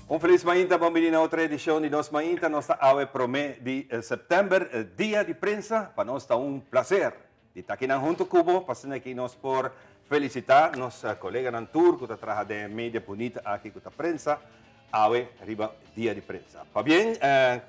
Un felis mainta, bon bini na otro edicion di Nos Mainta. Nos ta awe prome di september, Dia di Prensa. Pa nos ta un placer di ta akinan hunto cu bo, pa asina aki nos por felicita nos coleganan tur cu ta traha den e media bunita aki cu ta prensa, awe riba Dia di Prensa. Pabien,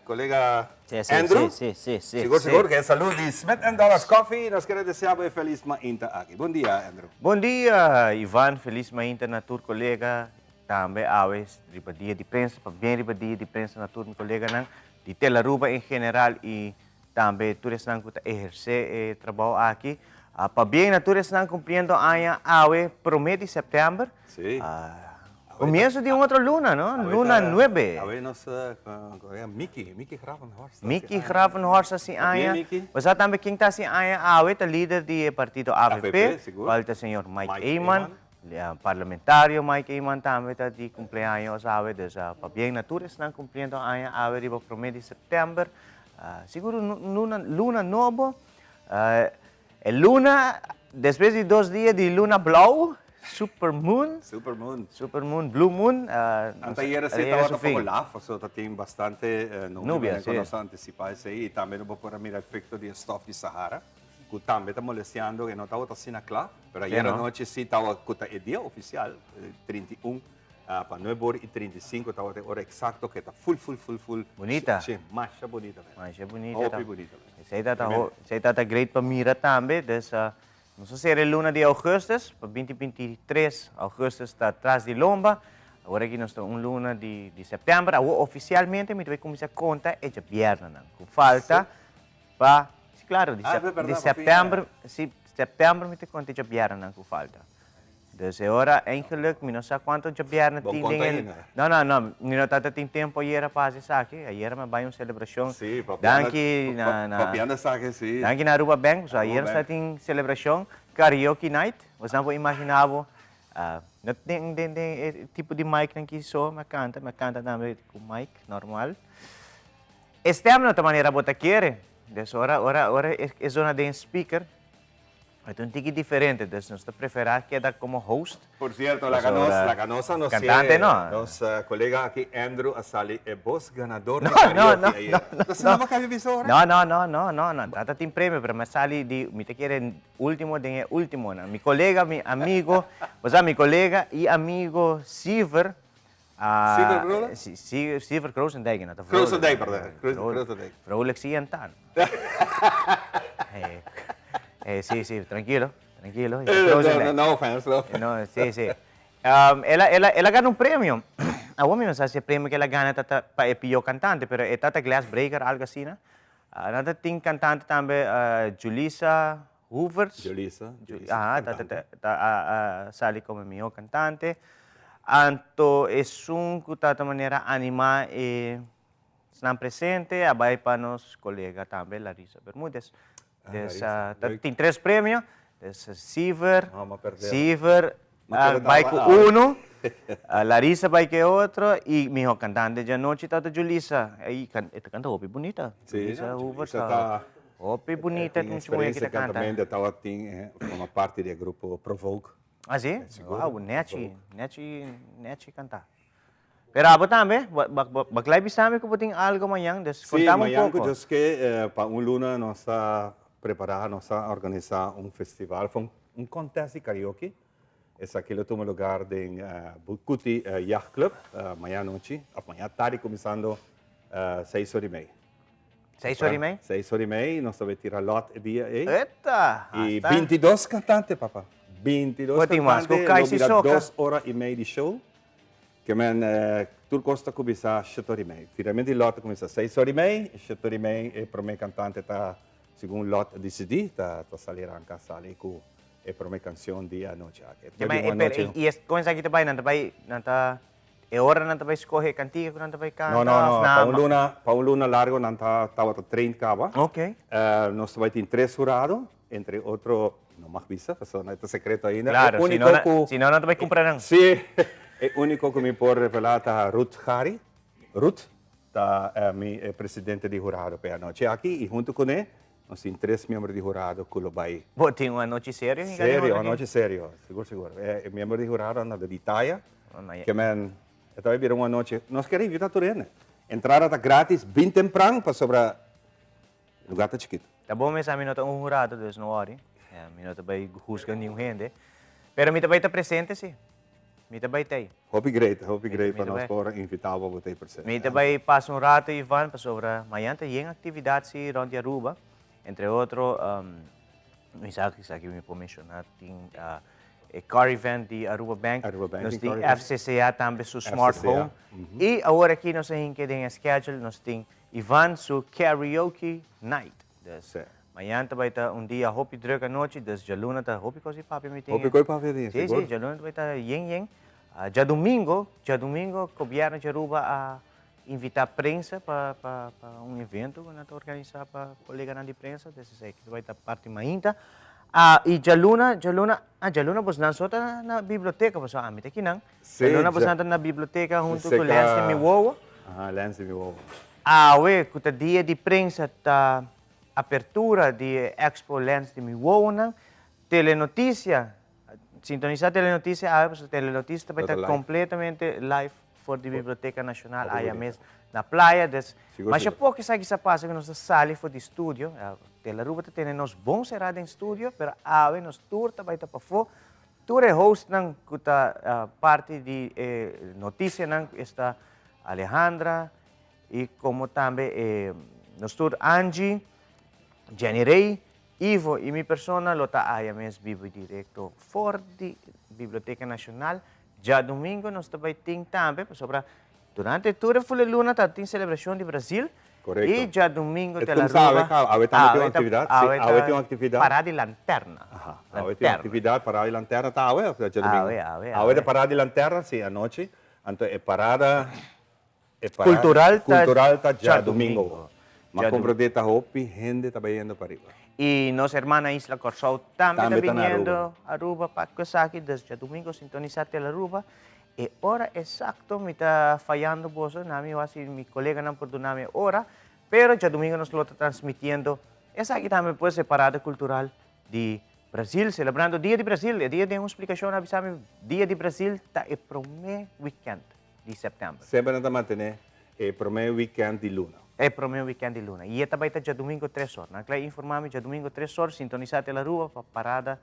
colega Andrew. Sigur sigur, ke salud di Smith and Dollars Coffee. Nos kere desea bo e felis mainta aki. Bon dia, Andrew. Bon dia, Ivan. Felis mainta na tur colega. Tambe awe riba dia di prensa, pabien riba dia di prensa na tur mi koleganan di Telaruba en general i tambe tur esnan ku ta ehersé e trabou aki. Pabien na tur esnan kumpliendo aña awe promé di sèptèmber. Sí. Komienso di un otro luna, no? Luna nuebe. Awe nos kolega Miki, Miki Gravenhorst. Miki Gravenhorst a hasi aña. Pabien Miki. Bo sa tambe ken ta hasi aña awe ta lider di e partido avp, kual ta señor Mike Eman. Parlamentario Mike Eman tambe ta di cumpleaños awe, dus pabien na tur esnan cumpliendo aña awe riba prome di september. Sigur un luna, luna nobo, e luna despues di dos dia di luna blauw, super moon. Super moon. Super moon, blue moon. Anta ayera si tabata poco laf, pasobra ta tin bastante nubia, cu nos a anticipa esey, y tambe no bo por a mira efecto di e stof di Sahara. Cu tambe ta molestiando, e no tabata asina cla, pero ayer anochi si tawa cu ta e dia oficial, 31 pa nuebe ora y 35 tabata e ora exacto cu e ta full full full full. Bunita. Si, masha bunita mes. Masha bunita. Hopi bunita mes. Esey ta esey ta great pa mira tambe, dus nos a cera e luna di augustus, pa binti 23 augustus ta tras di lomba, awor aki nos ta un luna di september, awor oficialmente mi ta bay cuminsa conta e djabièrnènan cu falta Pa, si claro, di, Ah, verdad, di pa fin september, si, september mi ta conta e djabièrnènan cu falta. Dus e ora eigenlijk mi no sa cuanto djabièrnè Bon tin conta den e, ainda. no, no, no, mi no tata tin tempo ayera pa haci esaki, ayera mi a bay un celebracion. Sí, papiando, Danki na, na, papiando esaki, sí. danki na Aruba Bank, pasobra Aruba ayera Bank. sa tin celebracion, karaoke night, boso nan por imagina bo, no den, den, den e tipo di micnan ki so mi a canta, mi a canta tambe cu mic normal. E stem no ta manera bo ta kere. Dus ora ora ora e zona den speaker e ta un tiki diferente. Dus nos ta prefera keda como host. Por cierto, laga nos laga nos anuncia Cantante no. Nos colega aki Andrew a sali e bos ganador di karaoke ayer. No, no, no. Entonces no bo cambia bisa ora? No, no, no, no, no, no. Tata tin premio, pero mi a sali di, mi ta kere ultimo den e ultimonan. Mi colega, mi amigo, bo sa mi colega y amigo Siever Siever Vrolijk? Si, Siever Kroosendijk, no ta Vrolijk. Kroosendijk, perdon. Kroosendijk. Vrolijk si en tan. Si, si, tranquilo, tranquilo. No, no offense, no offense. No, si, si. El a, el a, el a gana un premio. Awor mi no sa si e premio ke el a gana ta ta pa e pió cantante, pero e ta ta glass breaker, algo asina. Nan ta tin cantante tambe, Julissa Hoovers. Julissa, Julissa Aha, ta, ta, ta a, a sali como mihó cantante. Anto esun cu ta ta manera anima e esnan presente a bay pa nos colega tambe Larissa Bermudez. Ah, Dus, Larissa, ta leuk. tin tres premio. Dus Siever, No, m'a perde. Siever M'a a keda bay taba cu awe. uno, Larissa bay cu e otro y miho cantante djanochi tabata Julissa. Ey e ta canta hopi bunita. Sí, Julissa Hoovers Julissa ta ta hopi bunita tin mucha muher ki experiencia ta canta. cantamento, tabata tin forma parti di e grupo Provoke. Ah si? Sigur. Wow, nechi, nechi, nechi canta. Pero abo tambe, bo klai bisa mi ku bo tin algo mañan, dus Sí, kontami un mañan ku poko. Dios ke, pa un luna nos ta prepará, nos ta organisá un festival, un contest di karaoke. Esaki lo tuma lugar den Bucuti Yacht Club mañan anochi, of mañan tardi kuminsando seis ora i mei. Seis ora i mei? Seis ora i mei, nos ta bai tira lot e dia ei. Eta! I bintidos kantante, papa. Bintidos Bo tin mas ku kantante, lo Kai bira Sisoka. 2 ora i mei di show. Ke men tur kos ta kuminsá 7 ora i mei. Tiramentu di lot ta kuminsá 6 ora i mei, i 7 ora i mei e promé kantante ta, segun lot a disidí, ta sali ranka sali ku e promé kanshon di anochi aki. Ke men, pero i e kon esaki ta bai? Nan ta bai, nan ta, e ora nan ta bai skohe e kantika ku nan ta bai kanta No, no, no, òf nan pa un luna, pa un luna largo nan ta tabata train kaba. Nos ta bai tin tres hurado, entre otro, no mag bisa, pasobra e ta sekreto ainda. E Claro, si úniko no, ku si no nan ta bai kumpra nan. Sí, e úniko ku mi por revelá ta Ruth Gari. Ruth ta mi e presidente di hurado pa e anochi aki i huntu kuné nos tin tres miembro di hurado ku lo bai. Bo tin un anochi serio hinka den Serio, ora aki? anochi serio, sigur sigur. E miembro di hurado nan ta di taya, ke men. E ta bai bira un anochi. Nos kier invita tur hende. Entrada ta gratis, bin tempran pasobra e lugar ta chikito. Ta bon mes, ami no ta un hurado, dus no worry. Mi no ta bai husga niun hende. Pero mi ta bai ta presente si. Mi ta bai t'ei. Hopi great, hopi great pa nos por invita bo pa bo t'ei presente. Mi ta bai pasa un rato, Ivan, pasobra mañan ta yen actividad si rond di Aruba. Entre otro, mi sa esaki mi por menciona, tin e car event di Aruba Bank, nos tin FCCA tambe su Smart Home. Y awor aki nos a hinca den e schedule, nos tin Ivan su Karaoke Night. Dus mañan ta bai ta un dia hopi druk anochi, dus djaluna ta hopi cos di papia mi tin. Hopi cos di papia tin, sigur. Si, si, djaluna ta bai ta yen yen. Djadumingo, djadumingo Gobierno di Aruba a invita prensa pa pa pa un evento cu nan ta organisa pa coleganan di prensa, dus esaki ta bai ta parti mainta. Ah, y djaluna, djaluna, ah djaluna bosnan so ta na biblioteca pasobra ami ta kinan. Sí, Djaluna bosnan ta na biblioteca hunto cu Lens di mi wowo. Aha, Lens di mi wowo. Awe cu ta dia di prensa ta apertura di e expo Lens di mi wowonan. Telenoticia Sintonisa Telenoticia awe pasobra Telenoticia ta bai ta completamente live for di Biblioteca Nacional aya mes na playa. Des masha poco esaki sa pasa cu nos ta sali for di studio. Telaruba ta tene nos bon cera den studio pero awe nos tur ta bai ta pafo. Tur e hostnan cu ta parti di e noticianan esta Alejandra y como tambe e nos tur Angie, Jenny Rey, Ivo y mi persona lo ta aya mes bibo y directo for di Biblioteca Nacional. Djadomingo nos ta bay tin tambe, pasobra durante tur e fule luna ta tin celebracion di Brasil. Correcto. Y djadomingo E te la kumsa awe Aruba. ka, awe tambe tin un Awe ta, actividad. Si, awe awe ta tin un actividad. Parada di Lanterna. Aha, awe tin un Lanterna. actividad, Parada di Lanterna ta awe of ta djadomingo? Awe, awe, Awe ta awe. Parada di Lanterna, si, anochi. Anto e parada E parada Cultural ta cultural ta djadumingo. djadumingo. Ma comprende ta hopi hende ta bayendo pariba. Y nos hermana isla Corsou tambe ta Tambe ta na biniendo Aruba. Aruba pa cu esaki. Dus djadumingo sintonisa Telaruba. E ora exacto mi ta fayando boso, na mi wak si mi coleganan por duna mi e ora. Pero djadumingo nos lo ta transmitiendo esaki tambe pues e parada cultural di Brasil, celebrando Dia di Brasil. E dia den un splicacion a bisa mi Dia di Brasil ta e prome weekend. di sèptèmber. Semper nan ta mantené e promé wikènt di luna. E promé wikènt di luna. I e ta bai ta djadumingu tres or. Nan kla informá mi djadumingu tres or, sintonisá Telaruba pa parada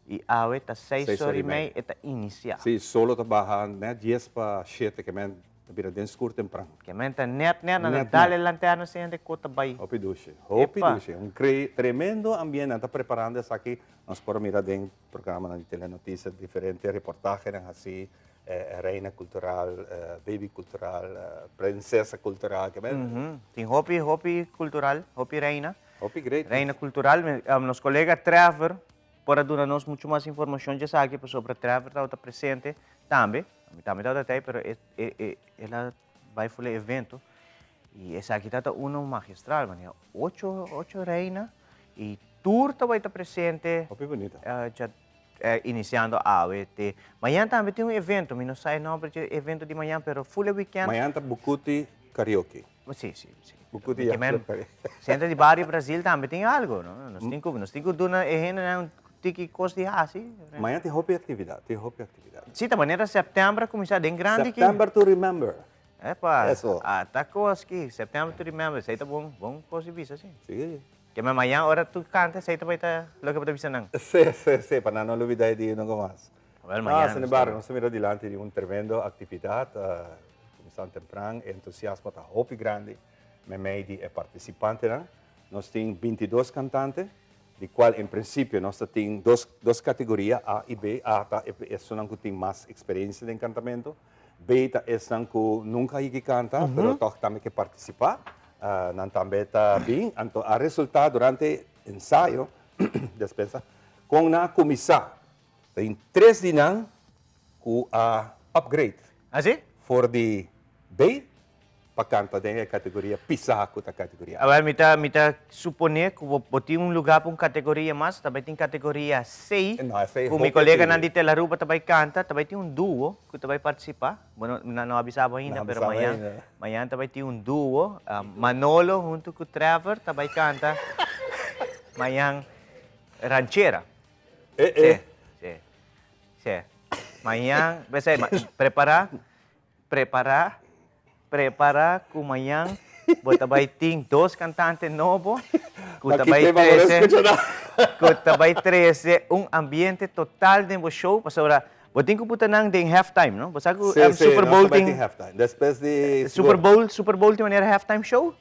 i awe ta seis or i mei e ta inisiá. Sí, solo ta baha nèt dies pa shete ke men ta bira den skur tempran. Ke men ta nèt nèt nan ta dal e lanterna sende ku ta bai. Hopi dushi, hopi dushi. Un tremendo ambiente nan ta preparando esaki nos por a mira den Programanan di Telenoticia, diferente reportahenan haci, reina cultural, baby cultural, princesa cultural, ke men. Tin hopi, hopi cultural, hopi reina. Hopi great. Reina cultural. Nos colega Trevor por a duna nos mucho mas informacion dje esaki, pasobra Trevor tabata presente tambe. Mi tambe tabata tei, pero e, e, e, el a bai for e evento. Y esaki tabata uno magistral, manera ocho, ocho reina. Y tur ta bay ta presente. Hopi bunita. Dja iniciando awe te mañan tambe tin un evento, mi no sa e nomber dje evento di mañan pero full e weekend. Mañan ta Bucuti Karaoke. Si, si, si. Bucuti Yacht Club Karaoke. Centro di Bario Brasil tambe tin algo, no? Nos tin cu, nos tin cu duna e hendenan un tiki cos di haci. Mañan tin hopi actividad, tin hopi actividad. Si, ta manera september a cuminsa den grandi aki. September to remember. Epa, Eso. ata cos ki, September to remember, esey ta bon, bon cos di bisa si. Si. Ke men mañan ora tu canta esey ta bay ta loke bo ta bisa nan. Si, si, si, pa nan no lubida e dia nunca mas. Wel, mañan Sin embargo, nos ta mira dilanti di un tremendo actividad, cuminsando tempran, e entusiasmo ta hopi grandi memey di e participantenan. Nos tin bintidos cantante, di cual en principio nos ta tin dos, dos categoria, A y B. A ta esunnan cu tin mas experiencia den cantamento. Bay ta esnan ku nunka a yigi kanta, pero tòg tambe ke partisipá. Nan tambe ta bin. Anto a resultá durante ensayo, despensa, kon nan a kuminsá. Tin tres di nan ku a upgrade. Así? For di B pa canta den e categoria pisa cu ta categoria A. Awel mi ta mi ta supone cu bo bo tin un lugar pa un categoria mas, ta bay tin categoria C, No, esey cu mi hopi coleganan tin. di Telaruba ta bay canta, ta bay tin un duo cu ta bay participa, bueno nan no a bisa bo ainda, No a pero bisa bo mañan ainda. mañan ta bay tin un duo, Manolo hunto cu Trevor ta bay canta mañan ranchera. Eh eh. Si, si, si. Mañan, p'esey, prepara. Prepara, prepara cu mañan bo ta bay tin dos cantante nobo cu ta bay trece, cu ta bay trece un ambiente total den bo show pasobra bo tin cu puta nan den half time, no? Bo sa cu Super Bowl tin, Super Bowl, Super Bowl tin manera half time show?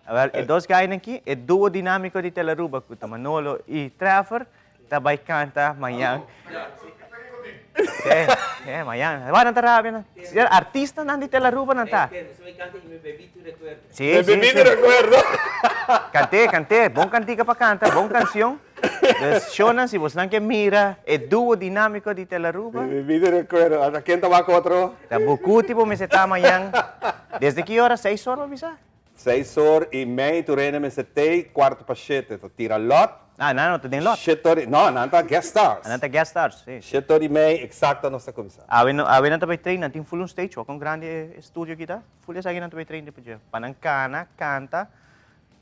Awel, e dos guynan aki, e duo dinamico di Telaruba cu ta Manolo y Trevor Ta bai canta mañan. Eh, mañan. Wak nan ta rabia nan. Artistanan di Telaruba nan ta. Sí, Me sí, bebí sí. tu recuerdo. Canté, canté. Bon cantica pa canta, bon cancion. Dus shownan, si bosnan ke mira e duo dinámico di Telaruba. Me bebí tu recuerdo. Ata ken ta wak otro? Ta Bucuti bo mester ta mañan. Desde ki ora? Seis or bo bisa? Seis or i mei tur hende mester tei, kuarto pa shete ta tira lot. Ah, nan no ta den lot. Shete or i, no, nan ta guest stars. Ah, nan ta guest stars, si. Shete or i mei eksakto nos ta kuminsá. Awe no, awe nan ta bai train, nan tin full un stage, wak kon grandi e studio aki ta, full esaki nan ta bai train riba dje, pa nan kana, kanta,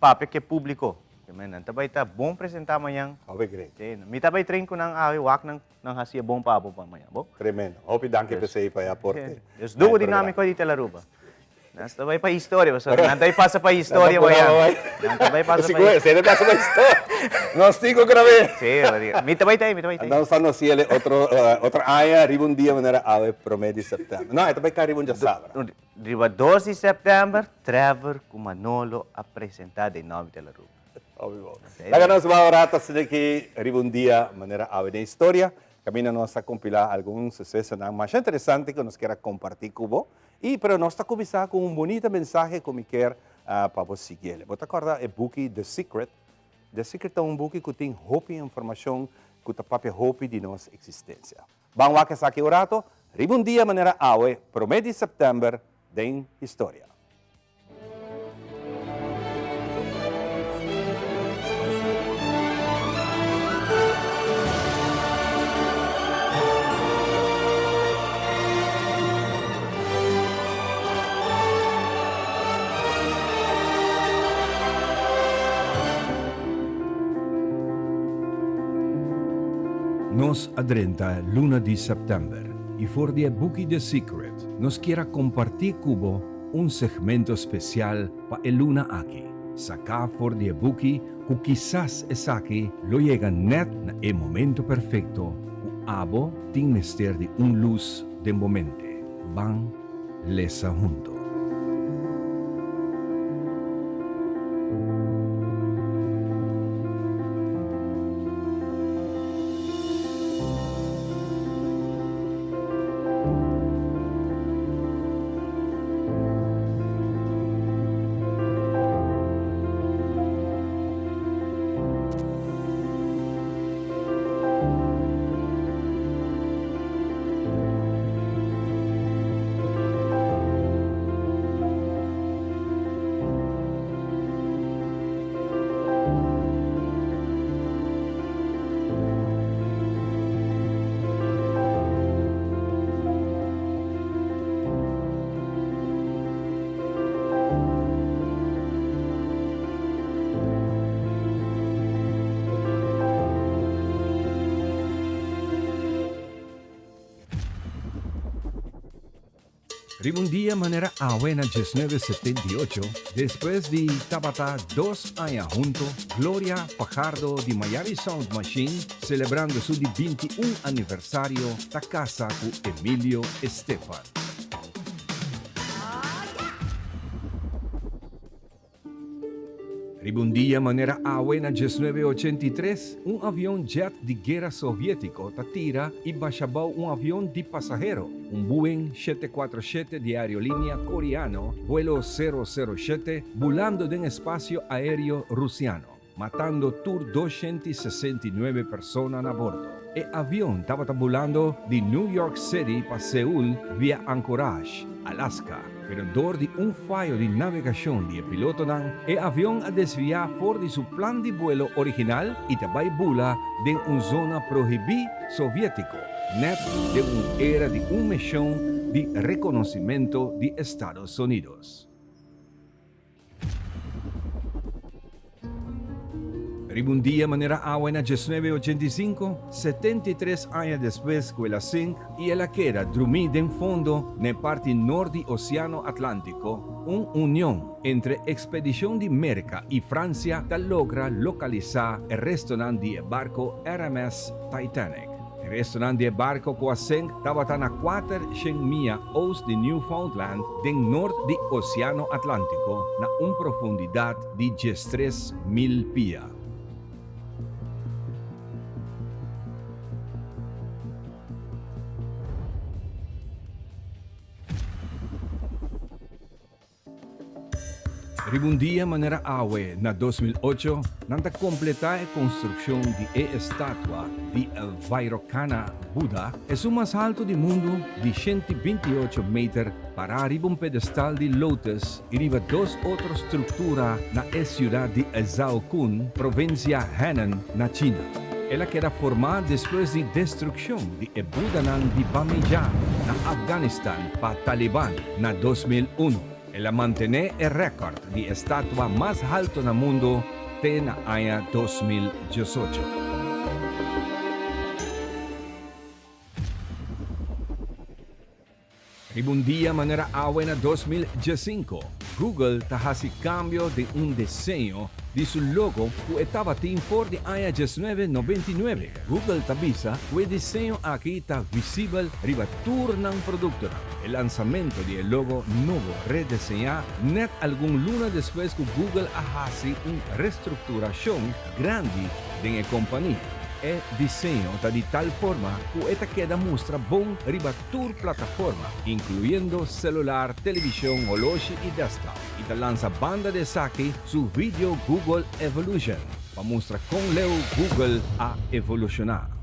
papia ku e publiko. Nan ta bai ta bon presentá mañan. Hopi great. Si, mi ta bai train ku nan awe, wak nan, nan hasi e bon pa abo pa mañan, bo? Tremendo. Hopi danki p'esei pa e aporte. Dus duo dinámiko di Telaruba. Nan ta bai pa historia, pasobra nan ta bai pasa pa historia mañana. Nan ta bai pasa pa historia. Sigur, pasa pa historia. Nos tin ku grab'é. Sí, mi ta bai ta ei, mi ta bai ta ei. Nos ta nos ciele otro, otro aña riba un dia manera awe promé di sèptèmber. No, e ta bai kai riba un djasabra. Riba dos di sèptèmber, Trevor ku Manolo a presentá den Nòmi de la Rua. Hopi bon. Laga nos bai un rato asina aki riba un dia manera awe den historia. Kaminda nos a kompilá algun susesonan masha interesante ku nos kier a kompartí ku bo. I pero nos ta kuminsá ku un bunita mensahe ku mi kier pa bo siguiel. Bo ta kòrda e buki The Secret? The Secret ta un buki ku tin hopi informashon ku ta papia hopi di nos eksistensia. Ban wak esaki un rato riba un dia manera awe, promé di sèptèmber, den historia. Nos a drenta luna di sèptèmber i for di e buki The Secret nos kier a kompartí ku bo un segmento spesial pa e luna aki, saká for di e buki ku kisas esaki lo yega nèt na e momento perfekto ku abo tin mester di un lus den bo mente. Ban lesa hunto. Riba un dia manera awe na diesnuebe setenta i ocho, despues di tabata dos aña hunto, Gloria Fajardo di Miami Sound Machine, celebrando su di binti un aniversario, ta casa cu Emilio Estefan. Riba un dia manera awe na diesnuebe ochenta i tres, un avion jet di guera soviétiko ta tira i basha bou un avion di pasahero, un Boeing shete kuatro shete di aerolínea koreano, vuelo sero sero shete, bulando den espasio aéreo rusiano. matando tur 269 persona na bordo. E avion tabata bulando di New York City pa Seul via Anchorage, Alaska, pero dor di un fayo di navegashon di e pilotonan, e avion a desviá for di su plan di buelo original i ta bai bula den un zona prohibí soviétiko, nèt den un era di un mishon di rekonosimentu di Estados Unidos. Riba un dia manera awe na 1985, 73 aña despues ku el a sink i el a keda drumí den fondo na e parti nort di Oseano Atlántiko, un union entre ekspedishon di Merka i Fransia ta logra lokalisá e restonan di e barko RMS Titanic. E restonan di e barko ku a sink tabata na 400 mia oost di Newfoundland den nort di Oseano Atlántiko na un profundidat di 13,000 pia. Riba un dia manera awe na 2008, nan ta kompletá e konstrukshon di e estatua di Vairocana Buda, esun mas haltu di mundu di 128 meter, pará riba un pedestal di lotus i riba dos otro struktura na e siudat di Zhaokun, provinsia Henan, na China. El a keda formá despues di destrukshon di e Budanan di Bamiyan na Afganistan pa Taliban na 2001. El a mantené e rèkòrt di estatua mas haltu na mundu te na aña 2018. Riba un dia manera awe na 2015, Google ta hasi kambio den un diseño di su logo ku e tabatin for di aña 1999. Google ta bisa ku e diseño aki ta visibel riba tur nan produktonan. E lansamentu di e logo nobo redeseñá nèt algun luna despues ku Google a hasi un restrukturashon grandi den e kompania. E diseño ta di tal forma ku e ta keda mustra bon riba tur plataforma, inkluyendo selular, televishon, holoshi i desktop, i ta lansa banda di esaki su video Google Evolution pa mustra kon leu Google a evolushoná.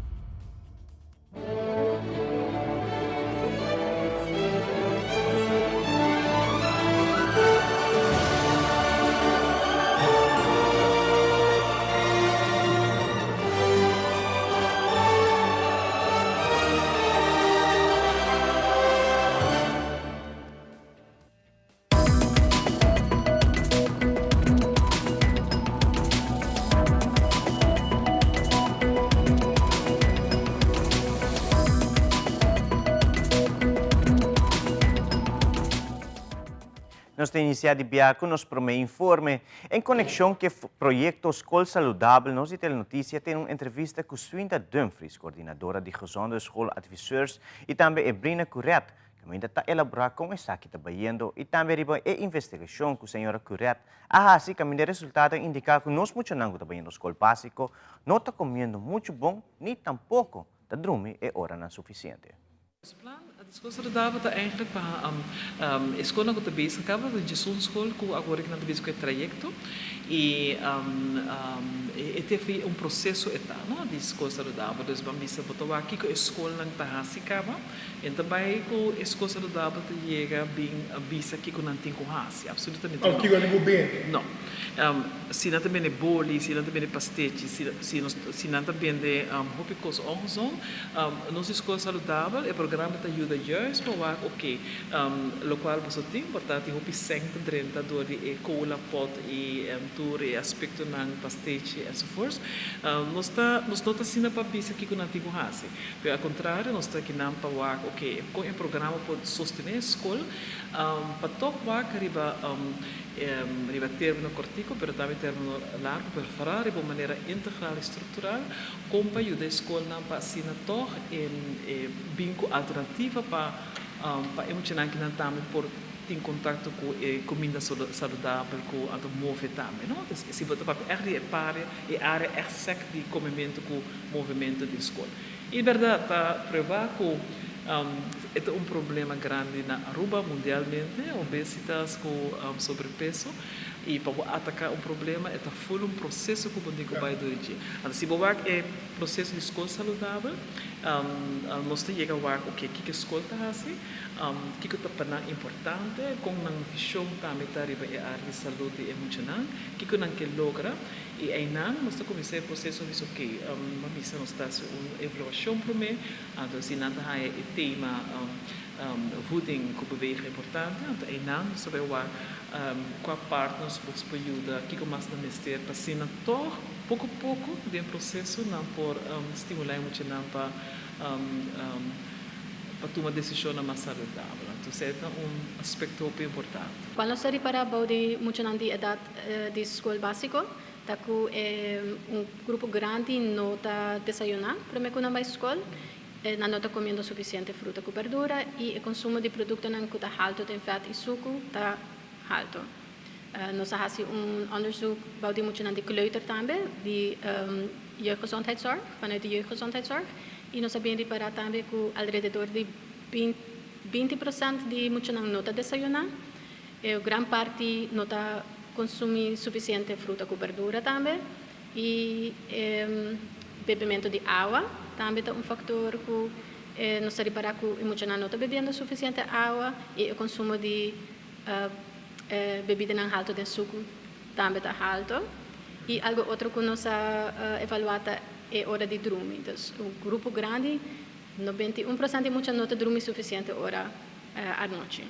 Nos ta inicia di bia cu nos prome informe. En conexion cu e proyecto Skol Saludabel nos di Telenoticia tene un entrevista cu Swinda Dumfries, coordinadora di Gezonde School Adviseurs y tambe Ebrina Curet, caminda ta elabora con esaki ta bayendo y tambe riba e investigacion cu señora Curet a haci caminda e resultado a indica cu nos muchanan cu ta bayendo skol basico no ta comiendo mucho bon ni tampoco ta drumi e oranan suficiente. Nos plan di Skol Saludabel ta eigenlijk pa e skolnan ku ta bezig kaba ta djesun skol ku awor nan ta bezig ku e trayekto i e ta un proseso e ta no di Skol Saludabel. Dus ban bisa bo ta wak kiko e skolnan ta hasi kaba en ta bai ku e Skol Saludabel ta yega bin bisa kiko nan tin ku hasi absolutamente no. Kiko nan ku bende? No. Si nan ta bende boli, si nan ta bende pastechi, si nan ta bende hopi kos ongezond. Nos di Skol Saludabel, e programa ta yuda juist pa wak oke lokual boso tin, por ta tin hopi sèn ta drenta dor di e kola, pòt i tur e aspektonan, pastechi enzovoorts. Nos ta nos no ta asina pa bisa kiko nan tin ku hasi, pero al kontrario nos ta kinan pa wak oke kon e programa por sostené e skol pa tòg wak riba riba término kòrtiku pero tambe término largu, pero foral riba un manera integral i struktural. Kon pa yuda e skolnan pa asina tòg e bin ku alternativa pa pa e muchanan kinan tambe por tin kontakto ku e kuminda saludabel ku a ta move tambe no. Entonces si bo ta papia ègt di e parea e área ègt sèk di komementu ku movementu den skol. I bèrdat ta prueba ku e ta un problema grandi na Aruba mundialmente obesitas ku sobrepeso. I pa bo ataká un problema e ta ful un proseso ku bo tin ku bai dor di dje. Anto si bo wak e proseso di skol saludabel, nos ta yega wak oke kiko e skol ta hasi, kiko ta pa nan importante, kon nan vishon tambe ta riba e área di salud di e muchanan, kiko nan ke logra. I einan nos ta kuminsá e proseso bisa oke, bo a bisa nos ta hasi un evaluashon promé, anto si nan ta haña e tema voeding ku bewegen importante, anto einan nos ta bai wak. Kua partners bos por yuda? Kiko mas nan mester pa asina tòg? Poco poco den proceso nan por stimula e muchanan pa pa tuma decisionnan mas saludabel. Anto esey ta un aspecto hopi importante. Cual nos ta ripara bou di muchanan di edad di scol basico ta cu e un grupo grandi no ta desayuna prome cu nan bay scol, nan no ta comiendo suficiente fruta cu berdura y e consumo di productonan cu ta halto den vet y sucu ta halto. Nos a hasi un onderzoek bou di muchanan di kleuter tambe, di jeugdgezondheidszorg, vanuit di jeugdgezondheidszorg, y nos a bin ripara tambe cu alrededor di 20 procent di muchanan no ta desayuna, e gran parti no ta consumi suficiente fruta cu berdura tambe, y bebemento di awa tambe ta un factor cu nos ta ripara cu e muchanan no ta bebiendo suficiente awa y e consumo di Bebidanan halto den suku tambe ta halto. I algo otro ku nos a evaluá ta e ora di drumi. Dus un grupo grandi, 91% di mucha no ta drumi sufisiente ora anochi.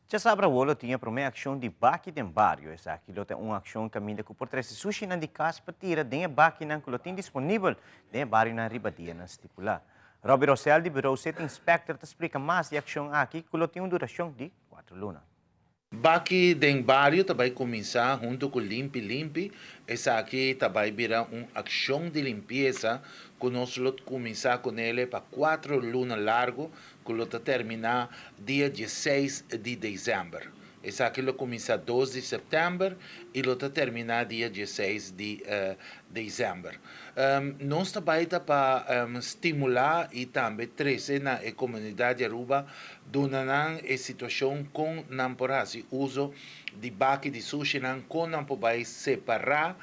Djasabra awor lo tin e promé akshon di baki den bario. Esaki lo ta un akshon kaminda ku por trese sushinan di kas pa tira den e bakinan ku lo tin disponibel den e barionan riba dianan stipulá. Robby Rosell di Bureau City Inspector ta splika mas di e akshon aki ku lo tin un durashon di Cuatro luna. Baki den bario ta bai kuminsá huntu ku Limpi Limpi. Esaki ta bai bira un akshon di limpiesa ku nos lo kuminsá kunele pa kuatro luna largu ku lo ta terminá dia dieseis di desèmber. Esaki lo kuminsá dos di sèptèmber i lo ta terminá dia dieseis di desèmber. Nos ta bai ta pa stimulá i tambe trese na e komunidat di Aruba Duna nan e situashon kon nan por hasi uso di baki di sushinan, kon nan por bai separá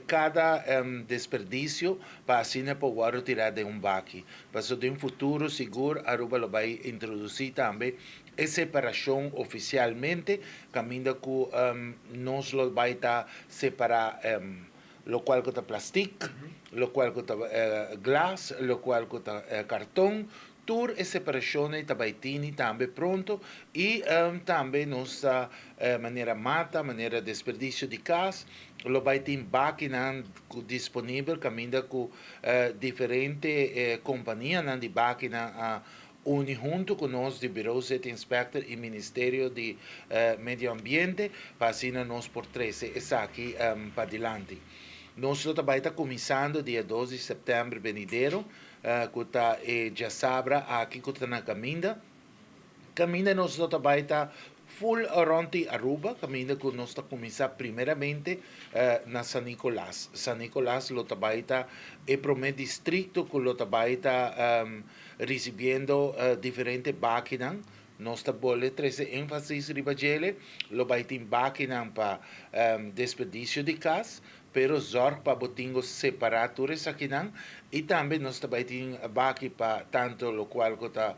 kada desperdisio pa asina por wòrdu tirá den un baki. Pasobra den futuro sigur Aruba lo bai introdusí tambe e separashon ofisialmente kaminda ku nos lo bai ta separá lokual ku ta plastik, lokual ku ta glas, lokual ku ta karton. Tur e separashonnan ta bai tini tambe pronto i tambe nos ta manera mata, manera desperdisio di kas, lo bai tin bakinan disponibel kaminda ku diferente kompanianan di bakinan a uni huntu ku nos di Bureau City Inspector i Ministerio di Medio Ambiente pa asina nos por trese esaki padilanti. Nos lo ta bai ta kuminsando dia dos di sèptèmber benidero Ku ta e djasabra aki ku ta na kaminda. Kaminda nos lo ta bai ta full rond di Aruba, kaminda ku nos ta kuminsá primeramente na San Nicolas. San Nicolas lo ta bai ta e promé distrikto ku lo ta bai ta risibiendo diferente bakinan. Nos ta bolbe trese énfasis riba djele, lo bai tin bakinan pa desperdisio di kas, Pero zorg pa bo tin go separa tur esakinan y tambe nos ta bay tin baki pa tanto locual cu ta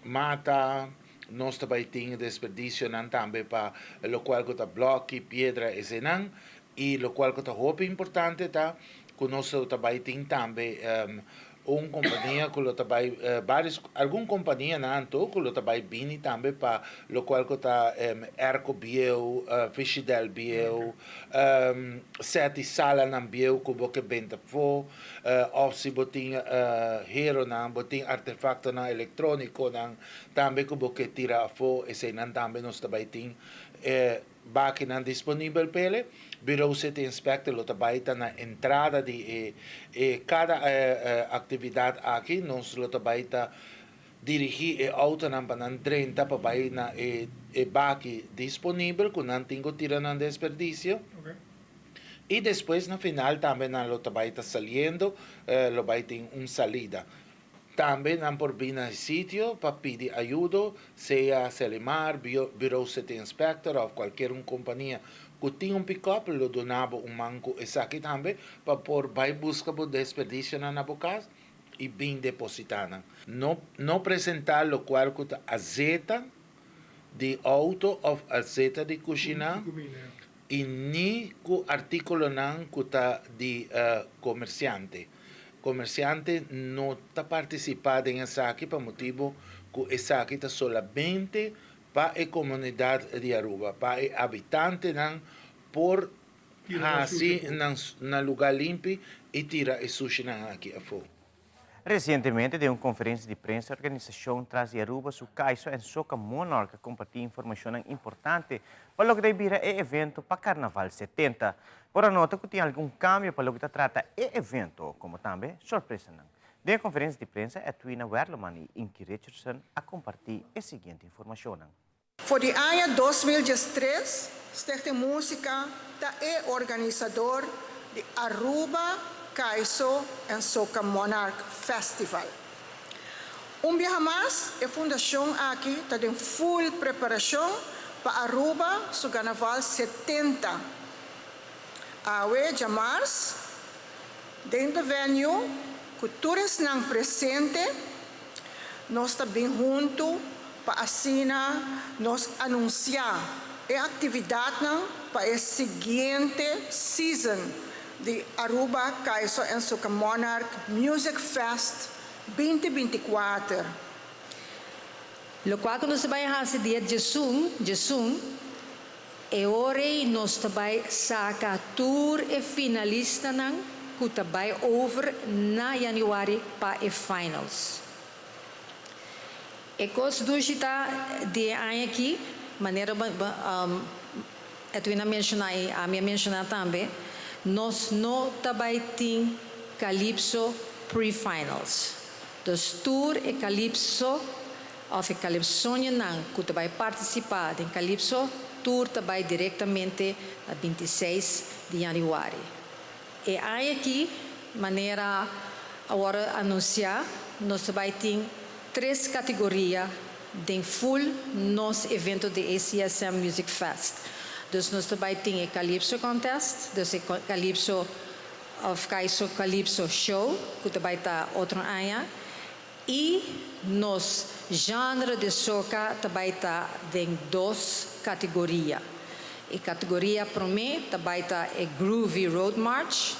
mata, nos ta bay tin desperdicionan tambe pa locual cu ta bloki, piedra esenan y locual cu ta hopi importante ta cu nos ta bay tin tambe Un kompania ku lo ta bai varios algun kompanianan anto ku lo ta bai bini tambe pa lokual ku ta airco bieu, fishidel bieu, sèt i salanan bieu ku bo ke benta afó òf si bo tin heronan, bo tin artefaktonan elektrónikonan tambe ku bo ke tira afó eseinan tambe nos ta bai tin Bakinan disponibel p'ele. Bureau City Inspector lo ta bai ta na entrada di e e kada aktividat aki. Nos lo ta bai ta dirigí e outonan pa nan drenta pa bai na e e baki disponibel ku nan tin ku tira nan desperdisio. I despues na final tambe nan lo ta bai ta saliendo, lo bai tin un salida. Tambe nan por bin na e sitio pa pidi ayudo, sea Selimar, Bureau City Inspector of cualkier un compania cu tin un pick-up lo duna bo un man cu esaki tambe pa por bay busca bo desperdicionan na bo cas y bin deposita nan. No no presenta locual cu ta azeta di auto of azeta di cushina y ni cu articulonan cu ta di comerciante. Komersiante no ta partisipá den esaki pa motibu ku esaki ta solamente pa e komunidat di Aruba, pa e abitantenan por Hasi nan nan lugá limpi i tira e sushinan aki afó. Resientemente den un konferensia di prensa organisashon tras di Aruba su Kaiso en Soca Monarch a kompartí informashonnan importante pa loke ta bira e evento pa Karnaval 70. Por a nota ku tin algun kambio pa loke ta trata e evento, komo tambe sorpresanan. Den e konferensia di prensa Edwina Werleman i Inky Richardson a kompartí e siguiente informashonnan. For di aña 2013, Stichting Musica ta e organisador di Aruba Kaiso en Soca Monarch Festival. Un biaha mas, e fundacion aki ta den full preparacion pa Aruba su Carnaval 70. Awe diamars, den The Venue, cu tur esnan presente, nos ta bin hunto pa asina nos anuncia e actividadnan pa e siguiente season di Aruba Kaiso en Soca Monarch Music Fest 2024. Loke nos ta bay haci dia 11, 11, e ora nos ta bay saca tur e finalistanan cu ta bay over na januari pa e finals. E cos dushi ta di aki, manera Edwina menciona y ami menciona tambe, nos no ta bay tin Calypso pre-finals. Dus tur e Calypso of e Calypsoniannan cu ta bay participa den Calypso, tur ta bay directamente na 26 di januari. E aki, manera awor anuncia, nos ta bay tin tres categoria den full nos evento di ACSM Music Fest. Dus nos ta bay tin e Calypso Contest, dus e Calypso of Kaiso Calypso Show, cu ta bay ta otro aña. Y nos genre di soca ta bay ta den dos categoria. E categoria prome ta bay ta e Groovy Road March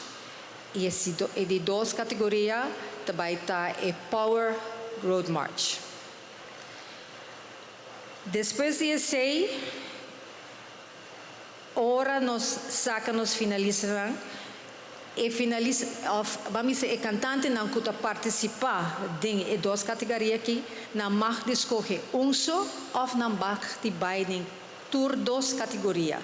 y e di dos categoria ta bay ta e Power Road March. Despues di esey, ora nos saca nos finalistanan, e finalista, of, ban bisa e cantantenan cu ta participa den e dos categoria aki, nan mag di scoge un so of nan mag di bay den tur dos categoria.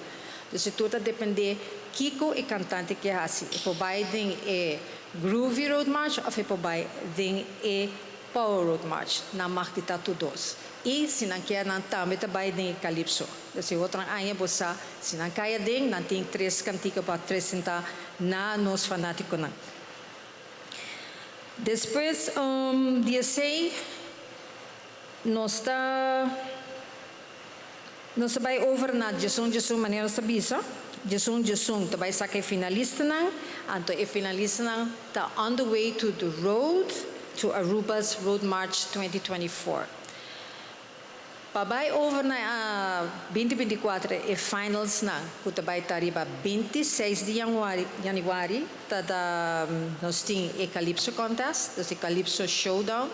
Dus tur ta depende kico e cantante kier haci. E por bay den e Groovy Road March of e por bay den e Power Road March. Nan mag di ta tur dos. Y si nan kier nan tambe ta bay den Calypso. Dus e otro aña bo sa, si nan cay den, nan tin tres cantica pa presenta na nos fanaticonan. Despues di esey, nos ta bay over na 11 11 manera nos bisa. 11 11 ta bay saca e finalistanan. Anto e finalistanan ta on the way to the road to Aruba's Road March 2024. Pa bay over na 2024 e finals nan, cu ta bay ta riba 26 di januari, ta da, nos tin e Calypso Contest, dus e Calypso Showdown,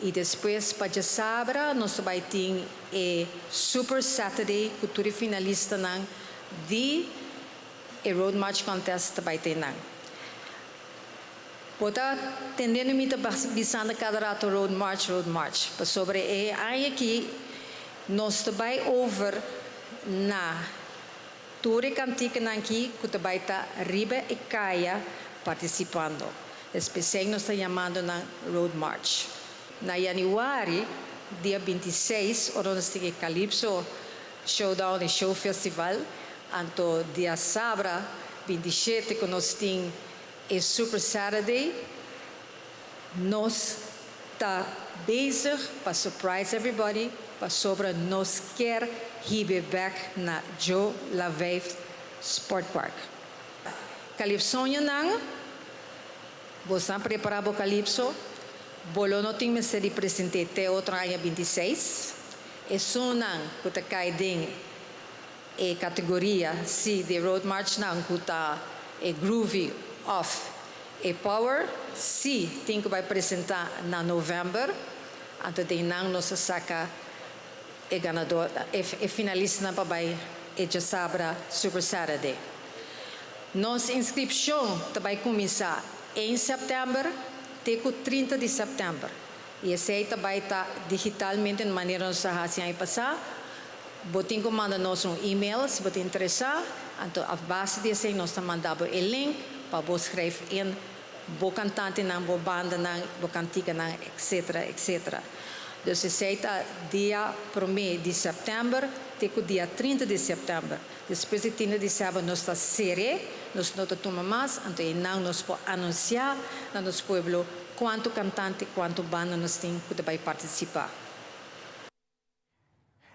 y despues pa diasabra nos ta bay tin e Super Saturday, cu tur finalistanan di e Road March Contest ta bay tin nan. Bo ta tendendo mi ta bisando cada rato Road March, Road March. Pasobra e aki nos ta bay over na tur e canticanan aki cu ta bay ta riba e caya participando. Especial nos ta yamando nan Road March. Na januari, dia 26, ora nos tin Calypso Showdown y Show Festival. Anto diasabra 27 cu nos tin e Super Saturday, nos ta bezig pa surprise everybody, pasobra nos kier hib'e back na Joe Laveist Sport Park. Calypsoniannan, bo ta prepara pa Calypso, bo no tin mester di presenta te otro aña 26. Esunnan cu ta cay den e categoria si di Road March nan cu ta e Groovy of e Power, si tin cu bay presenta na november, anto den nan nos saca e ganador, e finalistanan pa bay e diasabra Super Saturday. Nos inskripshon ta bai kuminsá ein sèptèmber te ku 30 di sèptèmber i esei ta bai ta digitalmente manera nos a hasi aña pasá. Bo tin ku manda nos un email si bo ta interesá, anto a base di esei nos ta manda bo e link pa bo schrijf in bo kantantenan, bo bandanan, bo kantikanan etc. Etc. Dus esei ta dia promé di sèptèmber te ku dia 30 di sèptèmber. Despues di 30 di sèptèmber nos ta ser'é, nos no ta tuma mas, anto einan nos por anunsiá na nos pueblo kuantu kantante, kuantu banda nos tin ku ta bai partisipá.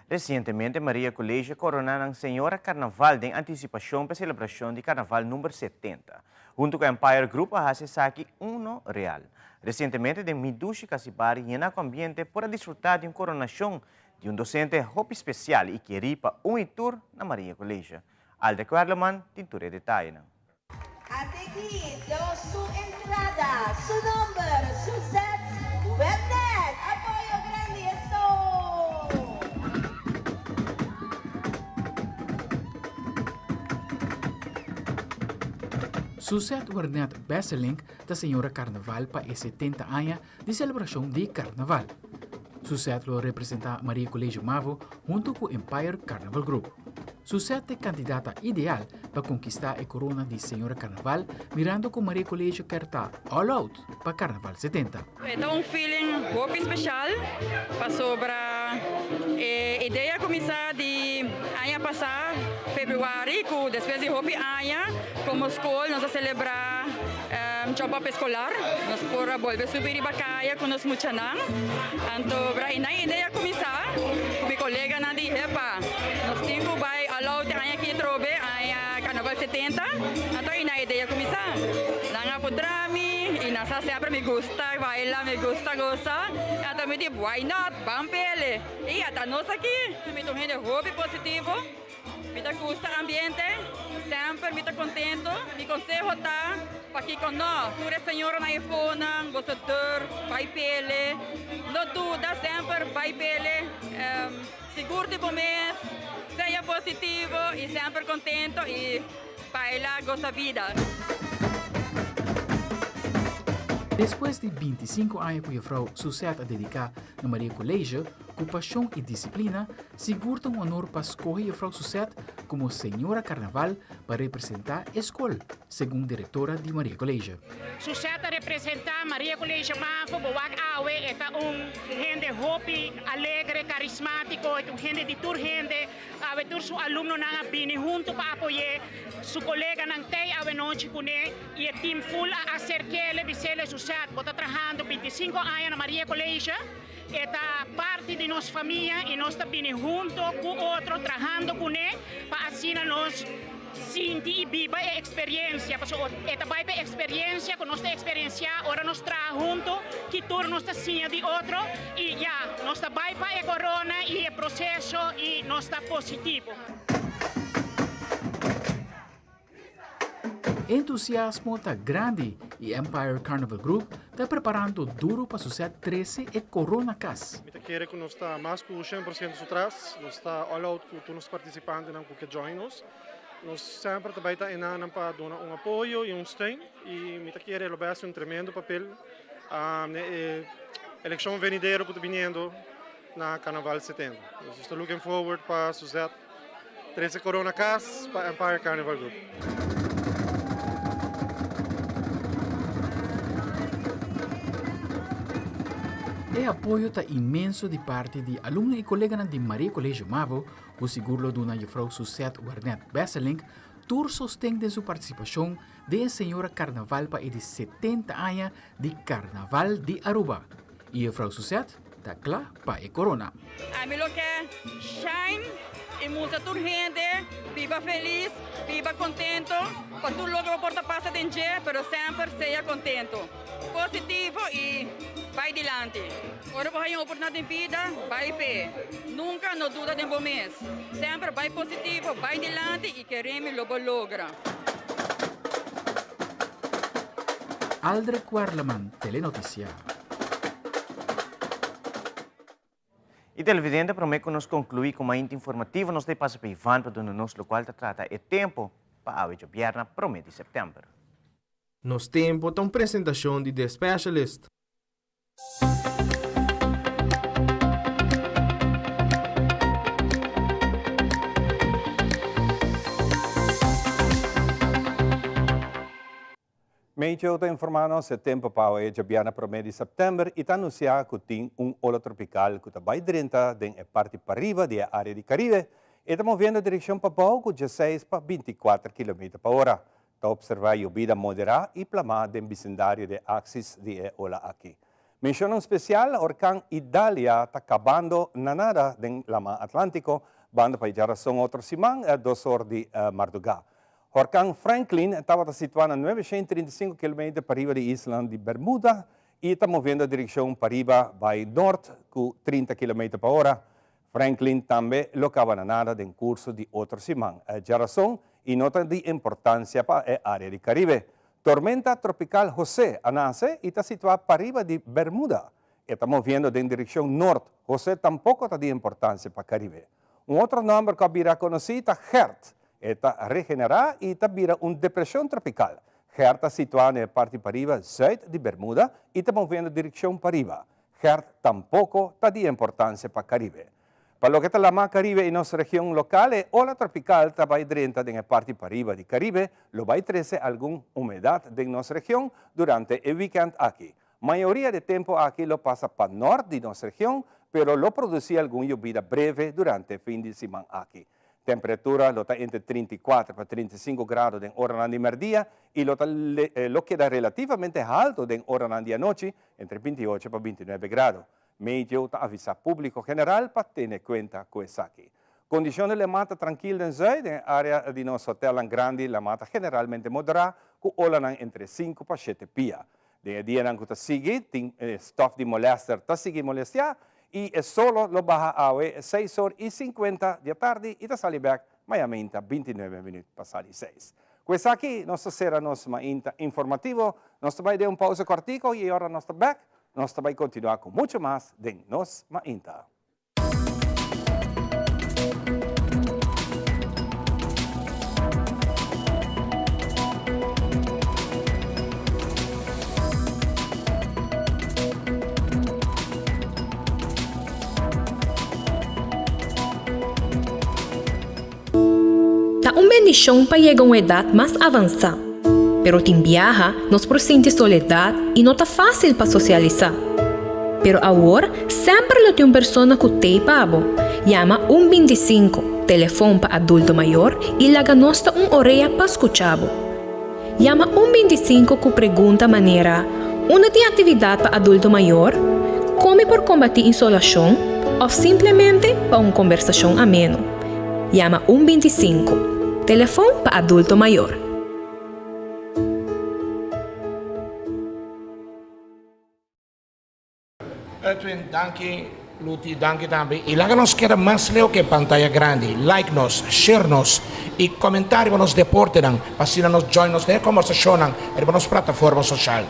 Resientemente Maria College a korona nan Señora Carnaval den antisipashon pa e selebrashon di Carnaval number 70. Huntu ku Empire Group a hasi esaki uno real. Resientemente den Mi Dushi Casibari yena ku ambiente por a disfrutá di un koronashon di un dosente hopi spesial i kerí pa un i tur na Maria College. Alde Kwerleman tin tur e detayenan. Ateki do su entrada, su nomber Suzette Wernet! Apoyo grandi eso! Suzette Wernet Besselink ta señora Carnaval pa e 70 aña di celebracion di Carnaval. Suzette lo representa Maria Colegio Mavo hunto cu Empire Carnival Group. Suzette ta e candidata ideal pa conquista e corona di Señora Carnaval mirando cu Maria Colegio kier ta all out pa Carnaval 70. E ta un feeling hopi special pasobra e idea a cuminsa di aña pasa februari cu despues di hopi aña como school nos a celebra Jump Up Escolar, nos por a bolbe subi riba caya cu nos muchanan. Anto bra einan idea a cuminsa cu mi coleganan di hepa nos tin cu bay all out e aña aki atrobe, aña Carnaval 70. Anto einan idea a cuminsa. Nan a puntra mi y nan sa semper mi gusta baila, mi gusta goza. Anto mi di why not, ban pele. Y ata nos aki, mi ta un hende hopi positivo. Mi ta gusta ambiente, semper mi ta contento. Mi conseho ta, pakico no? Tur e señoranan e fonan, boso durf bay pele. No duda, semper bay pele. Sigur di bo mes, sea positivo y semper contento y baila goza bida. Despues di 25 aña cu juffrouw Suzette a dedica na Maria College, cu pasion y disciplina, Sigur ta un honor pa skohe Juffrouw Suzette komo Señora Carnaval pa representá e skol, segun direktora di Maria College. Suzette ta representá Maria College Mavo, bo wak awe e ta un hende hopi alegre, karismátiko, e ta un hende di tur hende. Awe tur su alumnonan a bini huntu pa apoy'é, su koleganan t'ei awe nochi kuné i e team full a aserk'é, bis'é, Suzette, bo ta trahando 25 aña na Maria College. E ta parti di nos famia y nos ta bini hunto cu otro trahando cune pa asina nos sinti y biba e experiencia, pasobra e ta bay pa e experiencia cu nos ta experiencia ora nos traha hunto, ki tur nos ta siña di otro y ya, nos ta bay pa e corona y e proceso y nos ta positivo. Entusiasmo ta grandi y Empire Carnival Group ta preparando duro pa su set trece e corona cas. Mi ta kere cu nos ta mas cu 100% su tras, nos ta all out cu tur nos participantenan cu ke join nos. Nos semper ta bay ta enanan pa duna un apoyo y un steun y mi ta kere lo bay haci un tremendo papel na e eleccion venidero cu ta biniendo na Carnaval 70. Nos ta looking forward pa su set. Trece corona cas pa Empire Carnival Group. E apoyo ta inmenso di parti di alumno y coleganan di Maria Colegio Mavo cu sigur lo duna Juffrouw Suzette Wernet Besselink tur sosten den su participacion den e Señora Carnaval pa e di 70 aña di Carnaval di Aruba. Y Juffrouw Suzette ta cla pa e corona. Ami lo ke shine y mustra tur hende biba felis, biba contento pa tur loke bo por ta pasa den dje, pero semper sea contento, positivo y bay dilanti. Ora bo haya un oportunidad den bida, bay p'e. Nunca no duda den bo mes. Semper bay positivo, bay dilanti y keremi lo bo logra. Aldrich Werleman, Telenoticia. Y televidente, prome cu nos conclui cu mainta informativo, nos ta pasa pa Ivan pa duna nos locual ta trata e tempo. pa awe djobièrna promé di sèptèmber. Nos Tempo ta un presentashon di The Specialist. Meteo ta informá nos e tempu pa awe djabièrnè promé di sèptèmber i ta anunsiá ku tin un ola tropikal ku ta bai drenta den e parti pariba di e área di Karibe. E ta moviendo direkshon pabou ku dieseis pa binti kuater kilometer pa ora. Ta opservá yobida moderá i plamá den bisindario di e aksis di e ola aki. Menshonnan spesial, Orkan Idalia ta kabando na nada den Laman Atlántiko, banda pa e djarason otro siman, dos or di mardugá. Horkan Franklin tabata situá na 935 kilometer pariba di isla di Bermuda i ta moviendo direkshon pariba bai nort ku 30 kilometer pa ora. Franklin tambe lo kaba na nada den kurso di otro siman. Djarason i no ta di importansia pa e área di Karibe. Tormenta tropikal José a nase i ta situá pariba di Bermuda. E ta moviendo den direkshon nort. José tampoko ta di importansia pa Karibe. Un otro nòmber ku a bira konosí ta Gert. E ta regenerá i ta bira un depreshon tropikal. Gert ta situá na e parti pariba zùit di Bermuda i ta moviendo direkshon pariba. Gert tampoko ta di importansia pa Karibe. Pa loke ta Lamá Karibe i nos region lokal, e ola tropikal ta bai drenta den e parti pariba di Karibe, lo bai trese algun humedat den nos region durante e wikènt aki. Mayoria di tempu aki lo pasa pa nort di nos region, pero lo produsí algun yobida breve durante fin di siman aki. Temperatura lo ta entre 34 pa 35 grado den oranan di merdia i lo ta lo keda relativamente haltu den oranan di anochi, entre 28 pa 29 grado. Meteo ta avisá públiko general pa tene kuenta ku esaki. Kondishon di lamá ta trankil den zùit, den e área di nos hotelnan grandi lamá ta generalmente moderá ku olanan entre 5 pa 7 pia. Den e dianan ku ta sigui, tin e stòf di molèster ta sigui molestiá i e solo lo baha awe seis or i sinkuenta di atardi i ta sali bèk mayaminta bintinuebe minüt pasá di seis. Ku esaki nos ta sera nos mainta informativo. Nos ta bai den un pousa kòrtiku i e ora nos ta bèk nos ta bai kontinuá ku muchu mas den nos mainta. Ta un bendishon pa yega un edat mas avansá. Pero tin biaha nos por sinti soledat i no ta fásil pa sosialisá. Pero awor semper lo tin un persona ku t'ei pa bo. Yama un 25, telefon pa adulto mayor, i laga nos ta un orea pa skucha bo. Yama un 25 ku pregunta manera, Unda tin aktividat pa adulto mayor? Kon mi por kombatí insolashon? Òf simplemente pa un kombersashon ameno. Yama un 25, telefon pa adulto mayor. Edwin, danki. Luti, danki tambe. I laga nos keda mas leu ku e pantaya grandi. Like nos, share nos i komentá riba nos deportenan pa asina nos join nos den e kombersashonnan riba nos plataforma soshal.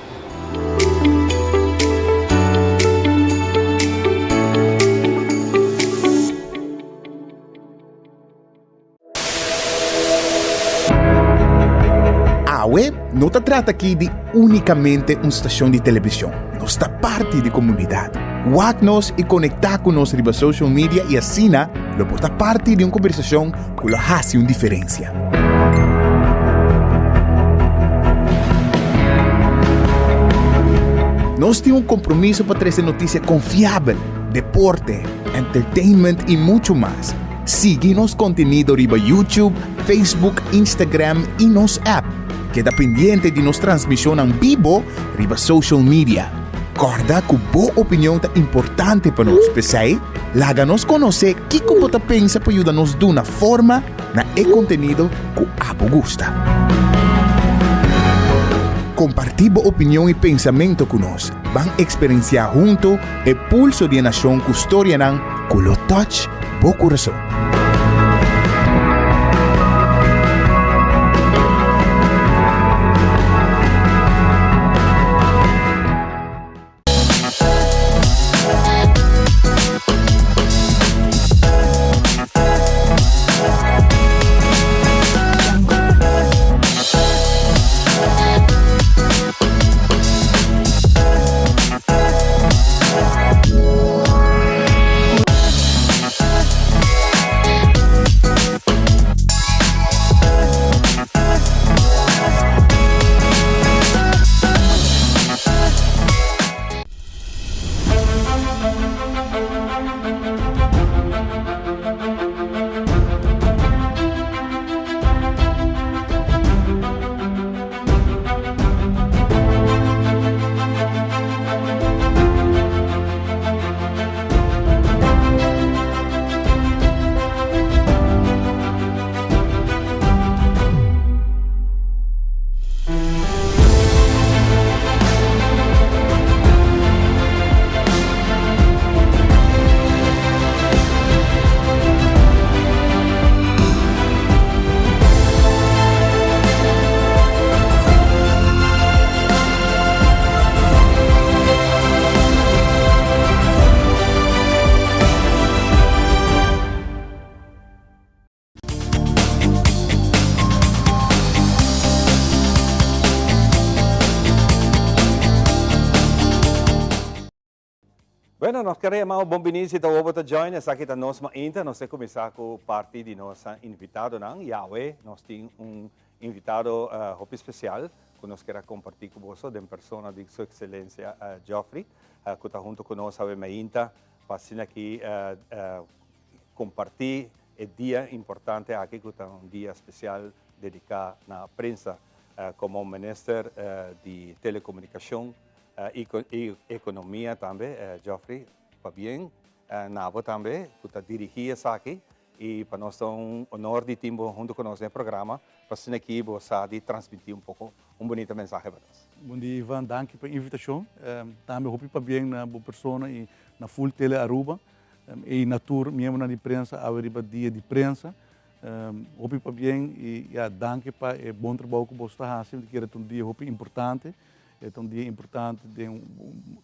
Awe no ta trata aki di únikamente un stashon di televishon, nos ta parti di komunidat. Wak nos i konektá ku nos riba social media i asina lo por ta parti di un kombersashon ku lo hasi un diferensia. Nos tin un kompromiso pa trese notisia konfiabel, deporte, entertainment i muchu mas. Sigui nos kontenido riba YouTube, Facebook, Instagram i nos app. Keda pendiente di nos transmishonnan bibo riba social media. Kòrda ku bo opinion ta importante pa nos, p'esei laga nos konosé kiko bo ta pensa pa yuda nos duna forma na e kontenido ku abo gusta. Kompartí bo opinion i pensamentu ku nos. Ban eksperensiá huntu e pulso di e nashon ku storianan ku lo touch bo kurason. Bueno, nos kere yama bo bon bini si ta bo ta join. Esaki ta Nos Mainta. Nos ta kuminsá ku parti di nos invitadonan. Yawe nos tin un invitado hopi spesial ku nos kere a kompartí ku boso den persona di Su Ekselensia Geoffrey ku ta huntu ku nos awe mainta pa asina aki kompartí e dia importante aki ku ta un dia spesial dediká na prensa. Komo Minister di Telekomunikashon i Ekonomia tambe, Geoffrey, pabien na bo tambe ku ta dirigí esaki i pa nos ta un honor di tin bo huntu ku nos den e programa pa asina aki bo sa di transmití un poko un bunita mensahe pa nos. Bon dia Ivan, danki pa e invitashon. Tambe hopi pabien na bo persona i na full Tele Aruba i na tur miembronan di prensa awe riba dia di prensa. Hopi pabien i ya danki pa e bon trabou ku boso ta hasi. Mi ta kere ta un dia hopi importante. E ta un dia importante den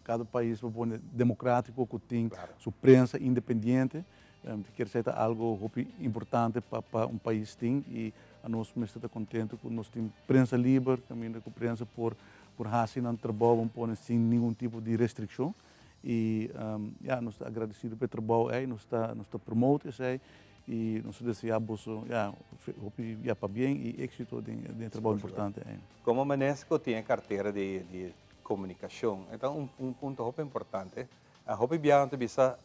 kada pais bo pone demokratiko ku tin su prensa independiente. Mi ta kere esei ta algo hopi importante pa pa un pais tin i anos mester ta kontento ku nos tin prensa liber kaminda ku prensa por por hasi nan trabou bo pone sin ningun tipo di restrikshon. I ya nos ta agradesido pa e trabou ei, nos ta nos ta promote esei i nos ta desea boso ya hopi ya pabien i éksito den e trabou importante ei. Komo Manesco tin e kartera di di komunikashon e ta un un punto hopi importante. Hopi biaha nan ta bisa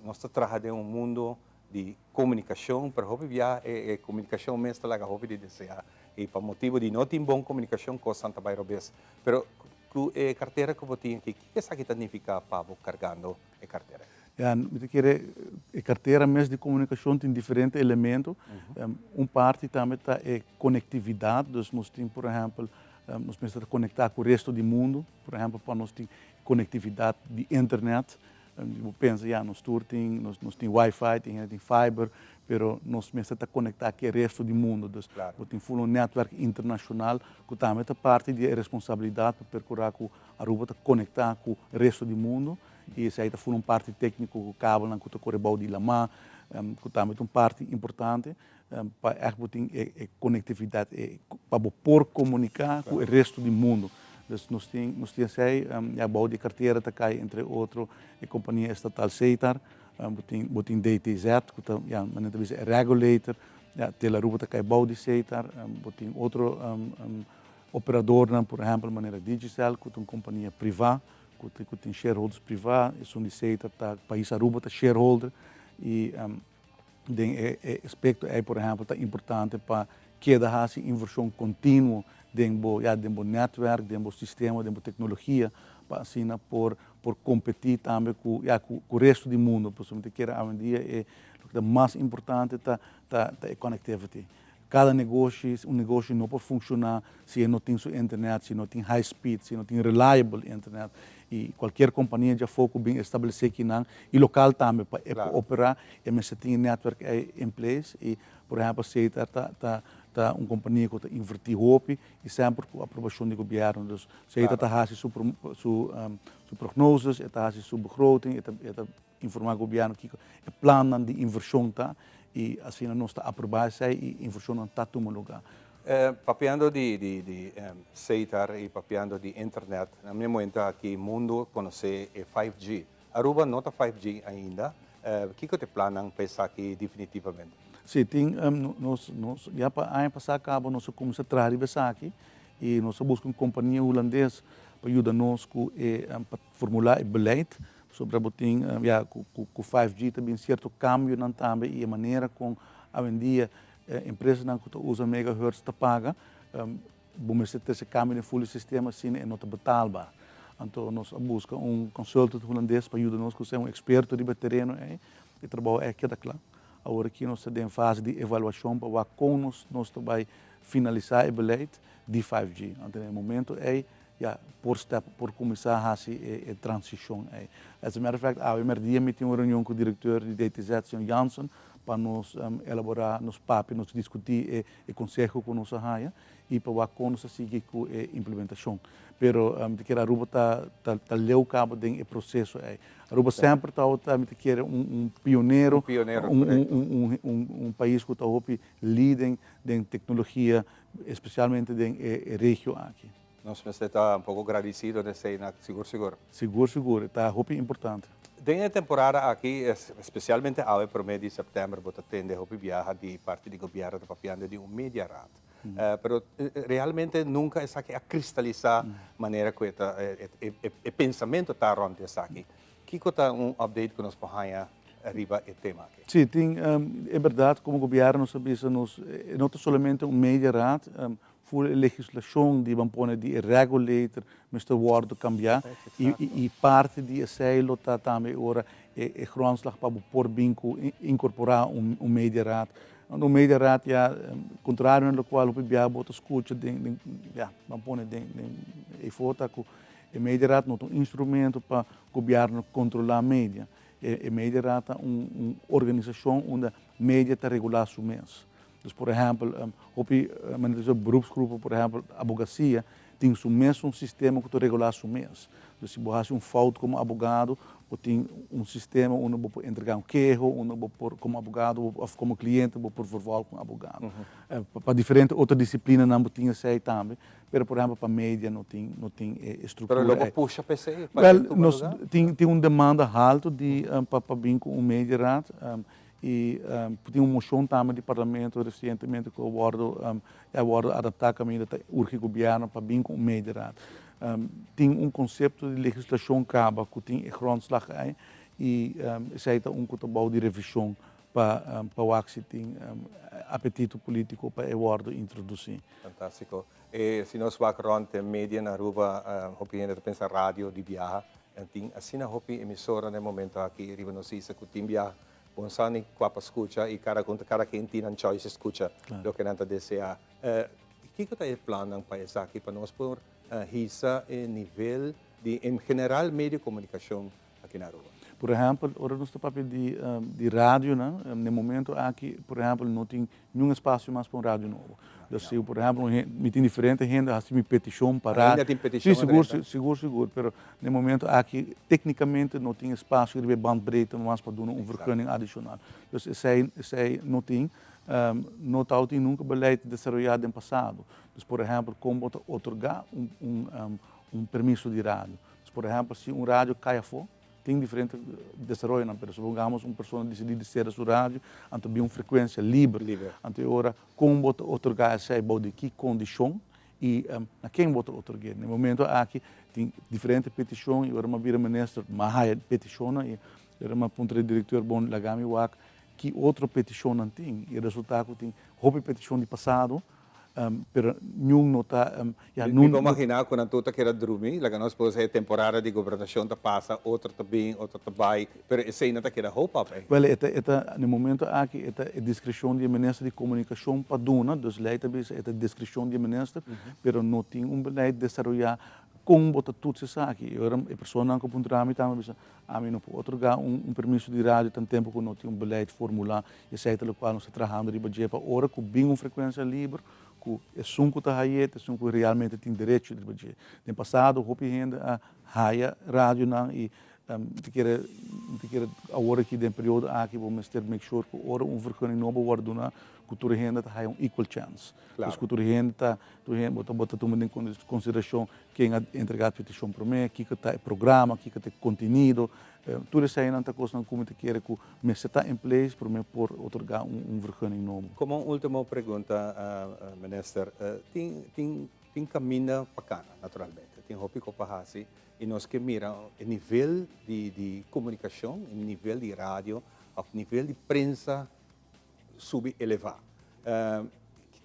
nos ta traha den un mundo di komunikashon pero hopi biaha e e komunikashon mes ta laga hopi di desea i pa motibu di no tin bon komunikashon kosnan ta bai robes. Pero Ku e kartera ku bo tin aki, kiko esaki ta nifiká pa bo kargando e kartera? Ya, mi ta kere e kartera mes di komunikashon tin diferente elemento. Un parti tambe ta e konektividat, dus nos tin por ehèmpel, nos mester ta konektá ku resto di mundu, por ehèmpel pa nos tin konektividat di internet. Bo pensa ya nos tur tin nos tin wifi, tin hende tin fiber, pero nos mester ta konektá ku e resto di mundu. Dus bo tin full un netwerk internashonal ku tambe ta parti di e responsabilidat pa perkurá ku Aruba ta konektá ku resto di mundu i esei ta full un parti tékniko ku kabelnan ku ta kore bou di lamá, ku tambe ta un parti importante pa ègt bo tin e konektividat pa bo por komuniká ku e resto di mundu. Dus nos tin nos tin esei, ya bou di e kartera ta kai entre otro e kompania estatal Setar, bo tin bo tin DTZ ku ta ya manera ta bisa e regulator, ya Telaruba ta kai bou di Setar, bo tin otro operadornan por ehèmpel manera Digicel ku ta un kompania privá ku ku tin shareholders privá, esun di Setar ta pais Aruba ta shareholder i Den e aspecto ey, por ehempel, ta importante pa keda haci inversion continuo den bo, ya, den bo netwerk, den bo sistema, den bo tecnologia, pa asina por por competi tambe cu, ya, cu cu resto di mundo. Pasobra mi ta kere awendia e loke ta mas importante ta ta ta e connectivity. Cada negoshi, un negoshi no por funciona si e no tin su internet, si no tin high speed, si no tin reliable internet. Y cualkier compania djafó cu bin establece kinan, y local tambe, pa e por opera, e mester tin e netwerk ey in place. Y por ehempel Setar ta ta ta un compania cu ta inverti hopi y semper cu aprobacion di gobierno. Dus Setar ta haci su su su prognoses, e ta haci su begroting, e ta e ta Informá gobièrnu kiko e plannan di invershon ta i asina nos ta aprobá esei i invershonnan ta tuma lugá. Papiando di di Setar i papiando di internet, na mi momento aki mundu konosé e 5G. Aruba no ta 5G ainda. Kiko ta e plannan pa esaki definitivamente? Sí, tin nos nos ya pa aña pasá kaba nos a kuminsá traha riba esaki i nos a buska un kompania hulandes pa yuda nos ku e pa formulá e beleid Pasobra bo tin, ya, ku ku 5G ta bin sierto kambionan tambe i e manera kon awendia empresanan ku ta usa megahertz ta paga, bo mester trese kambio den ful di sistema asina e no ta betaalbaar. Anto nos a buska un consultant hulandes pa yuda nos ku esei, un eksperto riba e tereno ei, e trabou ei a keda kla. Awor aki nos ta den fase di evaluashon pa wak kon nos nos ta bai finalisá e beleid di 5G. Anto den e momento ei Ya, por step por kuminsá hasi e transishon ei. As a matter of fact, awe mèrdia mi tin un reunion ku direkteur di DTZ, señor Jansen, pa nos elaborá, nos papia, nos diskutí e konseho ku nos a haña i pa wak kon nos ta sigui ku e implementashon. Pero mi ta kere Aruba ta ta leu kaba den e proseso ei. Aruba semper tabata, mi ta kere, un pionero, un pais ku ta hopi leading den teknologia, espesialmente den e regio aki. Nos mester ta un poco gradicido den esey na sigur sigur. Sigur sigur, e ta hopi importante. Den e temporada aki, especialmente awe prome di september, bo ta tende hopi biaha di parti di gobierno ta papiando di un mediaraad. Pero realmente nunca esaki a cristalisa manera cu e ta e pensamento ta rond di esaki. Kico ta un update cu nos por haya riba e tema aki? Si, tin, e berdad como gobierno nos a bisa nos e no ta solamente un mediaraad, Ful e legislacion di ban pone di e regulator mester wordo cambia y parti di esey lo ta tambe ora e grondslag pa bo por bin cu incorpora un mediaraad. Want un mediaraad ya contrario na locual hopi biaha bo ta scucha den ya ban pone den e for ta cu e mediaraad no ta un instrumento pa gobierno controla media. E mediaraad ta un organisacion unda media ta regula su mes. Dus por ehèmpel, hopi manera di beroepsgroepen, por ehèmpel abogasia, tin su mesun sistema ku ta regulá su mes. Dus si bo hasi un fout komo abogado, bo tin un sistema unda bo por entregá un keho, unda bo por komo abogado òf komo kliente bo por vervolg un abogado. Pa diferente otro disiplinanan bo tin esei tambe, pero por ehèmpel pa media no tin no tin e struktura ei. Pero lo bo pusha pa esei? Wèl, nos tin tin un demanda haltu di pa pa bin ku un mediaraad. Y tin un mocion tambe di Parlamento recientemente cu a wordo a wordo adapta caminda ta urgi gobierno pa bin cu un mediraad. Tin un concepto di legislacion caba cu tin e grondslag ey y esey ta un cu ta bou di revision pa pa wak si tin apetito politico pa e wordo introduci. Fantastico. E si nos wak rond e media na Aruba hopi hende ta pensa radio di biaha. Tin asina hopi emisora na e momento aki riba nos isla cu tin biaha bon sa ni cua pa scucha y cada con cada ken tin nan choice scucha loke nan ta desea. Kico ta e plannan pa esaki pa nos por hisa e nivel di en general medio comunicacion aki na Aruba? Por ehempel, ora nos ta papia di di radionan, na e momento aki, por ehempel, no tin niun espacio mas pa un radio nobo. Dus si, por ehempel, un hende, mi tin diferente hende a haci mi peticion pa radio. Ainda tin peticion Si, sigur, sigur, sigur, pero na e momento aki tecnicamente no tin espacio riba e bandbreedte mas pa duna un vergunning adicional. Dus esey, esey no tin. No tabatin nunca beleid desaroya den pasado. Dus, por ehempel, con bo ta otorga un, un, un permiso di radio. Dus por ehempel si un radio cay afo, tin diferente desaroyonan, pero supongamos un persona dicidi di cera su radio, anto bin un frecuencia liber, anto e ora con bo ta otorga esey, bou di ki condicion y na ken bo ta otorgu'e. Na e momento aki tin diferente peticion y ora mi a bira minister mi a haya peticionnan y ora mi a puntra e directeur, bon laga mi wak ki otro peticionnan tin y e resulta cu tin hopi peticion di pasado. Pero niun no ta, ya, Mi por magina cu nan tur ta keda drumi, laga nos por esey temporada di gobernacion ta pasa, otro ta bin, otro ta bay, pero esey no ta keda hoop op ey. Wel, e ta, e ta, na e momento aki e ta e discrecion di e minister di comunicacion pa duna, dus ley ta bisa e ta discrecion di e minister, pero no tin un beleid desaroya con bo ta toets esaki. Y ora e personanan cu puntra mi tambe bisa, Ami no por otorga un permiso di radio tan tempo cu no tin un beleid formula y esey ta locual nos ta trahando riba dje pa ora cu bin un frecuencia liber cu esun cu ta haye ta esun cu realmente tin derecho riba dje. Den pasado hopi hende a haya radionan y mi ta kere mi ta kere awor aki den periodo aki bo mester make sure cu ora un vergunning nobo worde duna cu tur hende ta haya un equal chance. Dus cu tur hende ta tur hende bo ta bo ta tuma den consideracion Ken a entregá e petishon promé, kiko ta e programa, kiko ta e kontenido. Tur eseinan ta kosnan ku mi ta kere ku mester ta in place promé por otorgá un vergunning nobo. Komo un último pregunta, Minister, tin tin tin kaminda pa kana, naturalmente. Tin hopi ku pa hasi i nos ke mira e nivel di di komunikashon, e nivel di radio òf nivel di prensa subi elevá.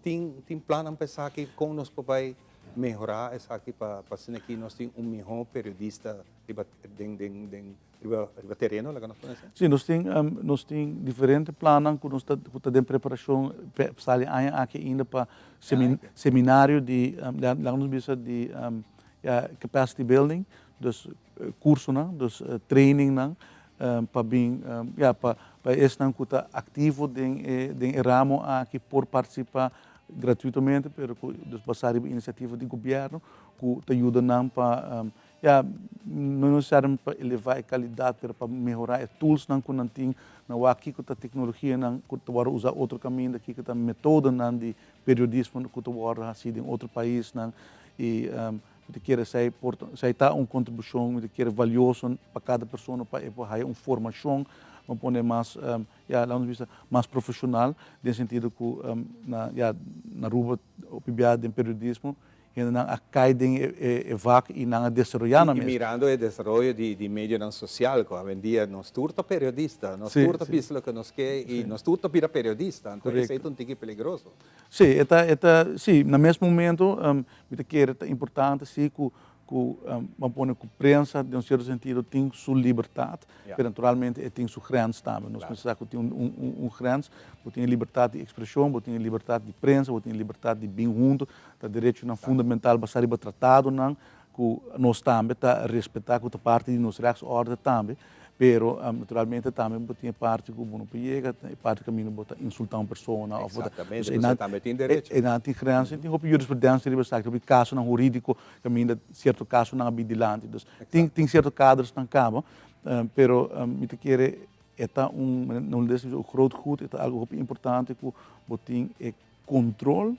Tin tin plannan pa esaki? Kon nos por bai mehorá esaki pa pa asina aki nos tin un mihó periodista riba den den den riba riba tereno laga nos pone asina? Sí, nos tin nos tin diferente plannan ku nos ta ku ta den preparashon sali aña aki ainda pa seminario di laga nos bisa di ya capacity building, dus kursonan, dus trainingnan pa bin ya pa pa esnan ku ta aktivo den e den e ramo aki por partisipá gratuitamente pero ku dus basá riba inisiativa di gobièrnu ku ta yuda nan pa ya no nesesariamente pa elevá e kalidat pero pa mehorá e toolsnan ku nan tin nan wak kiko ta teknologianan ku ta wòrdu usá otro kaminda kiko ta metodonan di periodismo ku ta wòrdu hasí den otro paisnan i. Mi ta kere esei por ta, esei ta un kontribushon, mi ta kere valioso pa kada persona pa e por haya un formashon, ban pone mas, ya, laat nos bisa, mas profeshonal, den sentido ku na, ya, na Aruba hopi bia den periodismo hendenan a kai den e vak i nan a desaroyá nan I mes. mirando e desaroyo di medionan sosial ku awendia nos tur ta periodista, nos tur ta bisa loke nos ke i nos tur ta bira periodista, anto esei ta un tiki peligroso. Sí, e ta, e ta, sí, na mes momento mi ta kere ta importante sí ku ku ban pone ku prensa den un sierto sentido tin su libertat, pero naturalmente e tin su grens tambe. Nos mester sa ku tin un un un grens, bo tin e libertat di ekspreshon, bo tin e libertat di prensa, bo tin e libertat di bin huntu, ta derechonan fundamental basá riba tratadonan ku nos tambe ta respetá ku ta parti di nos rechtsorde tambe. Pero naturalmente tambe bo tin e parti ku bo no por yega, e parti kaminda bo ta insultá un persona òf bo ta. Exactamente, bo tambe tin derecho. E nan tin grens, tin hopi jurisprudensia riba esaki, hopi kasonan hurídiko kaminda sierto kasonan a bin dilanti. Dus tin tin sierto kaders nan kaba, pero mi ta kere e ta un, na holandes ta bisa un groot goed, e ta algu hopi importante ku bo tin e kontrol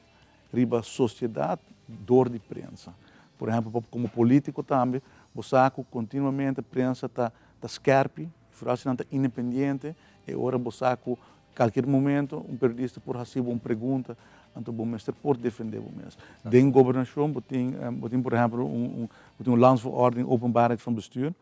riba sosiedat dor di prensa. Por ehempel, komo polítiko tambe, bo sa ku kontinuamente prensa ta ta skèrpi, foral si nan ta independiente, e ora bo sa ku kalkier momento un periodista por hasi bo un pregunta, anto bo mester por defendé bo mes. Den gobernashon bo tin bo tin por ehempel un un bo tin un Landsverordening Openbaarheid van Bestuur,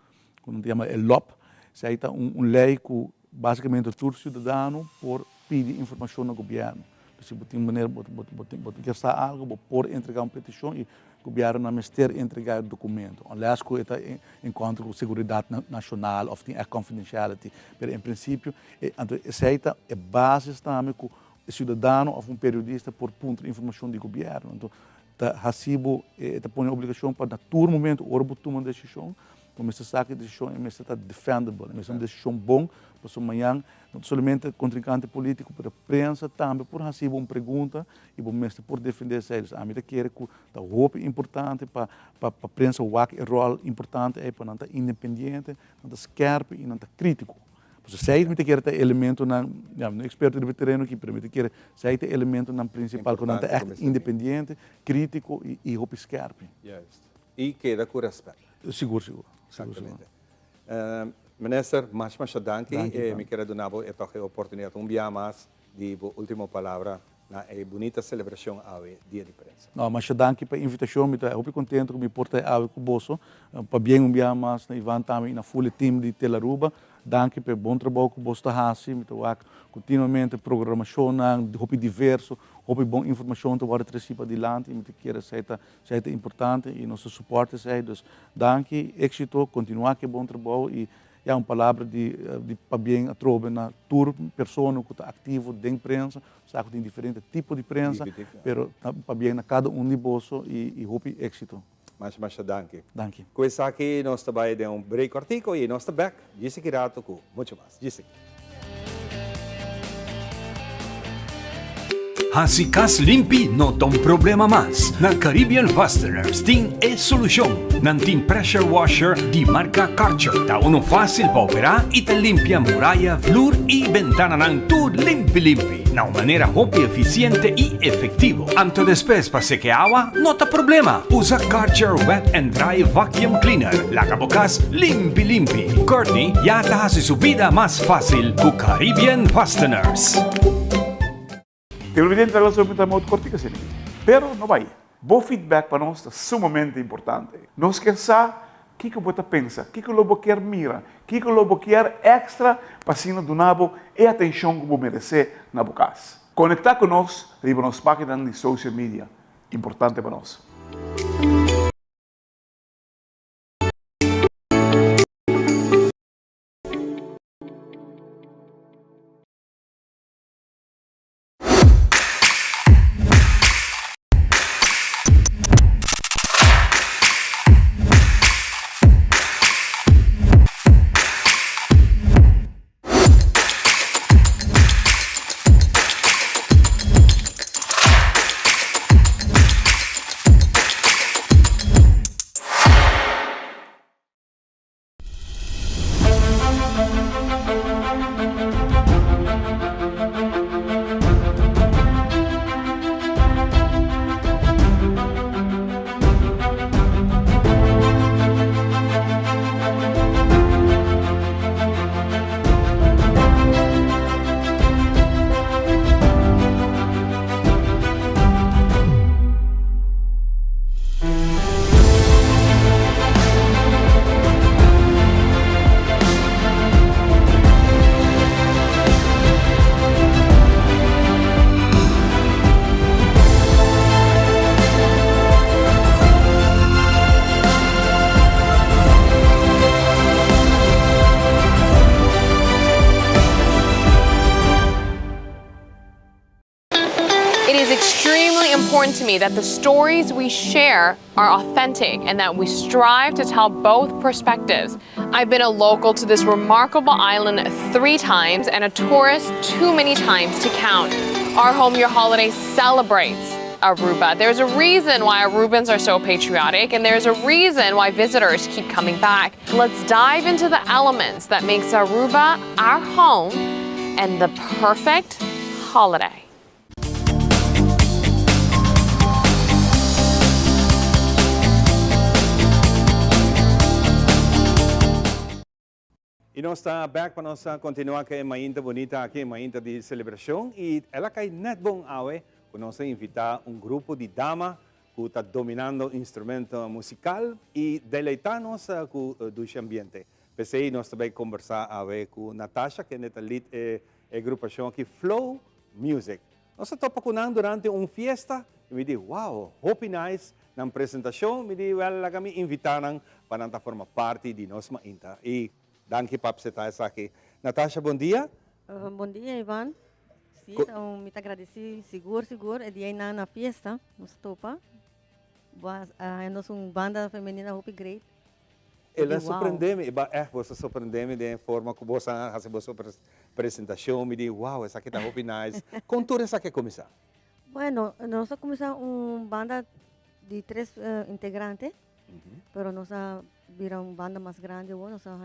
ku nan ta yama e lop, esei ta un un lei ku Básicamente tur ciudadano por pidi informacion na gobierno. Si bo tin manera bo bo bo kier sa algo bo por entrega un peticion y gobierno nan mester entrega e documento unless cu e ta en contra cu seguridad nacional of tin echt confidentiality pero en principio anto esey ta e basis tambe cu e ciudadano of un periodista por puntra informacion di gobierno anto ta haci bo e ta pone obligacion pa na tur momento ora bo tuma un decision Bo mester sa ku e desishon e mester ta defendable, e mester ta un desishon bon, pasobra mañan no ta solamente kontrinkante polítiko pero prensa tambe por hasi bo un pregunta i bo mester por defendé esei. Dus ami ta kere ku ta hopi importante pa pa pa prensa wak e ròl importante ei pa nan ta independiente, nan ta skèrpi i nan ta krítiko. Pasobra esei mi ta kere ta e elementonan, ya mi no eksperto riba e tereno aki pero mi ta kere esei ta e elementonan prinsipal ku nan ta ègt independiente, krítiko i hopi skèrpi. Juist. I keda ku rèspèt. Sigur, sigur. Exactamente. Minister, masha masha danki. Mi kier a duna bo e toch e oportunidad un bia mas di bo ultimo palabra na e bunita celebracion awe Dia di Prensa. No, masha danki pa e invitacion. Mi ta hopi contento cu mi por ta awe cu boso. Pabien un bia mas na Ivan tambe y na full e team di Telaruba. Danki pa e bon trabou ku bos ta hasi. Mi ta wak kontinuamente programashonnan hopi diverso, hopi bon informashon ta wòrdu tresi padilanti i mi ta kere esei ta esei ta importante i nos ta supòrt esei. Dus danki, éksito, kontinuá ku e bon trabou i ya un palabra di di pabien atrobe na tur persona ku ta aktivo den prensa. Sa ku tin diferente tipo di prensa, pero pabien na kada un di boso i hopi éksito. Masha masha danki. Danki. Ku esaki nos ta bai den un break kòrtiku i nos ta bèk djis aki rato ku muchu mas. Djis aki. Hasi kas limpi no ta un problema mas. Na Caribbean Fasteners tin e solushon. Nan tin pressure washer di marka Karcher. Ta unu fásil pa operá i ta limpia muraya, flur i bentananan tur limpi limpi. Na un manera hopi efisiente i efektivo. Anto despues pa seke awa no ta problema. Usa Karcher Wet and Dry Vacuum Cleaner. Laga bo kas limpi limpi. Courtney ya ta hasi su bida mas fásil ku Caribbean Fasteners. Televidente ta lansó mita modo kortiku asina aki. Pero no bai. Bo feedback pa nos ta sumamente importante. Nos kier sa kiko bo ta pensa, kiko lo bo kier mira, kiko lo bo kier extra pa asina duna bo e atencion ku bo merece na bo kas. Conecta ku nos riba nos paginanan di social media. Importante pa nos. important to me that the stories we share are authentic and that we strive to tell both perspectives. I've been a local to this remarkable island three times and a tourist too many times to count. Our Home Your Holiday celebrates Aruba. There's a reason why Arubans are so patriotic and there's a reason why visitors keep coming back. Let's dive into the elements that makes Aruba our home and the perfect holiday. Y nos ta back pa nos continua cu e mainta bunita aki, e mainta di celebracion. Y el a cay net bon awe cu nos a invita un grupo di dama cu ta dominando instrumento musical y deleita nos cu dushi ambiente. P'esey nos ta bay combersa awe cu Natasha, kende ta lead e e grupacion aki Flow Music. Nos a topa cu nan durante un fiesta y mi di wow, hopi nice nan presentacion, mi di wel laga mi invita nan pa nan ta forma parti di nos mainta y danki pa apseta esaki. Natasha bon dia. Bon dia Ivan, si mi ta agradeci sigur sigur e dia einan na fiesta nos a topa, bo a haña nos un banda femenina hopi great. El a sorprende mi, ba echt boso a sorprende mi den e forma cu boso a haci boso presentacion, mi di wow esaki ta hopi nice. Con tur esaki a cuminsa? Bueno, nos a cuminsa un banda di tres integrante, pero nos a bira un banda mas grandi awor, nos a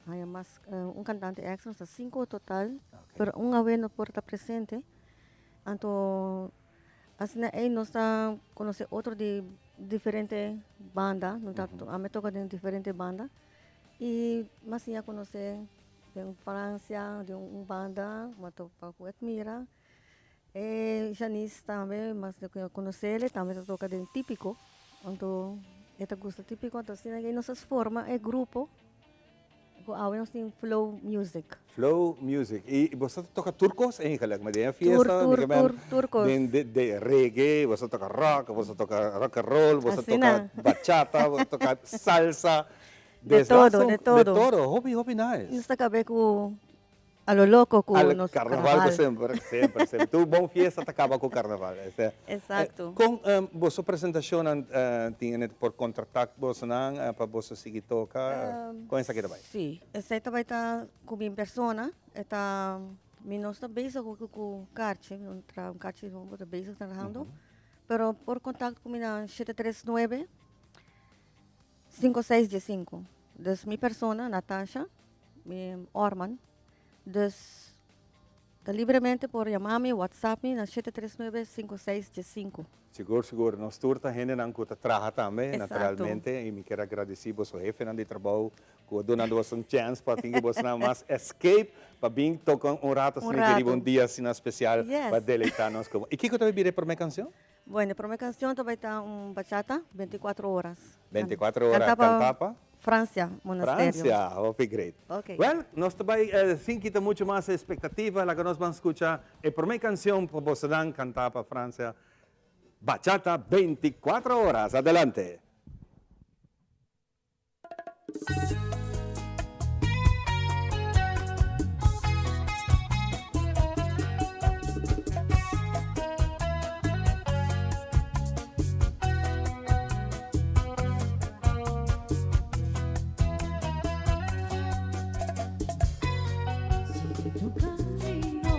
haya mas un cantante extra, nos ta cinco total, pero un awe no por ta presente, anto Asina ei nos ta conoce otro di diferente banda, no ta ami toca den diferente banda y mi a siña conoce den Francia den un banda mi a topa cu Edmira e Janice tambe mi a conocele tambe ta toca den Tipico anto e ta gusta Tipico anto asina ei nos a forma e grupo. Ku awe nos tin Flow Music. Flow Music. I boso ta toka tur kos eigenlijk? Ma den e fiesta Tur, tur, tur, tur kos. Den de reggae, boso ta toka rock, boso ta toka rock and roll, boso ta toka bachata, boso ta toka salsa. De todo, de todo. De todo. Hopi, hopi nice. Nos ta kabe ku A lo loco cu Al nos carnaval. Carnaval. Semper, semper, semper. Tur bon fiesta ta caba cu carnaval. Este, Exacto. Con boso presentacionnan tin en por contrata bosonan pa boso sigui toca? Con esaki ta bay? Sí, esey ta bay ta cu mi persona. E ta, mi no sta bezig cu cu carchi, mi no traha un carchi nobo, ta bezig trahando. Pero por contacto cu mi na shete tres nuebe, cinco seis diescinco. Dus mi persona, Natasha. Mi Orman. Dus ta libremente por yama mi, whatsapp mi na shete tres nuebe sinku seis dies sinku. Sigur, sigur. Nos tur ta hendenan ku ta traha tambe, Exacto. naturalmente, i mi kier a gradisí boso hefenan di trabou ku a duna nos un chèns pa tin ku bosnan mas escape pa bin toka un rato Un asina riba un rato. dia asina spesial Yes. pa deleitá nos ku. I kiko ta bai bira e promé kanshon? Bueno, e promé kanshon ta bai ta un bachata, 24 horas. 24 horas Kantá pa kantá pa? Francia Monasterio. Francia, hopi great. Ok. Well, nos ta bai sin kita mucho mas expectativa, laga nos ban scucha e prome cancion pa bosonan canta pa Francia, Bachata 24 horas. Adelante. Sigue tu camino,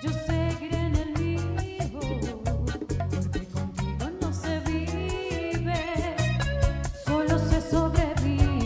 yo seguiré en el mío, porque contigo no se vive, solo se sobrevive.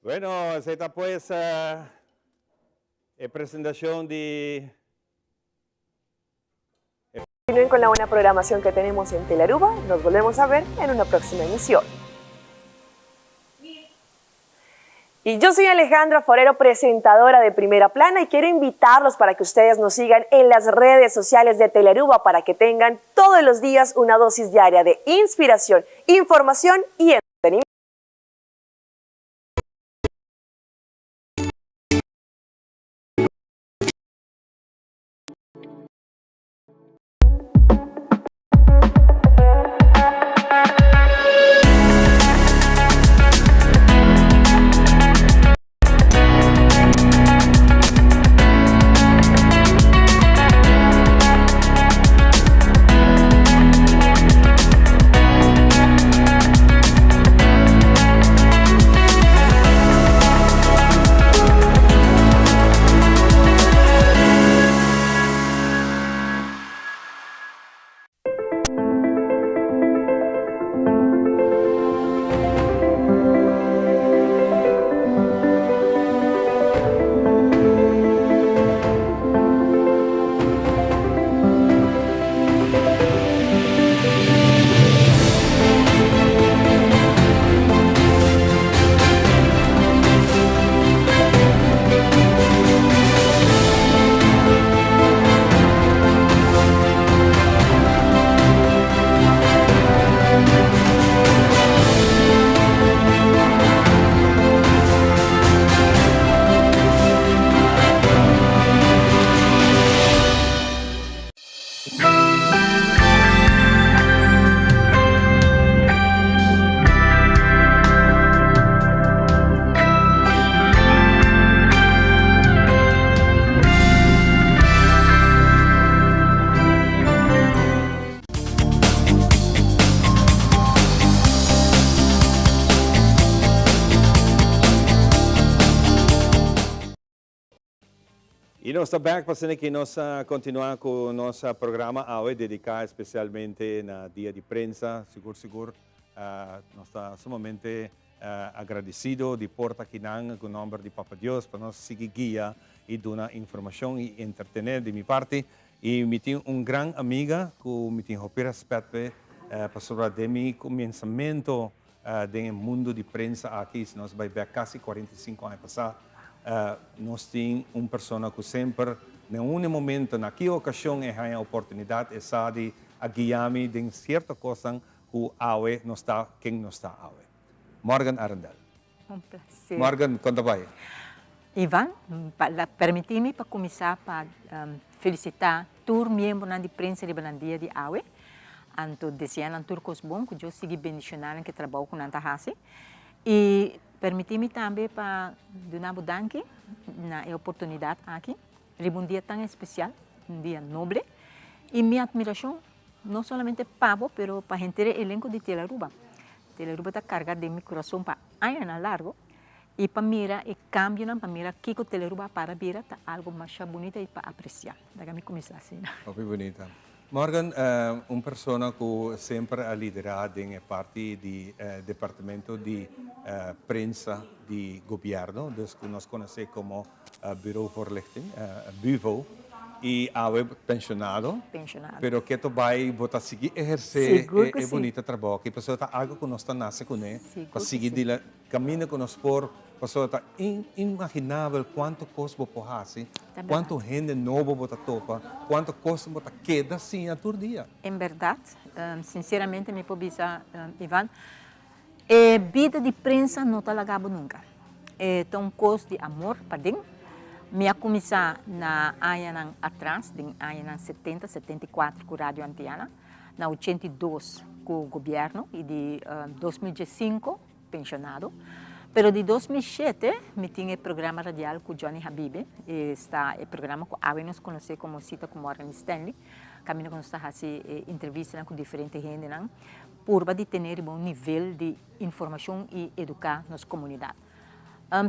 Bueno, esei ta pues e presentacion di e. Continúen con la buena programación que tenemos en Telearuba, nos volvemos a ver en una próxima emisión. Y yo soy Alejandra Forero, presentadora de Primera Plana, y quiero invitarlos para que ustedes nos sigan en las redes sociales de Telearuba para que tengan todos los días una dosis diaria de inspiración, información y entretenimiento. Y nos ta back pa asina ki nos a continua cu nos programa awe dedica especialmente na Dia di Prensa. Sigur sigur nos ta sumamente agradecido di por ta akinan cu nomber di Papa Dios pa nos sigui guia y duna informacion y entretene di mi parti. Y mi tin un gran amiga cu mi tin hopi respet p'e pasobra den mi comienzamento Den e mundu di prensa aki, si nos bai bek kasi 45 aña pasá, nos tin un persona ku semper, den un momento, na ki okashon e haña oportunidat, e sa di a guia mi den sierto kosnan ku awe nos ta ken nos ta awe. Morgan Arrindell. Un placer. Morgan, kon ta bai? Ivan, permití mi pa kuminsá pa felisitá tur miembronan di prensa riba nan dia di awe. Anto desea nan tur kos bon, ku Dios sigui bendishoná nan ku e trabou ku nan ta hasi. I permití mi tambe pa duna bo danki na e oportunidat aki riba un dia tan espesial, un dia noble. I mi atmirashon no solamente pa bo, pero pa henter e elenko di Telaruba. Telaruba ta karga den mi kurason pa añanan largo. I pa mira e kambionan, pa mira kiko Teleruba a para bira, ta algo masha bunita i pa apresiá. Laga mi kuminsá asina. Hopi bunita. Morgan, un persona ku semper a liderá den e parti di departamento di prensa di gobièrnu, dus ku nos konosé komo Bureau Voorlichting, BUVO, i awe penshonado. Penshonado. Pero keto bai bo ta sigui ehersé e bunita trabou aki, pasobra ta algo ku nos ta nase kuné pa sigui dila. Caminda cu nos por, pasobra ta inimaginabel cuanto cos bo por haci, cuanto hende nobo bo ta topa, cuanto cos bo ta keda siña tur dia. En berdad, sinceramente mi por bisa, Ivan, e bida di prensa no ta laga bo nunca. E ta un cos di amor paden. Mi a cuminsa na añanan atras, den añanan setenta, 74 cu Radio Antiana, na 82 cu gobierno y di 2005 pensionado. Pero di 2007 mi tin e programa radial cu Johnny Habibe, esta e programa cu awe nos conoce como Cita cu Morgan Stanley, caminda cu nos ta haci e entrevistanan cu diferente hendenan, purba di tene riba un nivel di informacion y educa nos comunidad.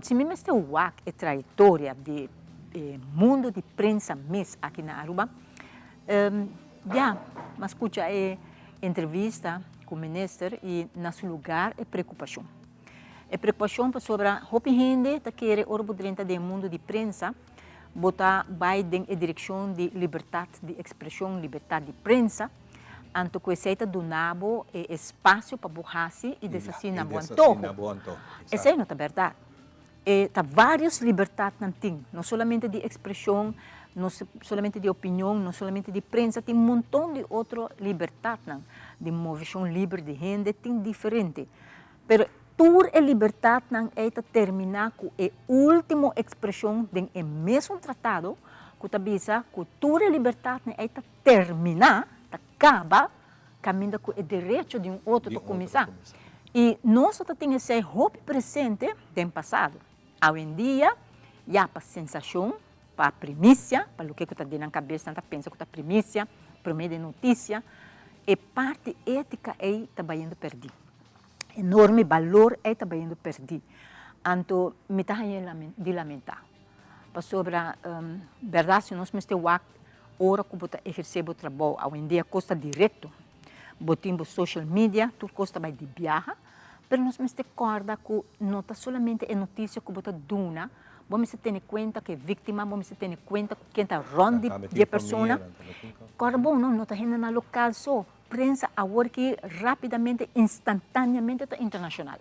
Si mi mester wak e trayectoria di e mundo di prensa mes aki na Aruba, ya, m'a scucha e entrevista cu minister y na su lugar e preocupacion. E preokupashon pasobra hopi hende ta kere ora bo drenta den e mundu di prensa, bo ta bai den e direkshon di libertat di ekspreshon, libertat di prensa, anto ku esei ta duna bo e espasio pa bo hasi i deshasí na bo antoho. Esei no ta bèrdat. E ta vários libertatnan tin, no solamente di ekspreshon, no solamente di opinion, no solamente di prensa, tin monton di otro libertatnan, di moveshon liber di hende, tin diferente. Pero tur e libertatnan ei ta terminá ku e último ekspreshon den e mesun tratado ku ta bisa ku tur e libertatnan ei ta terminá, ta kaba, kaminda ku e derecho di un otro ta kuminsá. I nos ta tin esei hopi presente den pasado. Awendia, ya pa sensashon, pa primisia, pa loke ku ta den nan kabes nan ta pensa ku ta primisia, promé den notisia, e parti étika ei ta bayendo pèrdí. Enorme balor ei ta bayendo pèrdí. Anto mi ta haña di lamentá. Pasobra bèrdat si nos mester wak ora ku bo ta ehersé bo trabou awendia kos ta direkto. Bo tin bo social media, tur kos ta bai di biaha, pero nos mester kòrda ku no ta solamente e notisia ku bo ta duna, bo mester tene kuenta ku e víktima, bo mester tene kuenta ku ken ta rònt di e persona. Kòrda bon no, no ta hendenan lokal so, prensa awor ki rápidamente, instantáneamente ta internashonal.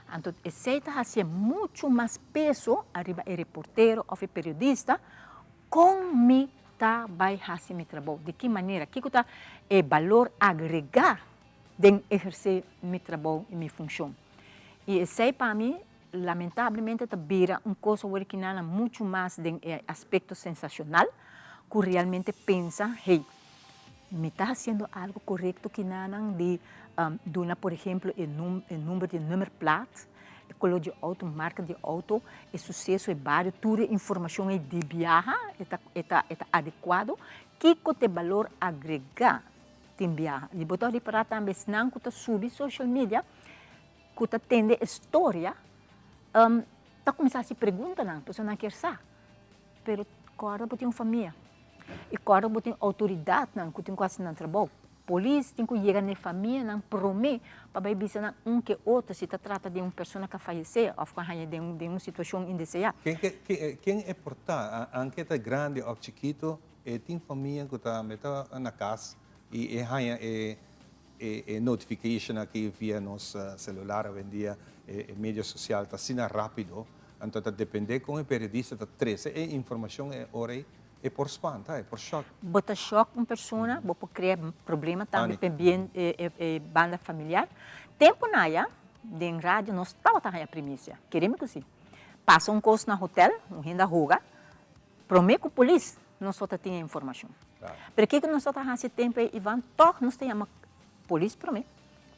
Anto esei ta hasié muchu mas peso ariba e reportero òf e periodista kon mi ta bai hasi mi trabou, di ki manera, kiko ta e balor agregá den ehersé mi trabou i mi funshon. I esei pa mi lamentablemente ta bira un kos awor ki nan muchu mas den e aspekto sensashonal ku realmente pensa, hey, Mi ta hasiendo algo korekto kinanan di duna por ehemplo e e number di e nummerplaat, e kolor di e outo, marka di e outo, e suseso, e bario, tur e informashon ei di biaha e ta e ta e ta adekuado? Kiko ta e balor agregá tin biaha? I bo ta ripará tambe esnan ku ta subi social media ku ta tende e storia ta kuminsá hasi preguntanan pasobra nan kier sa. Pero kòrda bo tin un famia i kòrda bo tin outoridatnan ku tin ku hasi nan trabou. Polis tin ku yega na e famianan promé pa bai bisa nan un ke otro si ta trata di un persona ku a fayesé òf ku a haña den den un situashon indeseá. Ken ke ken e por ta? Anke ta grandi òf chikitu e tin famia ku ta meta na kas i e haña e e notification aki via nos celular awendia e medio social ta asina rapido anto ta depende con e periodista ta trece e informacion e ora ey e por spanta e por shock. Bo ta shock un persona, bo por crea problema tambe pa e banda familiar. Tempo na ya den radio nos tabata haya primicia, kere mi cu si. Pasa un cos na hotel, un hende a hoga, Promé ku polis nos lo ta tin e informashon. Pero kiko nos lo ta hasi e tempu ei Ivan? Tòg nos ta yama polis promé,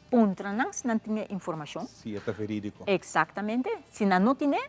puntra nan si nan tin e informashon. Si e ta verídiko. Eksaktamente. Si nan no tin'é,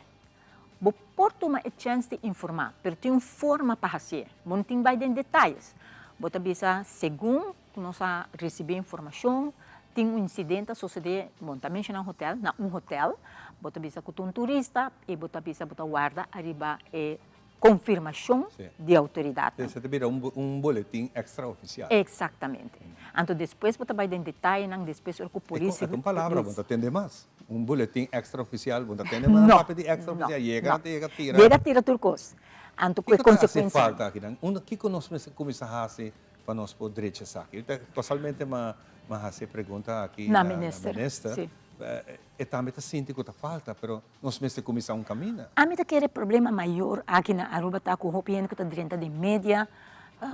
bo por tuma e chèns di informá, pero tin un forma pa hasié. Bo no tin bai den detayes. Bo ta bisa segun ku nos a risibí informashon, tin un insidente a sosodé, bo no ta menshoná un hotèl, na un hotèl, bo ta bisa ku ta un turista i bo ta bisa bo ta warda ariba e konfirmashon di outoridatnan. Esei ta bira un boletin ekstraofisial. Eksaktamente. Anto despues bo ta bai den detayenan, despues ora ku polis. E un palabra bo no ta tende mas. Un boletin ekstraofisial, bo no ta tende mas nan papia di ekstraofisial. Yega, ta yega tira. Yega tira tur kos. Anto ku e Kiko ta hasi konsekuensianan. falta akinan? Unda kiko nos mester kuminsá hasi pa nos por drecha esaki? Pasalmente mi a hasi e pregunta aki na minister. Si. E tambe ta sinti ku ta falta, pero nos mester kuminsá un kaminda. Ami ta kere problema mayor aki na Aruba ta ku hopi hende ku ta drenta den media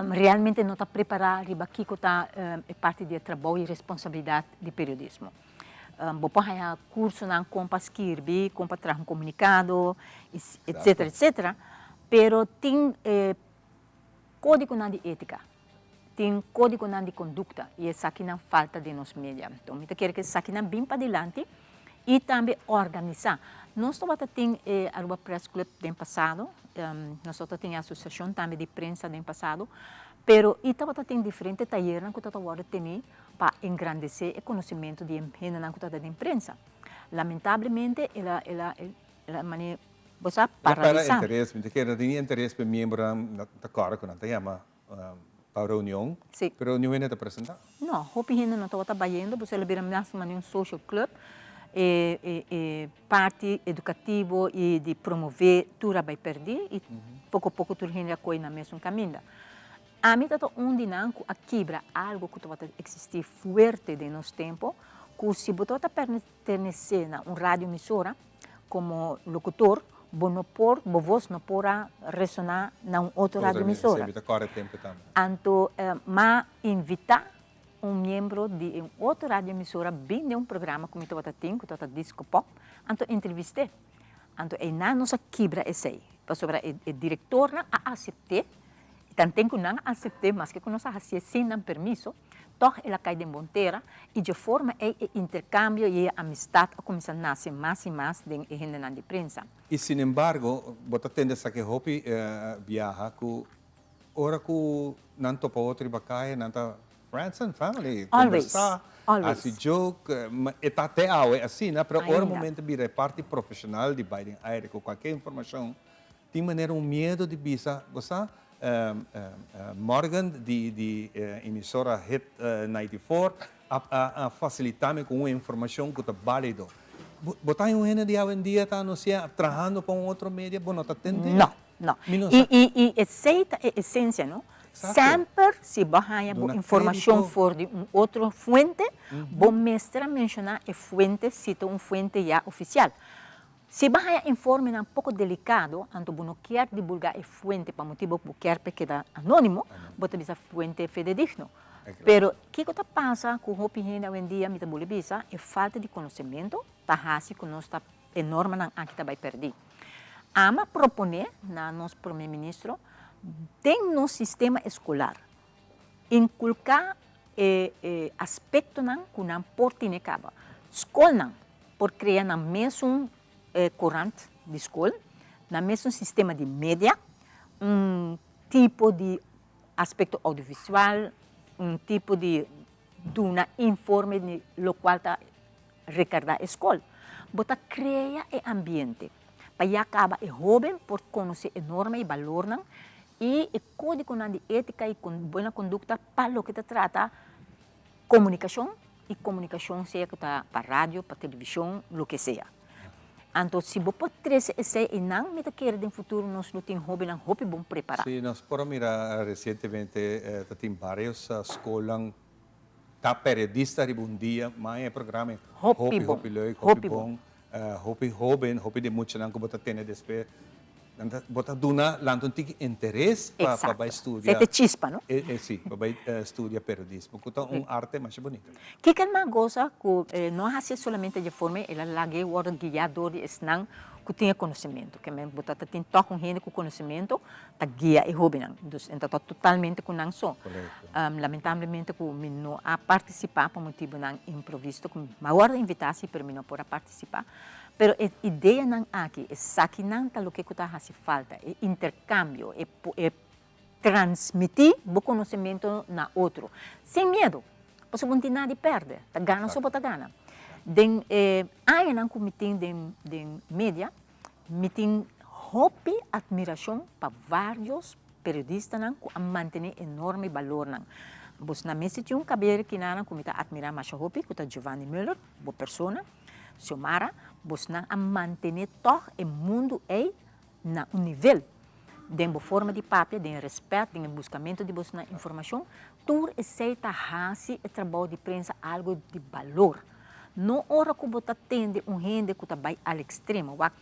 realmente no ta prepará riba kiko ta e parti di e trabou i responsabilidat di periodismo. Bo por haña kursonan kon pa skirbi, kon pa traha un komunikado, etsetera, etsetera, pero tin e Kódigonan di étika. Tin kódigonan di kondukta i esakinan falta den nos media. Enton mi ta kere ku esakinan bin padilanti i tambe organisá. Nos tabata tin e Aruba Press Club den pasado, nos tabata tin e asosiashon tambe di prensa den pasado, pero i tabata tin diferente tayernan ku tabata wòrdu tení pa engrandesé e konosementu di e hendenan ku tabata den prensa. Lamentablemente el a el a el a manera Bo sa No para paralisá. interes, mi ta kere no tin interes pa e miembronan na ta kòrda ku nan ta yama pa reunion, Sí. pero niun hende ta presentá. No, hopi hende no tabata bayendo, pasobra el a bira mas manera un social club. E e e parti edukativo i di promové tur a bai pèrdí i poko poko tur hende a kohe nan mesun kaminda. Ami ta ta un di nan ku a kibra algu ku tabata eksistí fuerte den nos tempu, ku si bo tabata pertenesé na un radioemisora komo lokutor, bo no por, bo vos no por a resoná na un otro radioemisora. Anto m'a invitá un miembro di un otro radioemisora bin den un programa ku mi tabata tin, ku tabata Disco Pop, anto entrevist'é. Anto einan nos a kibra esei, pasobra e e direktornan a asept'é, i tanten ku nan a asept'é, maske ku nos a hasié sin nan permiso, tòg el a kai den bon tera, i dje forma ei e interkambio i e amistat a kuminsá nase mas i mas den e hendenan di prensa. I sinembargo, bo ta tende esaki hopi biaha ku Ora ku nan topa otro riba kaya nan ta friends and family, kombersá, hasi joke, e ta te awe asina, pero ora momento bira e parti profeshonal di bai den aire ku kualke informashon, tin manera un miedu di bisa, bo sa, Morgan di di emisora Hit 94 a fasilitá mi ku un informashon ku ta bálido. Bo ta un hende di awendia ta anunsiá trahando pa un otro media, bo no ta tende? No. No. Mi no sa. I, i, i esei ta e esensia, no? Exacto. Semper si bo haña bo Duna informashon crédito. for di un otro fuente, bo mester a menshoná e fuente si ta un fuente ya ofisial. Si bo haña informenan poko delikado, anto bo no kier dibulgá e fuente pa motibu ku bo kier pa e keda anónimo, bo ta bisa fuente fidedigno. Pero kiko ta pasa ku hopi hende awendia, mi ta buli bisa, e falta di konosementu ta hasi ku nos ta E normanan aki ta bai pèrdí. Ama proponé na nos Promé Ministro den nos sistema eskolar inkulká e e aspektonan ku nan por tene kaba. Skolnan por krea nan mesun korant di skol, nan mesun sistema di media, un tipo di aspekto audiovisual, un tipo di duna informe di lokual ta Rekarda e skol. Bo ta krea e ambiente pa ya kaba e hóben por konosé e norma i balornan i e kódigonan di étika i buena kondukta pa loke ta trata komunikashon i komunikashon sea ku ta pa radio, pa televishon, loke sea. Anto si bo por trese esei einan mi ta kere den futuro nos lo tin hóbennan hopi bon prepará. Sí, nos por a mira resientemente ta tin vários skolnan Ta periodista riba un dia, ma e programa e hopi hopi leuk, hopi bon, hopi hoben, hopi di muchanan ku bo ta tene despues, nan ta bo ta duna lanta un tiki interes pa pa bai studia. Exacto, e chispa no? E si, pa bai studia periodismo, ku ta un arte masha bunita. Kiko el mas gosa ku no a hasi solamente dje forma el a lag'é wòrdu guiá dor di esnan ku tin e konosementu, ke men bo ta ta tin tòg un hende ku konosementu ta guia e hobennan. Dus e ta ta totalmente ku nan so. Lamentablemente ku mi no a partisipá pa motibunan improvisto ku mi a wòrdu invitá si pero mi no por a partisipá. Pero e ideanan aki, esakinan ta loke ku ta hasi falta, e interkambio, e e transmití bo konosementu na otro sin miedu, pasobra bo no tin nada di pèrdè, ta gana so bo ta gana. Den e añanan ku mi tin den den media, Mi tin hopi admiracion pa varios periodistanan cu a mantene enorme balornan. Bos na mester tin un caberi kinanan cu mi ta admira masha hopi cu ta Giovanni Muller, bo persona, Xiomara, bosnan a mantene tog e mundu ey na un nivel. Den bo forma di papia, den respet, den e buscamento di bosnan informacion, tur esey ta haci e trabou di prensa algo di balor. No ora ku bo ta tende un hende ku ta bai al ekstremo. Wak,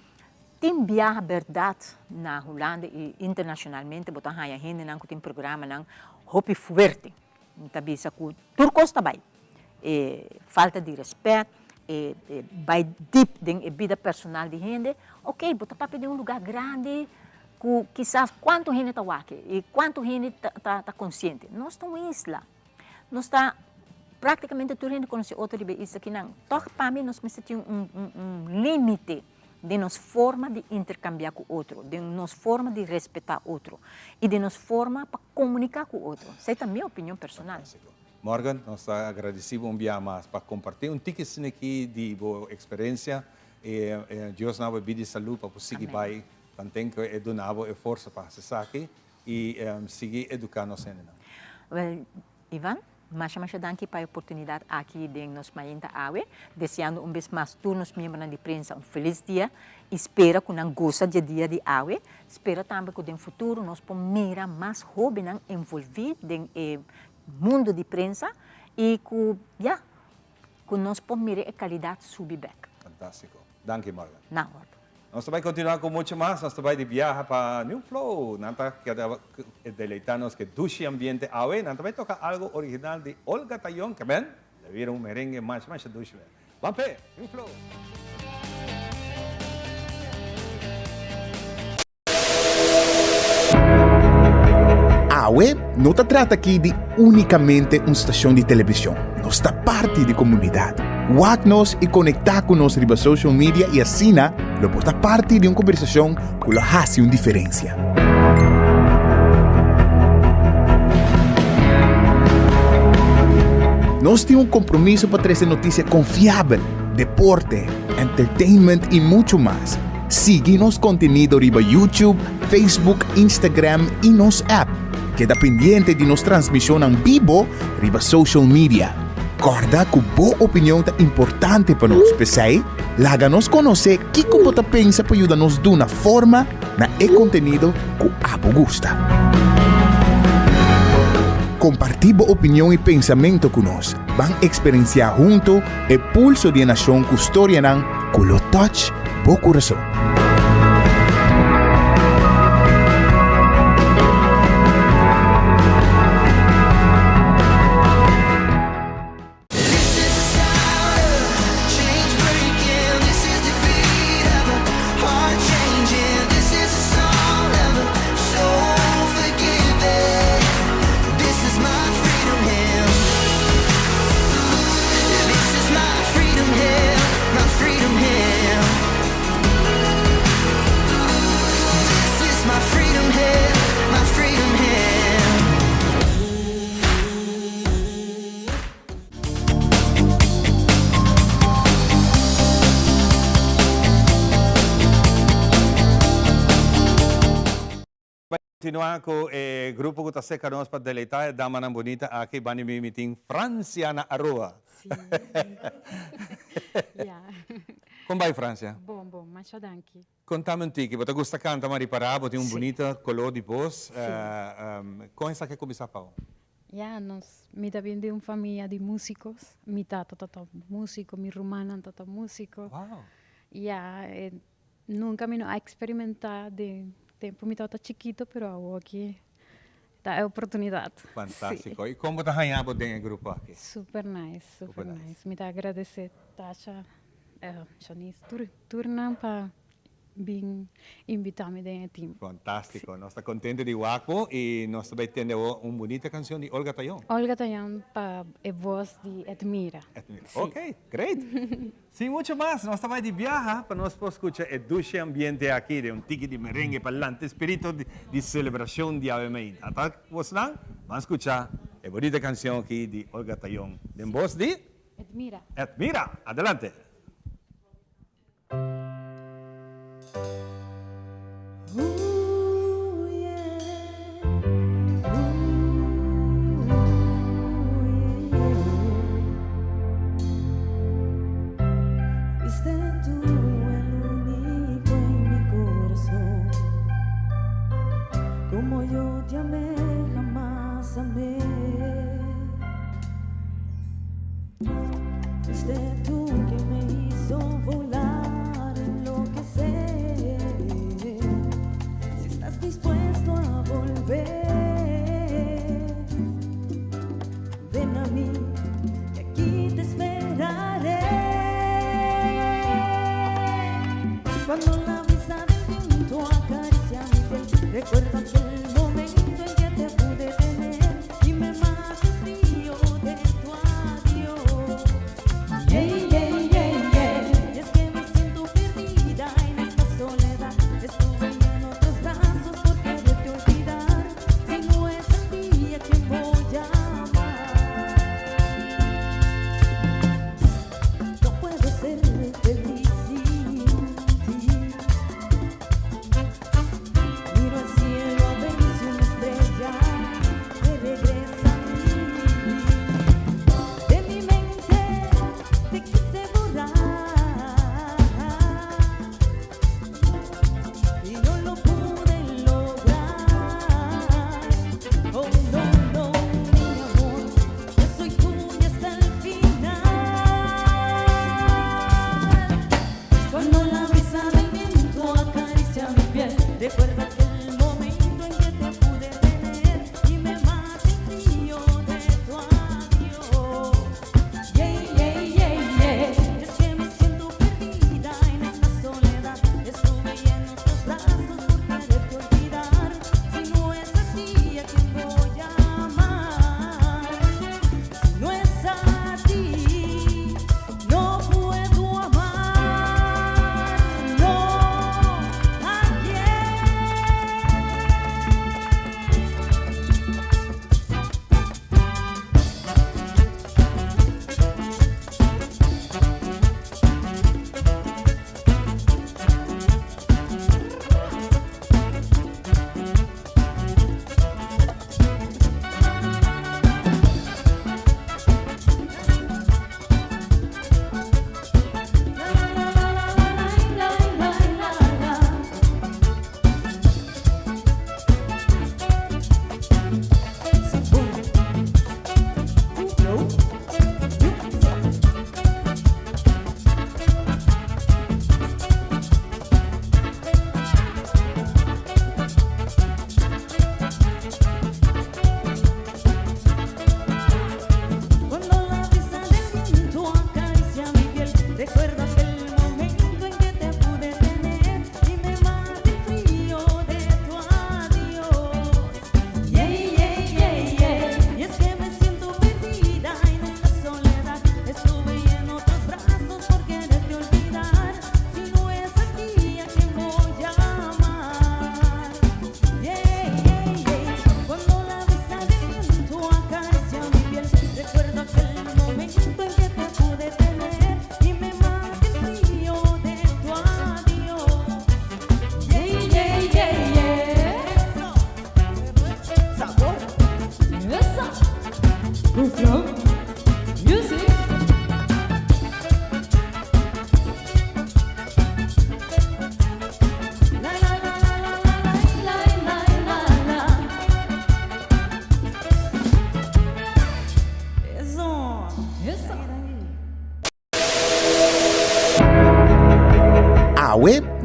tin biaha bèrdat na Hulanda i internashonalmente bo ta haña hendenan ku tin programanan hopi fuerte. Mi ta bisa ku tur kos ta bai. E falta di rèspèt, e bai dip den e bida personal di hende. Oké, bo ta papia den un lugá grandi ku kisas kuantu hende ta wak i kuantu hende ta konsiente. Nos ta un isla. Nos ta práktikamente tur hende konosé otro riba e isla kinan. Tòg pa mi nos mester tin un un límite den nos forma di interkambiá ku otro, den nos forma di respetá otro i den nos forma pa komuniká ku otro. Esei ta mi opinion personal. Morgan, nos ta agradesí bo un bia mas pa kompartí un tiki esaki di bo eksperensia. I Dios na bo e bida i salú pa bo sigui bai tanten ku e duna bo e forsa pa hasi esaki. I sigui eduká nos hendenan. Wel, Ivan, Masha masha danki pa e oportunidat aki den nos mainta awe. Deseando un bes mas tur nos miembronan di prensa un felis dia y spera cu nan gosa dje dia di awe. Spera tambe cu den futuro nos por mira mas hobennan envolvi den e mundo di prensa y cu ya, cu nos por mira e calidad subi bek. Fantastico. Danki Morgan. Na orde. Nos ta bai continua cu mucho mas. Nos ta bai di biaha pa New Flow. Nan ta keda deleita nos cu e dushi ambiente awe. Nan ta bai toca algo original di Olga Tayon, ke men ta bira un merengue masha masha dushi men. Ban p'e! New Flow! Awe no ta trata aki di únikamente un stashon di televishon, nos ta parti di komunidat. Wak nos i konektá ku nos riba social media i asina lo por ta parti di un kombersashon ku lo hasi un diferensia. Nos tin un kompromiso pa trese notisia konfiabel, deporte, entertainment i muchu mas. Sigui nos kontenido riba YouTube, Facebook, Instagram i nos app. Keda pendiente di nos transmishonnan bibo riba social media. Kòrda ku bo opinion ta importante pa nos, p'esei laga nos konosé kiko bo ta pensa pa yuda nos duna forma na e kontenido ku abo gusta. Kompartí bo opinion i pensamentu ku nos. Ban eksperensiá huntu e pulso di e nashon ku storianan ku lo touch bo kurason. Bai continua cu e grupo cu ta seca nos pa deleita e damanan bunita aki bani mi mi tin Francia na Aruba. Sí. Ya. Con bai Francia? Bon, bon, masha danki. Contame un tiki, bo ta gusta canta m'a ripara, bo tin un Sí. bunita color di bos. Sí. Con esaki a cuminsa pa bo? Ya, nos, mi ta bin di un famia di musicos, mi tata ta ta musico, mi rumannan ta ta musico. Wow. Ya, e Nunca mi no a experimenta den tempo mi tabata chikito pero awoki ta e oportunidad. Fantastico. Y con bo ta haña bo den e grupo aki? Super nice, super nice. Mi ta agradece Tasha, Shanice, tur tur nan pa bin invita mi den e team. Fantastico. Nos ta contento di wak bo y nos ta bay tende awo un bunita cancion di Olga Tayon. Olga Tayon pa e voz di Edmira. Edmira. Ok, great. Sin mucho mas, nos ta bai di biaha pa nos por scucha e dushi ambiente aki den un tiki di merengue pa lanta e spirito di celebracion di awe mainta. Ata bosnan, ban scucha e bonita cancion aki di Olga Tayon den bos di. Edmira. Edmira! Adelante! Fuiste tú el único en mi corazón. Como yo te amé, jamás amé. Fuiste tú que me hizo volar, enloquecer. Si estás dispuesto a volver, ven a mí, que aquí te esperaré. Cuando la brisa del viento acaricia mi piel, recuerdo aquel momento en que te pude tener y me mata el frío de tu adiós. Yeah, yeah, yeah, yeah. Y es que me siento perdida en esta soledad. Estuve en otros brazos por quererte olvidar. Si no es a ti, ¿a quién voy a amar? No puedo ser feliz sin ti. Miro al cielo a ver si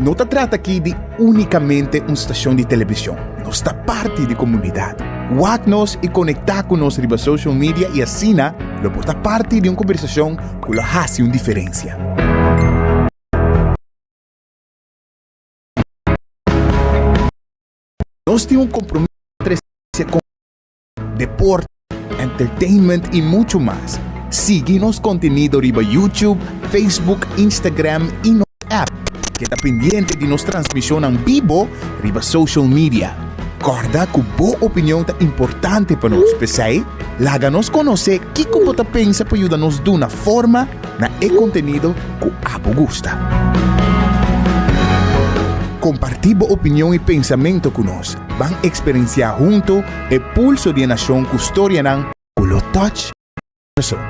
No ta trata aki di únikamente un stashon di televishon, nos ta parti di komunidat. Wak nos i konektá ku nos riba social media i asina lo por ta parti di un kombersashon ku lo hasi un diferensia. Nos tin un kompromiso pa trese deporte, entertainment y mucho mas. Sigui nos contenido riba YouTube, Facebook, Instagram y nos app. Keda pendiente di nos transmisionnan bibo riba social media. Corda cu bo opinion ta importante pa nos, p'esey laga nos conoce kico bo ta pensa pa yuda nos duna forma na e contenido cu abo gusta. Comparti bo opinion y pensamento cu nos. Ban eksperensiá huntu e pulso di e nashon ku storianan ku lo touch bo kurason.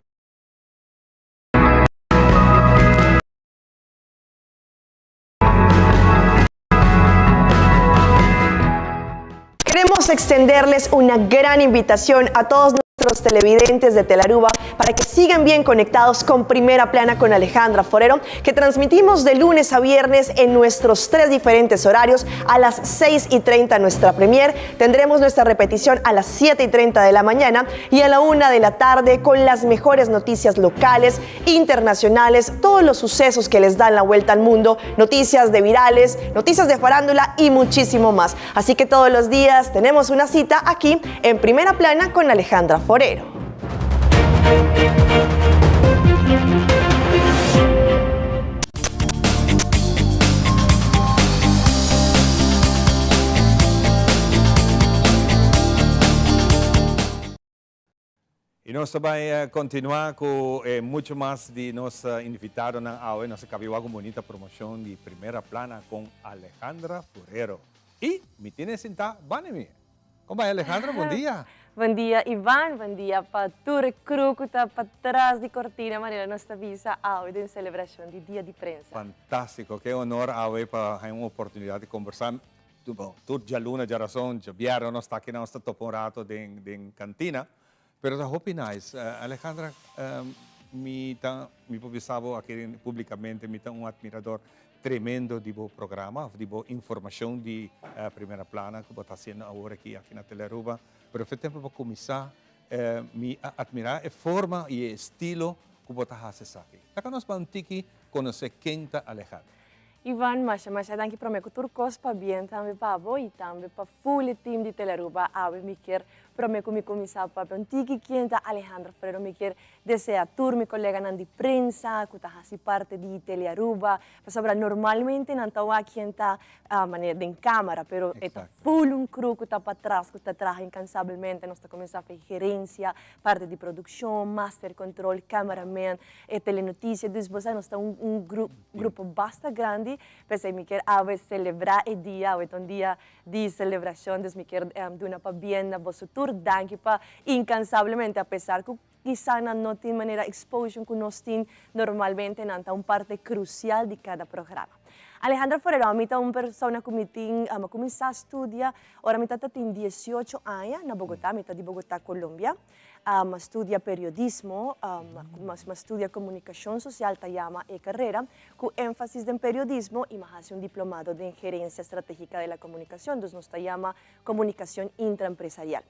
Queremos extenderles una gran invitación a todos nuestros televidentes de Telaruba para que sigan bien conectados con Primera Plana con Alejandra Forero, que transmitimos de lunes a viernes en nuestros tres diferentes horarios a las 6 y 30 nuestra premier. Tendremos nuestra repetición a las 7 y 30 de la mañana y a la 1 de la tarde con las mejores noticias locales, internacionales, todos los sucesos que les dan la vuelta al mundo, noticias de virales, noticias de farándula y muchísimo más. Así que todos los días tenemos una cita aquí en Primera Plana con Alejandra Forero. Y nos ta bay continua cu mucho mas di nos invitadonan awe. Nos a caba cu bunita promocion di Primera Plana con Alejandra Forero. Y mi tene sinta banda mi. Con bay Alejandra? Bon dia. Bon dia Ivan, bon dia pa tur e crew cu ta patras di cortina manera nos ta bisa awe den celebracion di Dia di Prensa. Fantastico, ke honor awe pa haña un oportunidad di conversa. Bon, tur djaluna, djarason, djabièrnè nos ta aki nos ta topa un rato den den kantina. Pero ta hopi nice. Alejandra, mi ta, mi por bisa bo aki publicamente, mi ta un admirador tremendo di bo programa of di bo informacion di Primera Plana cu bo ta haciendo awor aki aki na Telearuba. Pero fe tempo bo cuminsa, mi a admira e forma y e estilo cu bo ta haci esaki. Laga nos ban un tiki conoce ken ta Alejandra. Ivan, masha masha danki prome ku tur kos pabien tambe pa bo i tambe pa full e team di Telearuba awe mi kier prome ku mi kuminsá papia un tiki kien ta Alejandra Forero mi kier desea tur mi koleganan di prensa ku ta hasi parte di Telearuba pasobra normalmente nan ta wak kien ta manera den kamara pero e ta full un crew ku ta patras ku ta traha inkansabelmente nos ta kuminsá fe gerensia parti di produkshon master control cameraman e telenotisia dus bo sa nos ta un grupo basta grandi, p'esei mi kier awe selebrá e dia, awe ta un dia di selebrashon, dus mi kier duna pabien na boso tur danki pa inkansablemente apesar ku kisa nan no tin manera exposure ku nos tin normalmente nan ta un parte krusial di kada programa. Alejandra Forero, mi ta un persona ku mi tin, mi a kuminsá studia ora mi tabata tin diesiocho aña na Bogotá, mi ta di Bogotá, Colombia. Ma studia periodismo, ma studia comunicacion social ta yama e carera, cu enfasis den periodismo y ma haci un diplomado den gerencia strategica de la comunicacion, dus nos ta yama comunicacion intraempresarial.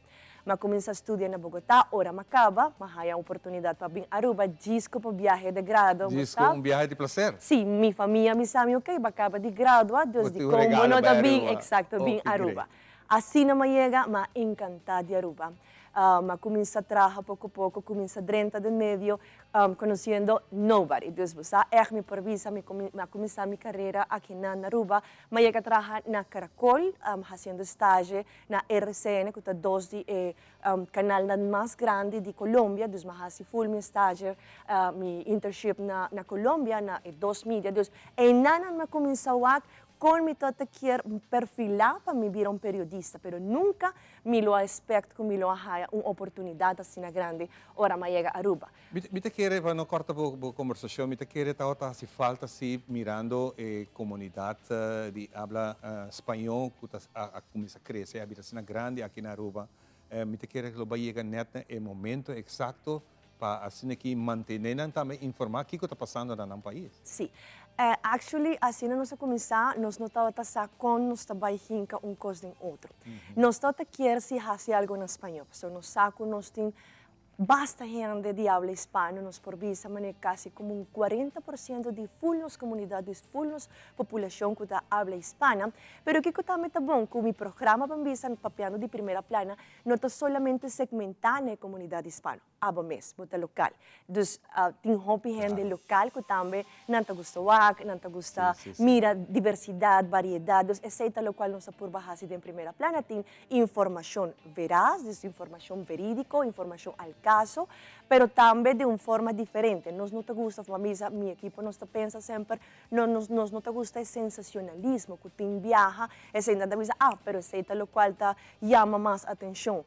Ma cuminsa studia na Bogota, ora ma caba, ma haya oportunidad pa bin Aruba djis como biahe de grado. Djis como un biahe di placer. Si, mi famia a bisa mi, ok, bo a caba di gradua, dus di con bo no ta bin, exacto, bin Aruba. Asina ma yega, ma a encanta di Aruba. M'a cuminsa traha poco poco, cuminsa drenta den medio, conociendo nobody. Dus bo sa echt mi por bisa mi a cuminsa mi carera aki na Aruba. M'a yega traha na Caracol, haciendo stage na RCN cu ta dos di e canalnan mas grandi di Colombia. Dus m'a haci full mi stage, mi internship na Colombia na e dos media. Dus eynan m'a cuminsa wak Kon mi ta ta kier perfilá pa mi bira un periodista, pero nunka mi lo a expect ku mi lo a haya un oportunidat asina grandi ora mi a yega Aruba. Mi ta kere, pa no kòrta bo kombersashon, mi ta kere tabata hasi falta si mirando e komunidat di abla spañó ku ta a kuminsá krese, a bira asina grandi aki na Aruba, mi ta kere lo bai yega nèt na e momento eksakto pa asina ki mantené nan tambe informá kiko ta pasando na nan pais. Sí. Actually, asina nos a cuminsa, nos no tabata sa con nos ta bay hinca un cos den otro. Nos tabata kier si haci algo na spañol, pasobra nos sa cu nos tin basta hende di habla hispano, nos por bisa manera casi como un 40% di full nos comunidad, di full nos populacion cu ta habla hispana. Pero kico tambe ta bon cu mi programa ban bisa Papiando di Primera Plana no ta solamente segmenta na e comunidad hispano. Abo mes, bo ta lokal. Dus tin hopi hende lokal ku tambe nan ta gusta wak, nan ta gusta mira diversidat, variedat. Dus esei ta lokual nos a purba hasi den Primera Plana. Tin informashon veras, dus informashon verídiko, informashon al kaso, pero tambe den un forma diferente. Nos no ta gusta, òf misa mi ekipo nos ta pensa semper, no nos nos no ta gusta e sensacionalismo ku tin biaha, esei nan ta bisa, ah, pero esei ta lokual ta yama mas atenshon.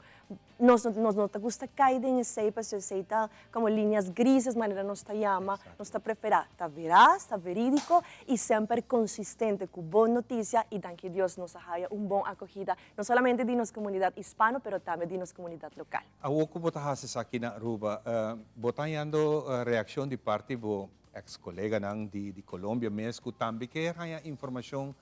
Nos no nos no ta gusta kai den esei pasobra esei ta como lineas grises manera nos ta yama, nos ta prefera ta veraz, ta veridico y semper consistente cu bon noticia y danki Dios nos a haya un bon acogida no solamente di nos comunidad hispano pero tambe di nos comunidad local. Awor cu bo ta haci esaki na Aruba, bo ta hañando reaccion di parti bo ex coleganan di Colombia mes cu tambe kier haña informacion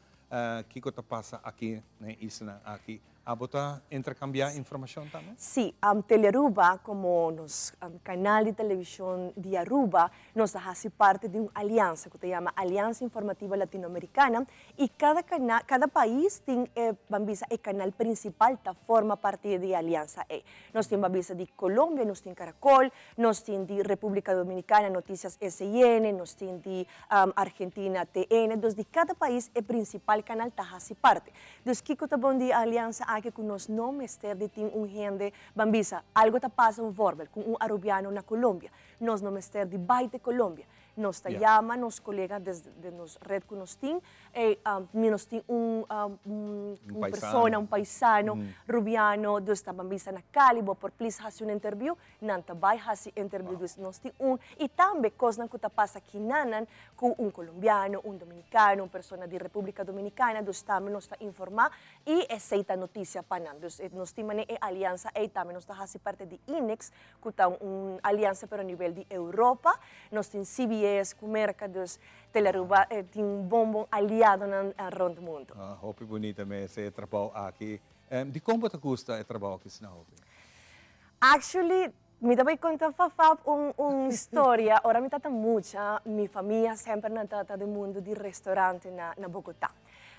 Kiko ta pasa aki na e islanan aki? Abo ta interkambiá informashon tambe? Sí, Telearuba komo nos kanal di televishon di Aruba, nos ta hasi parti di un aliansa ku ta yama Aliansa Informativa Latinoamericana i kada kana kada pais tin e ban bisa e kanal prinsipal ta forma parti di e aliansa ei. Nos tin ban bisa di Colombia, nos tin Caracol, nos tin di República Dominicana Noticias SIN, nos tin di Argentina TN, dus di kada pais e prinsipal kanal ta hasi parti. Dus kiko ta bon di e aliansa aki ku nos no mester di tin un hende ban bisa algo ta pasa un voorbeeld ku un arubiano na Colombia, nos no mester di bai te Colombia, nos ta yama nos kolega desde nos red ku nos tin, ey mi nos tin un un persona, un paisano rubiano, dus ta ban bisa na Cali bo por please hasi un interview, Nan ta bai hasi interview dus nos tin un y tambe cosnan cu ta pasa kinanan cu un colombiano, un dominicano, un persona di Republica Dominicana dus tambe nos ta informa y esey ta noticia pa nan. Dus nos tin mane e alianza ey tambe nos ta hasi parte di INEX cu ta un alianza pero a nivel di Europa, nos tin CBS cu Merca dus Telearuba tin un bon bon aliadonan rond mundo. Hopi bunita mes e trabou aki. Dicon bo ta gusta e trabou aki asina hopi? Actually, mi ta bay conta Fafaf un un historia. Ora mi tata mucha, mi famia semper nan tata den mundo di restaurante na na Bogota.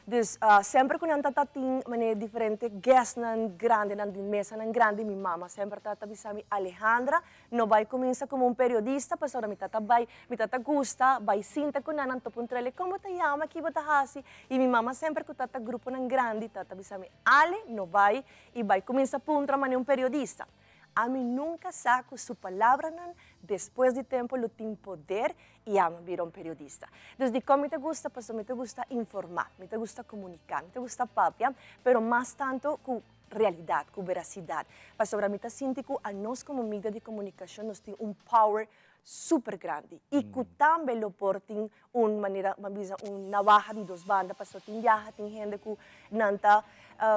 Dus semper cu nan tata tin manera diferente guestnan grandenan di mesanan grandi, mi mama semper tata bisa mi, Alejandra, no bay cuminsa como un periodista pasobra mi tata bay, mi tata gusta bay sinta cu nan, nan ta puntra'le, con bo ta yama, ki bo ta haci? Y mi mama semper cu tata gruponan grandi tata bisa mi, Ale, no bay I bai kuminsá puntra manera un periodista. Ami nunka sa ku su palabranan despues di tempu lo tin poder i ami bira un periodista. Dus dikon mi ta gusta? Pasobra mi ta gusta informá, mi ta gusta komuniká, mi ta gusta papia, pero mas tantu ku realidat, ku berasidat. Pasobra mi ta sinti ku anos komo media di komunikashon nos tin un power super grandi i ku tambe lo por tin un manera ban bisa un navaha di dos banda pasobra tin biaha tin hende ku nan ta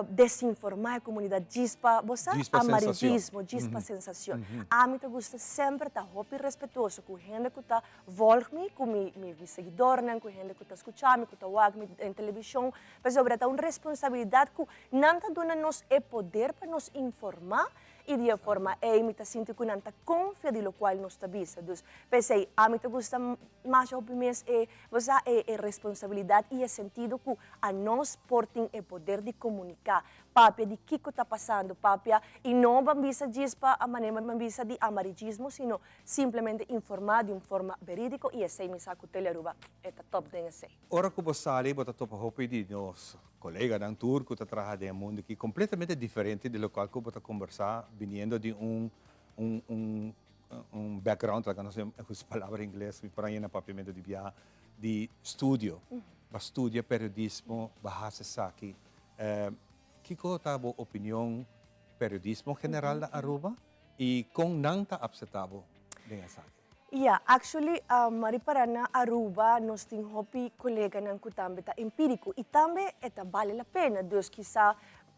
desinformá e komunidat djis pa bo sa amarillismo djis pa sensashon ami ta gusta semper ta hopi respetuoso ku hende ku ta volg mi ku mi mi seguidornan ku hende ku ta skucha mi ku ta wak mi den televishon pasobra ta un responsabilidat ku nan ta duna nos e poder pa nos informá I di e forma ei mi ta sinti ku nan ta konfia di lokual nos ta bisa. Dus, p'esei ami ta gusta masha hopi mes e, bo sa, e e responsabilidat i e sentido ku anos por tin e poder di komuniká, papia di kiko ta pasando, papia i no ban bisa djis pa a manera ban bisa di amarillismo, sino simplemente informá di un forma verídiko i esei mi sa ku Telearuba e ta tòp den esei. Ora ku bo sali bo ta topa hopi di nos Koleganan tur ku ta traha den e mundu aki kompletamente diferente di lokual ku bo ta kombersá biniendo di un un un un background, laga nos usa palabra ingles, mi por a yena papiamentu di biaha, di studio. Bo a studia periodismo, bo a hasi esaki. Kiko ta bo opinion periodismo general na Aruba i kon nan ta apseptá bo den esaki? Ya, actually Maripara na Aruba nos tin hopi coleganan cu tambe ta empirico y tambe e ta bale la pena, dus kisa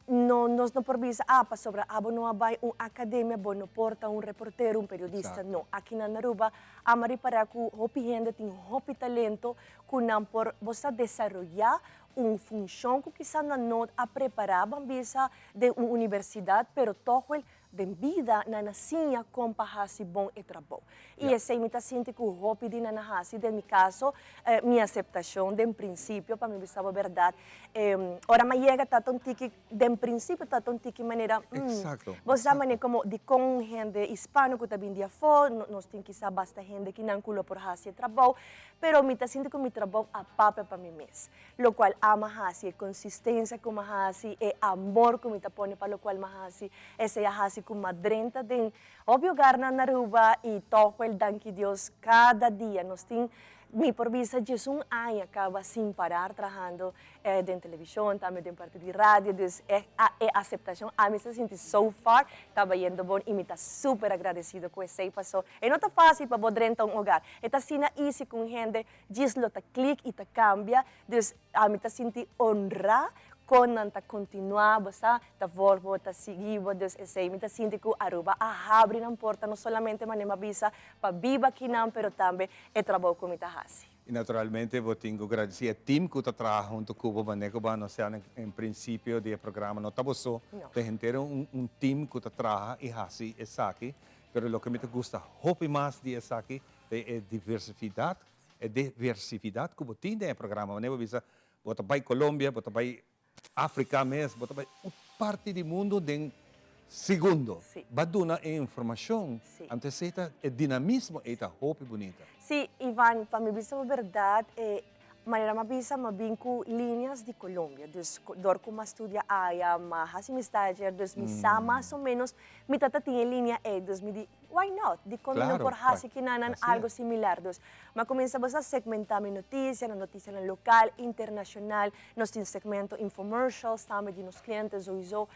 No, nos no por bisa, ah, pasobra abo no a bai un academia, bo no por ta un reportero, un periodista. No, aki na Aruba, amo a ripara cu hopi hende tin hopi talento cu nan por, bo sa, desaroya un funcion cu kisa nan no a prepara, ban bisa, den un universidad, pero toch wel Den bida nan a siña kon pa hasi bon e trabou. I esei mi ta sinti ku hopi di nan a hasi. Den mi kaso, mi aseptashon den prinsipio, pa mi bisa bo bèrdat, ora mi a yega ta ta un tiki, den prinsipio ta ta un tiki manera, bo sa manera komo dikon un hende hispano ku ta bini di afó, nos tin kisas basta hende kinan ku lo por hasi e trabou, pero mi ta sinti ku mi trabou a papia pa mi mes. Lokual ama hasi, e konsistensia ku mi a hasi, e amor ku mi ta pone pa lokual mi a hasi, esei a hasi ku mi a drenta den hopi hogarnan na Aruba i tòg wèl danki Dios kada dia nos tin, mi por bisa djesun aña kaba sin parar trahando den televishon, tambe den parti di radio, dus e e aseptashon ami sa sinti so far ta bayendo bon i mi ta super agradesido ku esei paso e no ta fásil pa bo drenta un hogar, e ta asina easy ku un hende Djis lo ta klik i ta kambia, dus ami ta sinti honrá kon nan ta kontinuá, bo sa, ta volg bo, ta sigui bo, dus esei mi ta sinti ku Aruba a habri nan porta no solamente manera mi a bisa pa biba akinan pero tambe e trabou ku mi ta hasi. I naturalmente bo tin ku gradisí e tim ku ta traha huntu ku bo, manera ku bo a anunsiá en prinsipio di e programa no ta bo so, ta henter un tim ku ta traha i hasi esaki, pero loke mi ta gusta hopi mas di esaki Ta e diversifidat, e diversifidat ku bo tin den e programa. Wanneer bo bisa bo ta bai Colombia, bo ta bai Afrika mes, bo ta bai un parti di mundu den segundo. Bo a duna e informashon, anto esei ta e dinamismo ei ta hopi bunita. Sí, Ivan, pa mi bisa bo bèrdat, e manera mi a bisa mi a bin ku lineas di Colombia. Dus dor ku mi a studia aya, mi a hasi mi stage, dus mi sa mas o ménos, mi ta ta tin e linea ei. Dus mi di, Why not? Dikon mi no por hasi kinanan algo similar? Dus, mi a kuminsá basa segmentá mi notisia na notisianan lokal, internashonal. Nos tin segmento infomercials tambe di nos kliente souiso.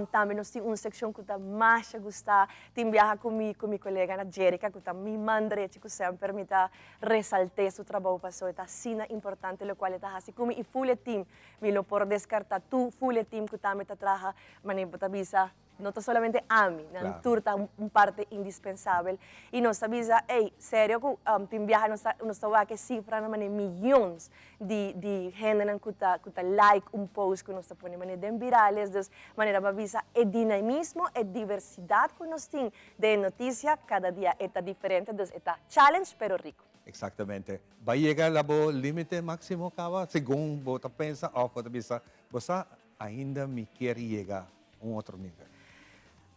Tambe nos tin un sekshon ku ta masha gustá. Tin biaha ku mi ku mi koleganan Jerika ku ta mi man drechi ku semper mi ta resalt'é su trabou pasobra e ta asina importante lokual e ta hasi ku mi i ful e tim. Mi lo por deskartá tur ful e tim ku tambe ta traha manera bo ta bisa. No ta solamente ami, nan tur ta un parte indispensabel. I nos ta bisa, ey, serio ku tin biaha nos ta nos ta wak e sifranan manera miyones di di hendenan ku ta ku ta like un post ku nos ta pone manera den virales. Dus manera bo a bisa e dinamismo, e diversidat ku nos tin den e notisia kada dia e ta diferente, dus e ta challenge pero riku. Exactamente. Bo a yega la bo limite maximo caba segun bo ta pensa of bo ta bisa bo sa ainda mi kier yega un otro nivel.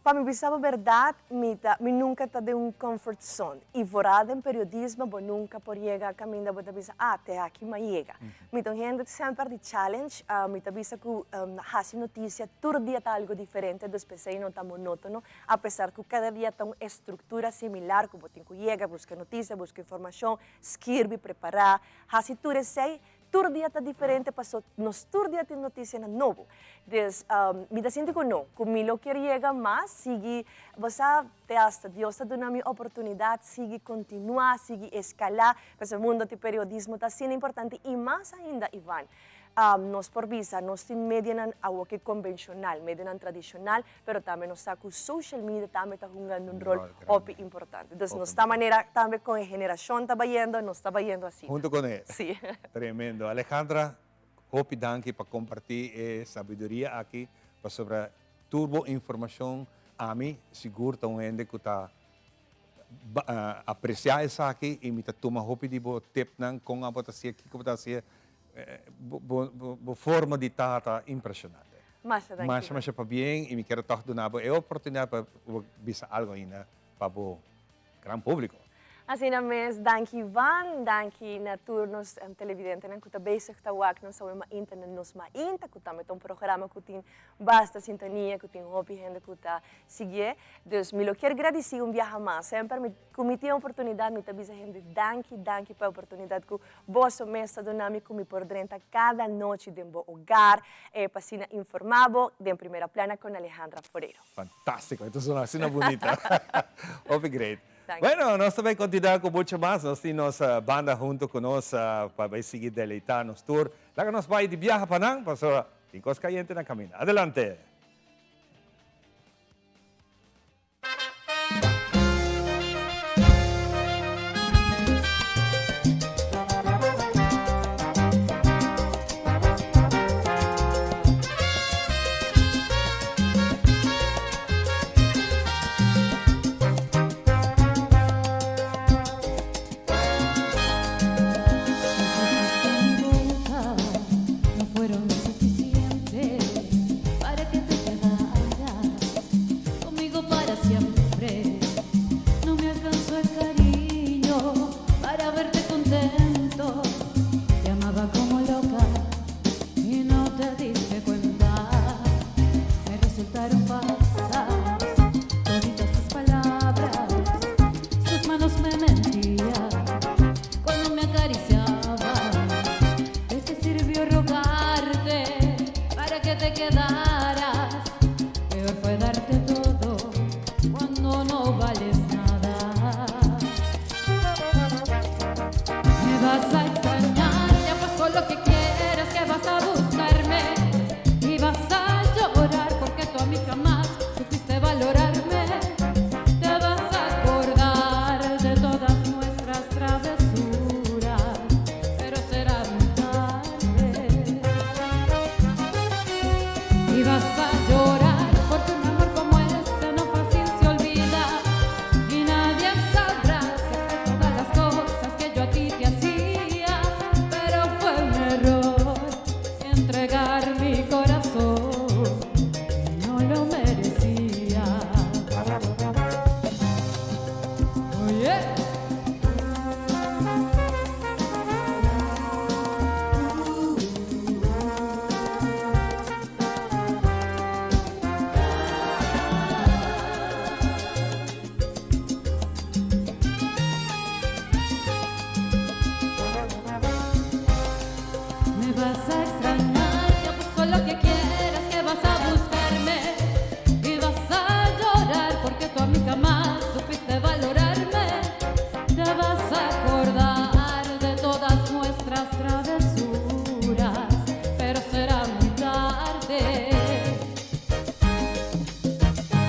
Pa mi bisa bo berdad, mi ta, mi nunca ta den un comfort zone. Y vooral den periodismo bo nunca por yega caminda bo ta bisa, ah, te aki mi a yega. Mi ta un hende semper di challenge, mi ta bisa cu haci noticia tur dia ta algo diferente, dus p'esey no ta monotono, a pesar cu cada dia ta un estructura similar cu bo tin cu yega, busca noticia, busca informacion, skirbi, prepara, haci tur esey, Tur dia ta diferente paso nos tur dia tin noticianan nobo. Dus mi ta sinti cu no, cu mi lo kier yega mas, sigui, bo sa, te hasta Dios ta duna mi oportunidad, sigui continua, sigui escala, pasobra mundo di periodismo ta asina importante y mas ainda Ivan, nos por bisa nos tin medianan awoki convencional, medianan tradicional, pero tambe nos sa cu social media tambe ta hungando un rol hopi importante. Dus nos ta manera tambe con e generacion ta bayendo, nos ta bayendo asina. Hunto con e. Si. Tremendo. Alejandra, hopi danki pa comparti e sabiduria aki pasobra tur bo informacion ami sigur ta un hende cu ta aprecia esaki y mi ta tuma hopi di bo tipnan con abo ta hacié, kico bo ta hacié. Bo forma di ta ta impresionante. Masha danki. Masha masha pabien y mi kier tog duna bo e oportunidad pa bo bisa algo ainda pa bo gran publico. Asina mes, danki Ivan, danki na tur nos televidentenan cu ta bezig ta wak nos awe mainta na Nos Mainta, cu tambe ta un programa cu tin basta sintonia, cu tin hopi hende cu ta siguié. Dus mi lo kier gradici un biaha mas. Semper mi Ku mi tin oportunidat mi ta bisa hende danki, danki pa e oportunidat ku boso mes ta duna mi ku mi por drenta kada nochi den bo hogar pa asina informa bo den Primera Plana con Alejandra Forero. Fantástiko, e ta sona asina bunita. Hopi great. Danki. Bueno, nos ta bai kontinuá ku mucho mas. Nos tin nos banda hunto ku nos pa bai sigui deleitá nos tur. Laga nos bai di biaha pa nan, pasobra tin kos kayente na kaminda. Adelante! te quedaras. Peor fue darte todo cuando no vales nada. Me vas a extrañar, te apuesto lo que quieras que vas a buscarme y vas a llorar porque tú a mí jamás supiste valorarme. Te vas a acordar de todas nuestras travesuras, pero será muy tarde. Y vas a llorar porque un amor como este no fácil se olvida y nadie sabrá hacerte todas las cosas que yo a ti te hacía, pero fue un error entregar mi corazón, no lo merecía. Oye. Me vas a extrañar, te apuesto lo que quieras que vas a buscarme y vas a llorar porque tú a mí jamás supiste valorarme. Te vas a acordar de todas nuestras travesuras, pero será muy tarde.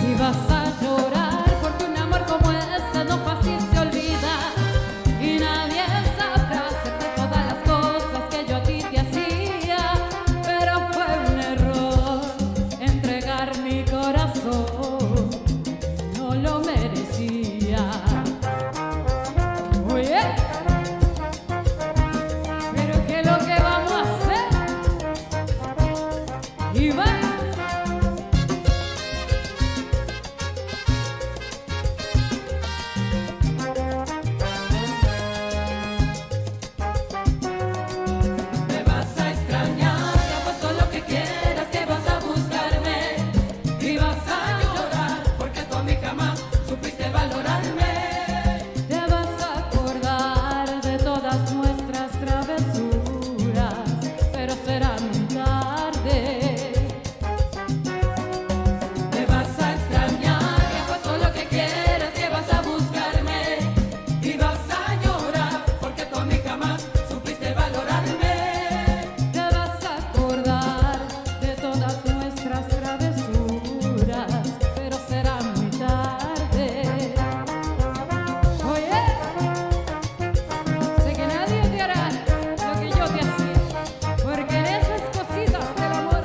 Y vas a llorar porque un amor como este no fácil se olvida y nadie sabrá hacerte todas las cosas que yo a ti te hacía, pero fue un error entregar mi corazón, no lo merecía. Oye, pero ¿qué es lo que vamos a hacer? Iván. Me vas a extrañar, te apuesto lo que quieras que vas a buscarme y vas a llorar porque tú a mí jamás supiste valorarme. Te vas a acordar de todas nuestras travesuras, pero será muy tarde. Me vas a extrañar, te apuesto lo que quieras que vas a buscarme y vas a llorar porque tú a mí jamás supiste valorarme. Te vas a acordar de todas nuestras travesuras, pero será muy tarde. Oye, sé que nadie te hará lo que yo te hacía, porque en esas cositas del amor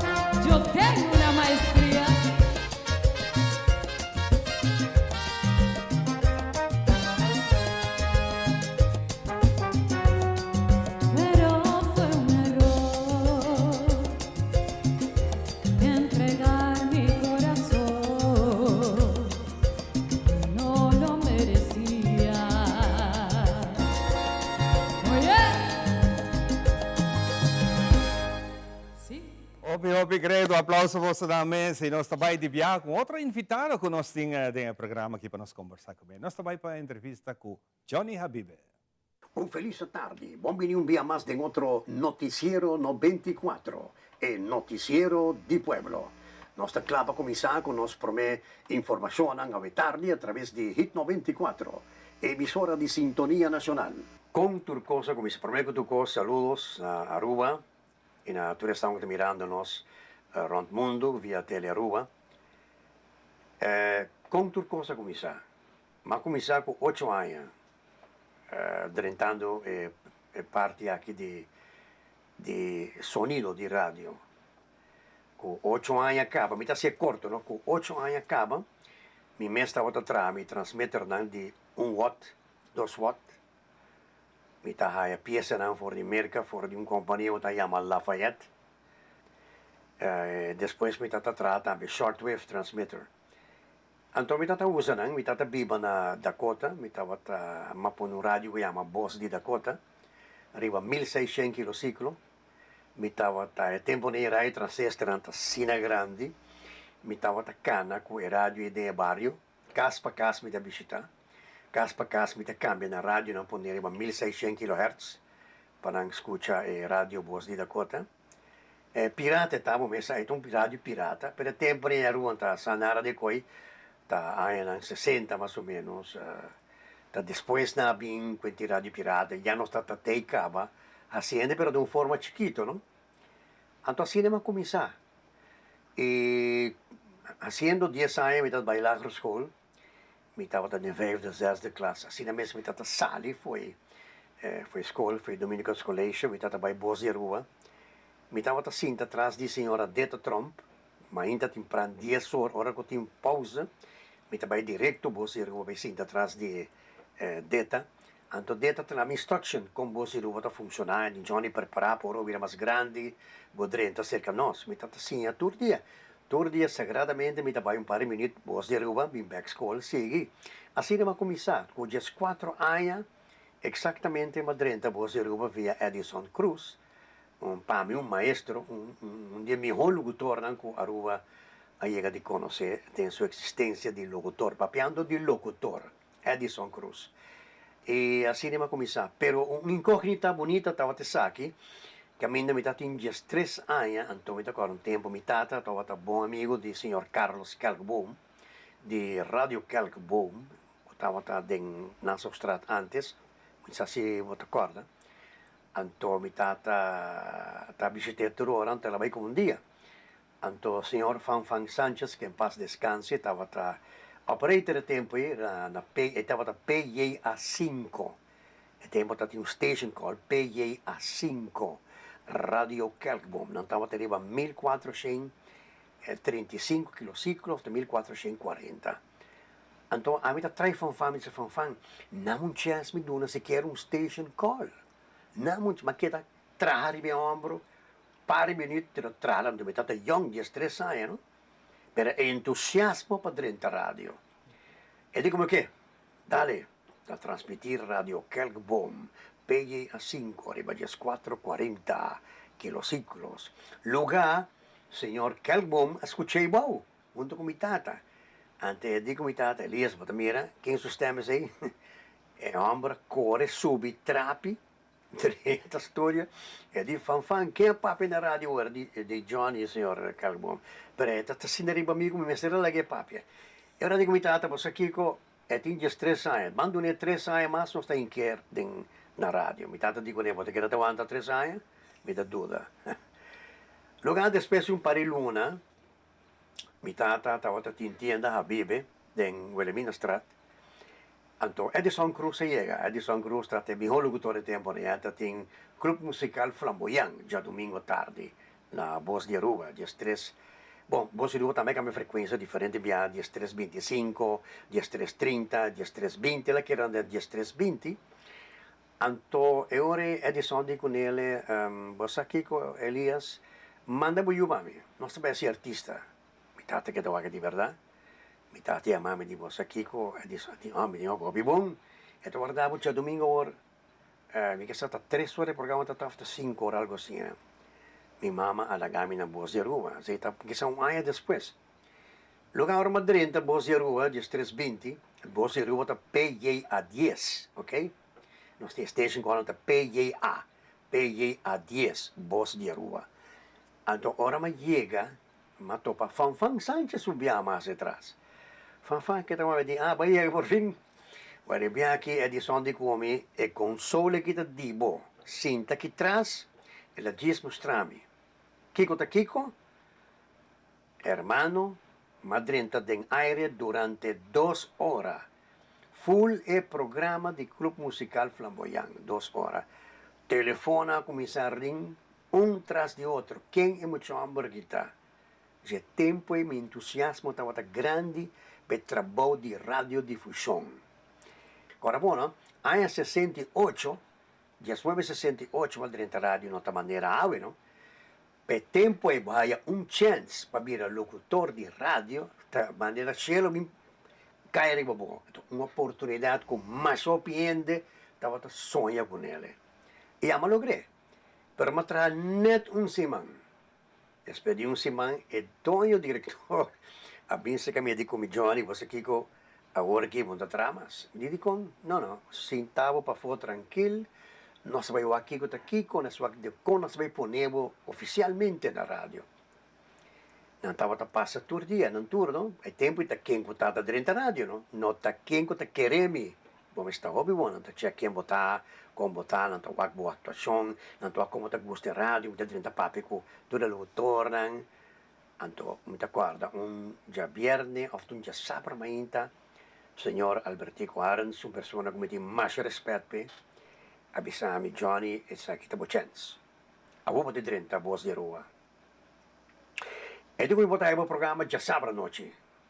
yo tengo una maestría. Pero fue un error entregar mi corazón, no lo merecía. Oye, sí. Hopi, hopi great, aplauso pa boso mes. I nos ta bai di biaha ku otro invitado ku nos tin den e programa aki pa nos kombersá kuné. Nos ta bai pa entrevista ku Johnny Habibe. Un felis tardi. Bon bini un dia mas den otro Noticiero 94, e noticiero di pueblo. Nos ta kla pa kuminsá ku nos promé informashonnan awe tardi a traves di Hit 94, emisora di Sintonia Nashonal. Kon tur kos a kuminsá? Promé ku tur kos, saludos na Aruba i na tur esnan ku ta mirando nos rònt mundu via Tele Aruba. Kon tur kos a kuminsá? M'a kuminsá ku ocho aña drentando e parti aki di di sonido di radio. Ku ocho aña kaba, mi ta hasié korto no, ku ocho aña kaba mi mes tabata traha mi transmitternan di un watt, dos watt. Mi ta haya piesanan for di Merka, for di un kompania ku ta yama Lafayette. Despues mi ta ta traha tambe shortwave transmitter. Anto mi tata usa nan, mi tata biba na Dakota, mi tabata m'a pone un radio ku yama Bos di Dakota, riba 1600 kilosiklo, mi tabata, e temponan e radio transisternan ta asina grandi, mi tabata kana ku e radio ei den e bario, kas pa kas mi ta bishita, kas pa kas mi ta kambia nan radionan pone riba 1600 kilohertz pa nan skucha e radio Bos di Dakota. E pirata e tabo mesa, e ta un radio pirata, pero e tempo den Aruba ta sa nada di koi, ta añanan sesenta mas o menos, ta despues nan a bin ku e radio pirata, ya nos ta trat'ei kaba hasiendo pero den un forma chikito no. Anto asina mi a kuminsá i hasiendo dies aña mi ta bai lagere school, mi tabata den vijfde, zesde klas, asina mes mi tabata sali fo'i fo'i skol, fo'i Dominicus College, mi tabata bai Bos di Aruba, mi tabata sinta tras di señora Deta Tromp, mainta tempran dies or, ora ku tin pauze, mi ta bai direkto Bos di Aruba bai sinta tras di Deta, anto Deta ta dami instruction kon Bos di Aruba ta funshoná, di Johnny prepará pa ora bo bira mas grandi bo drenta serka nos, mi tabata siña tur dia. Tur dia sagradamente mi ta bai un par di minüt bos di Aruba bin bek skol sigui. Asina mi a kuminsá ku dieskuatro aña eksaktamente mi a drenta bos di Aruba via Edison Cruz, un pa mi un maestro, un un di e mihó lokutornan ku Aruba a yega di konosé den su eksistensia di lokutor, papiando di lokutor, Edison Cruz. I asina mi a kuminsá. Pero un inkógnita bunita tabata esaki, kaminda mi tabatin diestres aña, anto mi ta kòrda un tempu mi tata tabata bon amigu di señor Carlos Kelkboom, di Radio Kelkboom, ku tabata den Nassaustraat ántes, mi sa si bo ta kòrda. Anto mi tata ta bishit'é tur ora, anto el a bai ku un dia. Anto señor Fanfan Sanchez, que en paz descanse, tabata operator e tempo ei na P, e tabata PJA cinco. E tempo tabatin un station called PJA cinco, Radio Kelkboom. Nan tabata riba 1435 kilociclo of ta 1440. Anto ami ta trai Fanfan, mi bisa Fanfan, nam un chance mi duna sikiera un station call. Nam un, mi a keda traha riba e hombro. Par di minuut pero traha anto mi tata yong diestres aña no pero e entusiasmo pa drenta radio e di como ke dale ta transmiti radio Kelkboom PJA sinku ariba dieskuatro kuarenta kilosikulos luga señor Kelkboom a skuch'ei bou hunto ku mi tata ante e di ku mi tata Elias bo ta mira ken su stem esei e homber a kore subi trapi Drenta studio e di Fanfan ken a papia na radio ora di di Johnny señor Kelkboom pero e ta asina riba mi ku mi mester a laga e papia e ora di ku mi tata bo sa kiko e tin diestres aña ban dun'e tres aña mas nos ta hinker den na radio mi tata di kuné bo ta keda ta wanta tres aña mi ta duda luga despues di un par di luna mi tata tabata tin tienda Habibe den Wilhelminastraat Anto Edison Cruz a yega. Edison Cruz ta e mihó locutor e tempo nan. E ta tin Club Musical Flamboyant djadumingo tardi na Bos di Aruba, diestres. Bon, Bos di Aruba tambe a cambia frecuencia diferente bia, diestres binticinco, diestres trinta, diestres binti, el a keda den diestres binti. Anto e ora ei Edison di cu nele, Bo sa kico, Elias? Manda bo yu pa mi. Nos ta bay haci artista. Mi tata keda wak di berdad. Mi tata yama mi di bo sa kiko? E di di oh mi di oh hopi bon. E ta warda bo djadumingo awor. Mi ke sa ta tres ora e programa ta ta of ta sinku ora algo asina. Mi mama a laga mi na Bos di Aruba. Esei ta kisa un aña despues. Luga ora mi a drenta Bos di Aruba diestres binti, Bos di Aruba ta PJA dies, ok. Nos tin e station ku ta PJA, PJA dies, Bos di Aruba. Anto ora mi a yega M'a topa Fanfan Sanchez un biaha mas etras. Fanfan ke ta wak di, Ah, bai yega por fin. Wèl, e biaha aki Edison di ku mi, e konsole ki ta di bo sinta aki tras, el a djis mustra mi. Kiko ta kiko? Hermano, m'a drenta den aire durante dos ora. Full e programa di Club Musical Flamboyant, dos ora. Telefon a kuminsá ring Un tras di otro, ken e mucha hòmber aki ta? Dje tempu ei mi entusiasmo tabata grandi pa e trabou di radiodifushon. Ora bon, no? Aña 68, diesnuebe 68 bo a drenta radio no ta manera awe, no? Pa e tempu ei bo haya un chèns pa bira lokutor di radio, ta manera shelu bin kai riba bo. Un oportunidat ku mas hopi hende tabata soña ku nele. I amo logr'é. Pero m'a traha net un siman. Despues di un siman e doño director a bin cerca mi a di cu mi, Johnny, bo sa kico awor aki bo no ta traha mas. Mi di, Dicon? No, no, sinta bo pafó trankil. Nos ta bai wak kiko ta kiko, nos wak dikon nos ta bai pone bo ofisialmente na radio. Nan tabata pasa tur dia nan turno, e tempu i ta ken ku ta ta drenta radio no, no ta ken ku ta kere mi, bo mester ta hopi bon, nan ta chek ken bo ta, kon bo ta, nan ta wak bo aktuashon, nan ta wak kon bo ta gusta e radio, mi ta drenta papia ku tur e lokutornan, anto mi ta kòrda un djabièrnè òf un djasabra mainta, señor Albertico Arends, un persona ku mi tin masha rèspèt p'e, a bisa mi, Johnny, esaki ta bo chèns, awor bo ta drenta Bos di Aruba. E di ku mi bo ta haya bo programa djasabra anochi.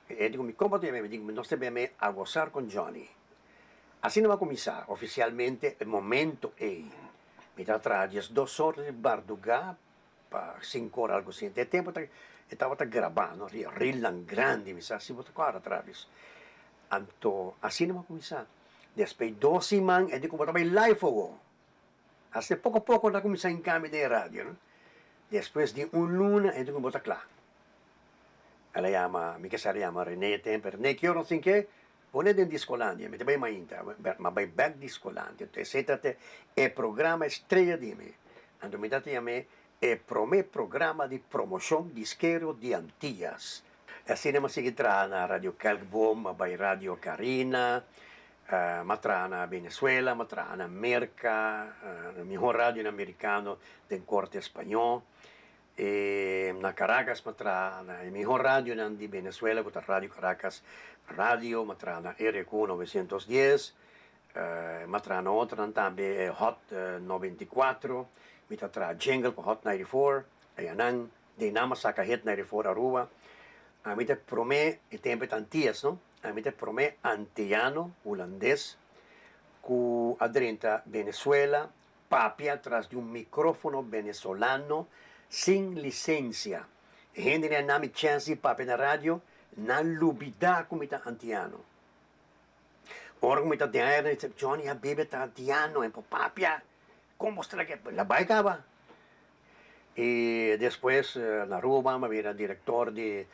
E di ku mi kompa ta yam'é, mi di ku mi nos ta beme a gosar con Johnny. Asina mi a kuminsá ofisialmente e momento ei. Mi ta traha diesdos or di bardugá pa sinku or algu asina. E tempu ta e tabata grabá no, rilnan grandi, mi sa si bo ta kòrda Travis. Anto asina mi a kuminsá. Despues dos siman e di ku bo ta bai live awor. Asina poko poko nan a kuminsá hinkami den e radio no. Despues di un luna e dikun bo ta kla. El a yama, mi ke sa el a yama Rene temper, Rene ke ora nos tin ke pone den Discolandia, mi ta bai mainta, m'a bai bek Discolandia. Enton esei ta e programa estrella di mi. Anto mi ta yam'é e promé programa di promoshon diskero di Antillas. Asina mi a sigui traha na Radio Kelkboom, a bai Radio Carina, mi a traha na Venezuela, mi a traha na Merca, na mihor radionan mericano den corte español. E na Caracas mi a traha na e mihor radionan di Venezuela cu ta Radio Caracas Radio, mi a traha na RQ 910, mi a traha na otronan tambe, Hot 94, mi ta traha jingle pa Hot 94, ayanan. Den nan a saka het na rifor Aruba. Ami ta e prome, e tempo e ta Antias no, ami ta e prome antiano hulandes ku a drenta Venezuela papia tras di un microfono venezolano sin licencia. E hendenan a na mi chens di papia na radio, nan lubida ku mi ta antiano. Ora ku mi ta den aire nan di, Johnny Habibe ta antiano, e por papia, kon bo sta aki? La bai kaba. Y despues na Aruba mi a bira director di,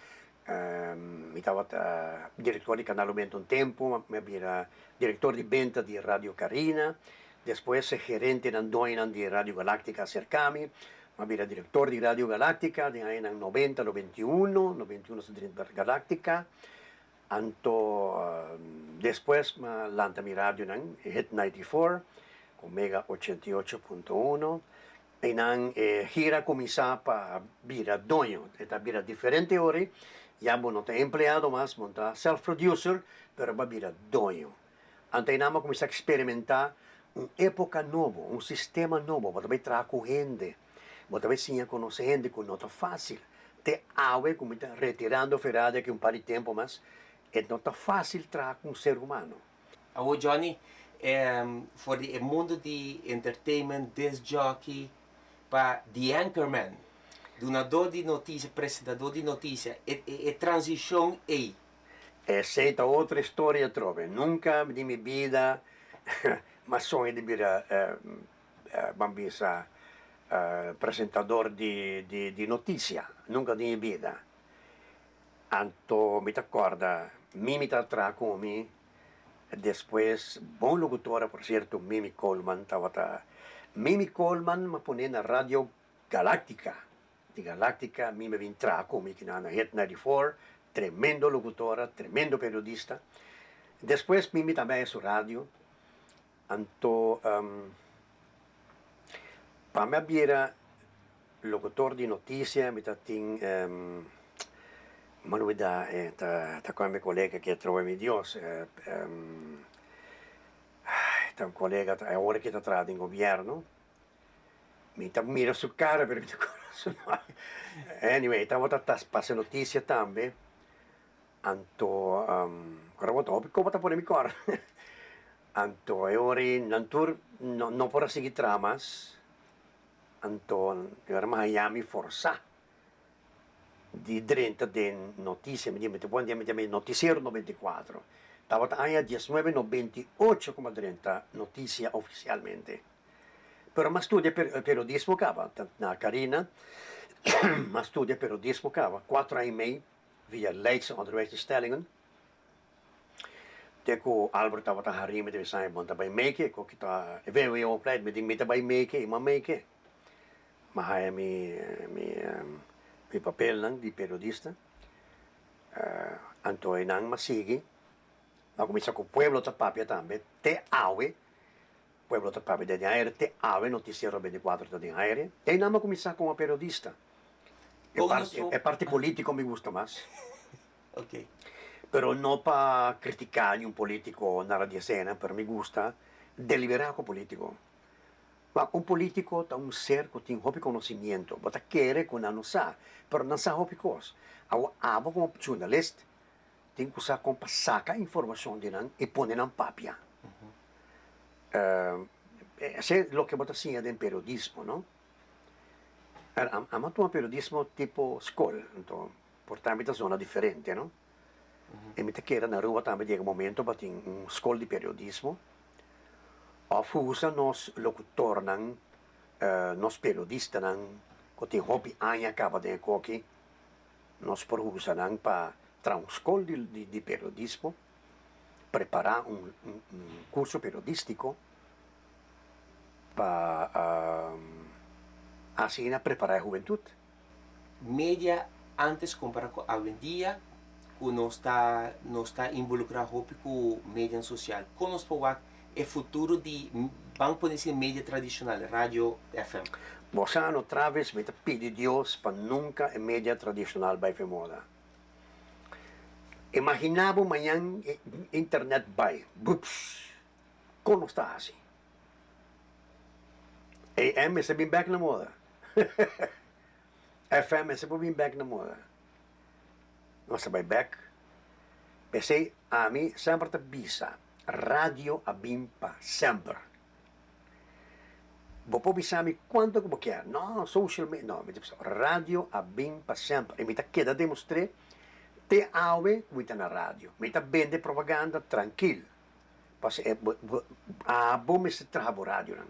mi tabata director di Canal Aumento un tempo, mi a bira director di benta di Radio Carina, despues e gerentenan doñonan di Radio Galactica a acerca mi, mi a bira director di Radio Galactica den añanan noventa, 91, 91 nos a drenta Galactica, anto despues mi a lanta mi radionan, Hit 94, cu Mega 88.1. Einan e gira a kuminsá pa bira doño. E ta bira diferente ora, ya bo no ta empleado mas, bo no ta self producer, pero bo a bira doño. Anto einan bo a kuminsá eksperimentá un époka nobo, un sistema nobo, bo ta bai traha ku hende, bo ta bai siña konosé hende ku no ta fásil. Te awe ku mi ta retirando for radio aki un par di tempu mas, e no ta fásil traha ku un ser humano. Awor Johnny, for di e mundo di entertainment, disc jockey, pa the anchorman, dunador di noticia, presentador di noticia, e e transicion ey. Esey ta otro historia atrobe. Nunca di mi bida m'a soña di bira, ban bisa, presentador di di noticia. Nunca di mi bida. Anto mi ta corda Mimi ta traha cu mi, despues bon locutora por cierto Mimi Coleman tabata, Mimi Coleman m'a pone na Radio Galactica, di Galactica Mimi a bin traha cu mi kina na Hit 94, tremendo locutora, tremendo periodista, despues Mimi tambe a haci su radio, anto pa mi a bira Locutor di noticia mi ta tin mano mi da ta ta con mi colega ke troba mi Dios ta un colega ta awor ke ta traha den gobierno mi ta mira su cara pero mi ta corda su nomber anyway tabata ta pasa noticia tambe anto ora bo ta hopi como ta pone mi cor anto e ora nan tur no por a sigui traha mas. Anto e ora mi haña mi forsá di drenta den notisia, mi di mi ta pone den mi notisiero 94. Tabata aña diesnuebe 98 ku mi a drenta notisia ofisialmente. Pero mi a studia periodismo kaba, na Carina mi a studia periodismo kaba, kuatro aña i mei via Leidse Onderwijsinstellingen. Te ku Albert tabata hari mi ta bisa e bon ta bai meke ku kita e VWO opleid mi di mi ta bai meke i m'a meke. M'a haya mi mi mi papelnan di periodista anto einan m'a sigui m'a kuminsá ku Pueblo ta Papia tambe te awe Pueblo ta Papia ta den aire te awe Noticiero 24 ta den aire einan m'a kuminsá komo periodista e parti e parti politico mi gusta mas. Pero no pa critica ni un politico nada di esena, pero mi gusta delibera cu politico. Wak, un politico ta un ser cu tin hopi conocimiento. Bo ta kere cu nan no sa, pero nan sa hopi cos. Awor abo como journalist tin cu sa con pa saca informacion di nan y pone nan papia. Ese loke bo ta siña den periodismo, no? Amo a tuma periodismo tipo scol, anto Por tambe ta zona diferente, no? E mi ta kere na Aruba tambe yega momento pa tin un skol di periodismo of usa nos locutornan, nos periodistanan cu tin hopi aña caba den e koki, nos por usa nan pa traha un skol di periodismo, prepara un curso periodistico pa asina prepara e hubentud. Media antes compara cu awendia cu nos ta nos ta involucra hopi cu medianan social con nos por wak e futuro di ban pone si media tradicional radio FM. Bo sa no Travis mi ta pidi Dios pa nunca e media tradicional bai fe moda. Imagina bo mañan e internet bai bups con nos ta haci? AM mester bin bek na moda. FM mester por bin bek na moda. Nos ta bai bek. P'esei ami semper ta bisa, radio a bin pa semper. Bo por bisa mi kuantu ku bo kier. No, social media, no, mi ta bisa radio a bin pa semper. I mi ta keda demostr'é te awe ku mi ta na radio. Mi ta bende propaganda trankil. Pasobra e bo bo abo mester traha bo radionan.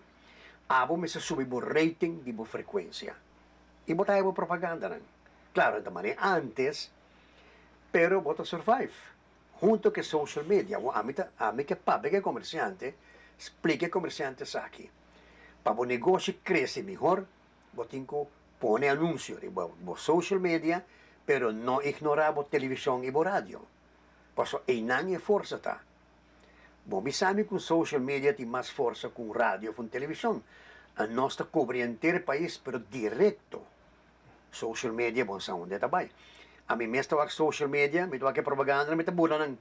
Abo mester subi bo rating di bo frekuensia. I bo ta haya bo propagandanan. Klaro, no ta manera antes, pero bo ta survive. Hunto ku e social media. Awor ami ta ami ke papia ku e komersiante, splika e komersiante esaki. Pa bo negoshi krese mihor, bo tin ku pone anunsio riba bo social media, pero no ignorá bo televishon i bo radio. Pasobra einan e forsa ta. Bo bisa mi ku social media tin mas forsa ku un radio of un televishon. Nos ta kubri henter e pais pero direkto social media bon sa unda e ta bai. Ami mes ta wak social media, mi ta wak e propaganda mi ta bula nan.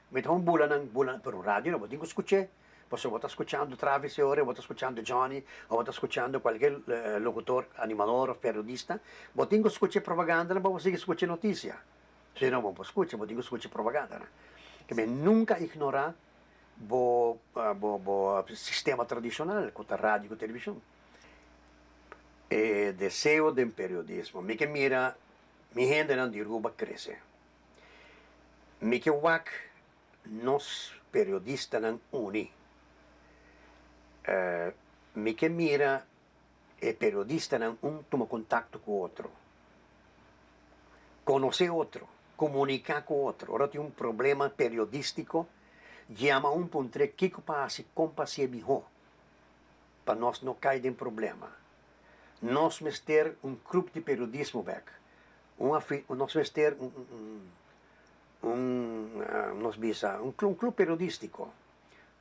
Mi ta hon bula nan, bula nan, pero radio no bo tin ku skuch'é. Pasobra bo ta skuchando Travis e ora, bo ta skuchando Johnny of bo ta skuchando kualke lokutor, animador of periodista. Bo tin ku skucha e propaganda pa bo sigui skucha e notisia. Si no bo por scucha, bo tin cu scucha propaganda nan. Ke men nunca ignora bo bo bo sistema tradicional cu ta radio cu television. E deseo den periodismo, mi ke mira mi hendenan di Ruba crece. Mi ke wak nos periodistanan uni. Mi ke mira E periodistanan un tuma kontakto ku otro, konosé otro, komuniká ku otro. Ora tin un problema periodístiko, yama un puntr'é kiko pa hasi, kon pa hasié mihó pa nos no kai den problema. Nos mester un klup di periodismo bèk, un afi, nos mester un, un, nos bisa, un klup periodístiko.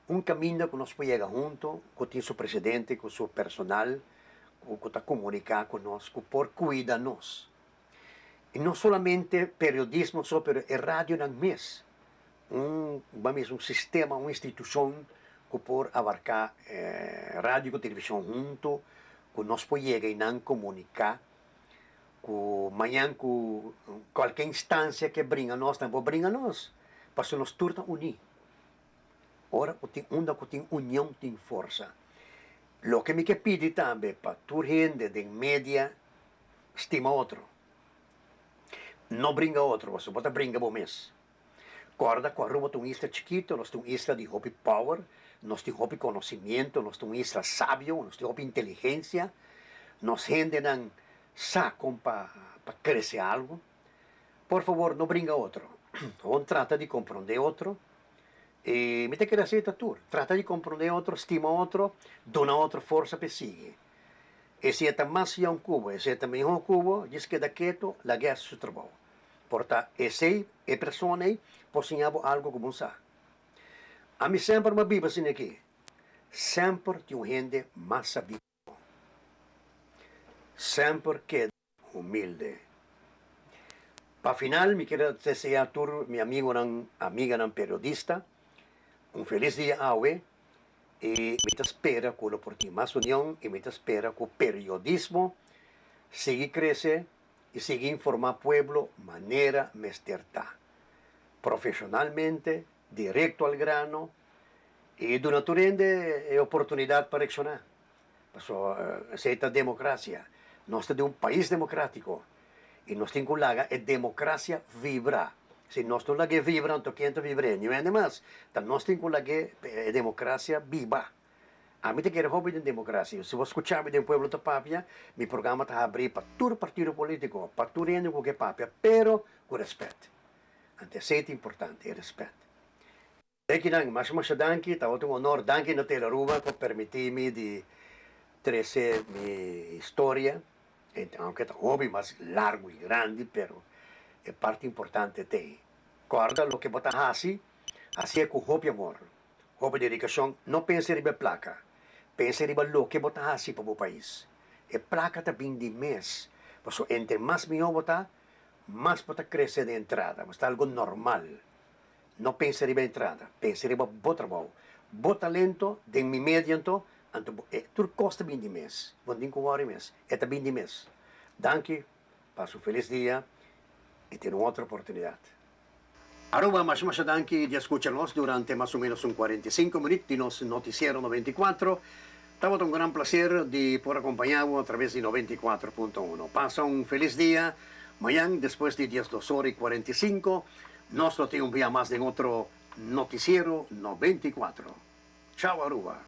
Un kaminda ku nos por yega huntu, ku tin su presidente ku su personal ku ta komuniká ku nos, ku por kuida nos. I no solamente periodismo so, pero e radionan mes. Un, ban bisa un sistema, un institushon ku por abarká radio ku televishon huntu, ku nos por yega i nan komuniká, ku mañan ku kualke instansia ke bringa nos, nan por bringa nos, pasobra nos tur ta uní. Ora ku tin unda ku tin union tin forsa. Loke mi ke pidi tambe pa tur hende den media stima otro. No bringa otro pasobra bo ta bringa bo mes. Kòrda ku Aruba ta un isla chikito, nos ta un isla di hopi power, nos tin hopi konosimiento, nos ta un isla sabio, nos tin hopi inteligensia, nos hendenan sa kon pa pa krese algu. Por fabor no bringa otro. Hon trata di komprondé otro. I mi ta kere hasi ta tur, trata di komprondé otro, stima otro, duna otro forsa pa e sigui. E si e ta mas yòn ku bo, e si e ta mihó ku bo, djis keda ketu, lag'é hasi su trabou. Por ta esei, e persona ei por siña bo algu ku bo no sa. Ami semper mi a biba asina aki, semper tin un hende mas sabí ku bo. Semper keda humilde. Pa final mi kier desea tur mi amigonan, amiganan periodista un felis dia awe y mi ta spera cu lo por tin mas union y mi ta spera cu periodismo sigui crece y sigui informa pueblo manera mester ta, profesionalmente, directo al grano y duna tur hende e oportunidad pa reacciona. Pasobra esei ta democracia. Nos ta den un pais democratico y nos tin cu laga e democracia vibra. Si nos no lag'e vibra anto ken ta vibr'e? Niun hende mas. Ta nos tin cu lag'e e democracia biba. Ami ta kere hopi den democracia. Si bo scucha mi den Pueblo ta Papia, mi programa ta habri pa tur partido politico, pa tur hende cu ke papia, pero cu respet. Anto esei ta importante, e respet. Ekinan, masha masha danki, tabata un honor, danki na Tele Aruba pa permiti mi di trece mi historia, aunke ta hopi mas largo y grandi, pero e parti importante t'ey. Corda loke bo ta haci, haci'e cu hopi amor, hopi dedicacion, no pensa riba e placa, pensa riba loke bo ta haci pa bo pais. E placa ta bin di mes, pasobra entre mas miho bo ta, mas bo ta crece den entrada, ta algo normal. No pensa riba entrada, pensa riba bo trabou, bo talento den mi medio anto, anto bo e tur kos ta bin di mes, bo no tin ku wòri mes, e ta bin di mes. Danki, pasa un felis dia i tin un otro oportunidat. Aruba, masha masha danki di a skucha nos durante mas o menos un 45 minüt di nos Noticiero 94. Tabata un gran placer di por acompaña bo a traves di 94.1. Pasa un felis dia, mañan despues di 12 ora y 45 Nos lo tin un bia mas den otro Noticiero 94. Chao Aruba!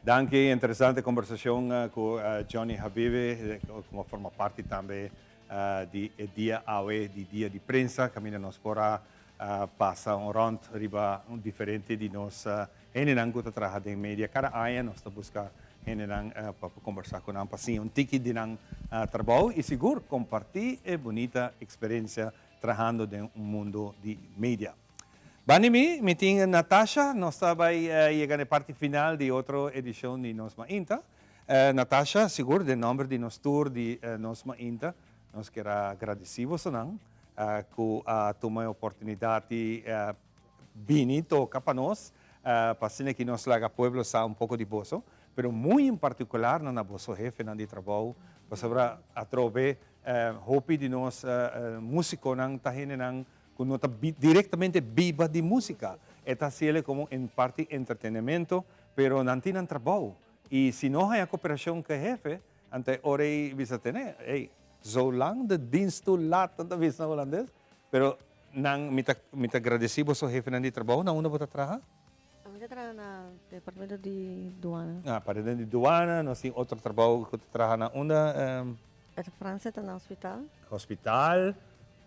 Danki, interesante kombersashon ku Johnny Habibe, ku a forma parti tambe di e dia awe, di dia di prensa, kaminda nos por a pasa un rònt riba diferente di nos hendenan ku ta traha den media. Kada aña nos ta buska hendenan pa por kombersá ku nan, pa siña un tiki di nan trabou i sigur kompartí e bunita eksperensia trahando den un mundo di media. Bani mi, mi tin Natasha, nos ta bai yega na e parti final di otro edicion di Nos Mainta. Natasha, sigur den nomber di nos tur di Nos Mainta, nos kier a gradici bosonan cu a tuma e oportunidad di bini toca pa nos, pa asina ki nos laga pueblo sa un poco di boso, pero muy en particular na boso hefenan di trabou, pasobra atrobe hopi di nos musiconan ta hendenan cu no ta directamente biba di musica. E ta haciele como en parti entretenimento, pero nan tin nan trabou. Y si no haya cooperacion cu e hefe, anto e ora ey bisa tene, ey, zolang de dienst toelaat, nan ta bisa na Holandes. Pero nan, mi ta, mi ta gradeci boso hefenan di trabou. Na unda bo ta traha? Mi ta traha na departamento di duana. Na departamento di duana, nos tin otro trabou cu ta traha na unda? Francia ta na hospital. Hospital.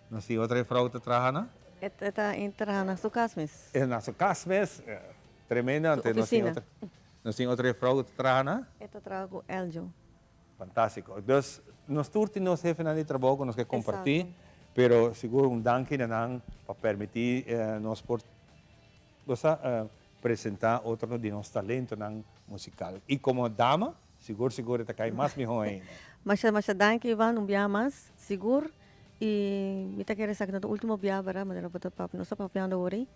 Nos tin otro juffrouw ta traha na? E ta traha na su cas mes. E na su cas mes. Tremendo. Su oficina. Nos tin otro juffrouw ta traha na? E ta traha cu Eljo. Fantástiko. Dus nos tur tin nos hefenan di trabou ku nos ke kompartí, pero sigur un danki na nan pa permití nos por bo sa presentá otro di nos talentonan musikal. I komo dama, sigur sigur e ta kai mas mihó ainda. Masha masha danki Ivan un biaha mas, sigur. I mi ta kere sa ku no ta último biaha bèrdat manera bo ta papia, nos ta papiando awor ei.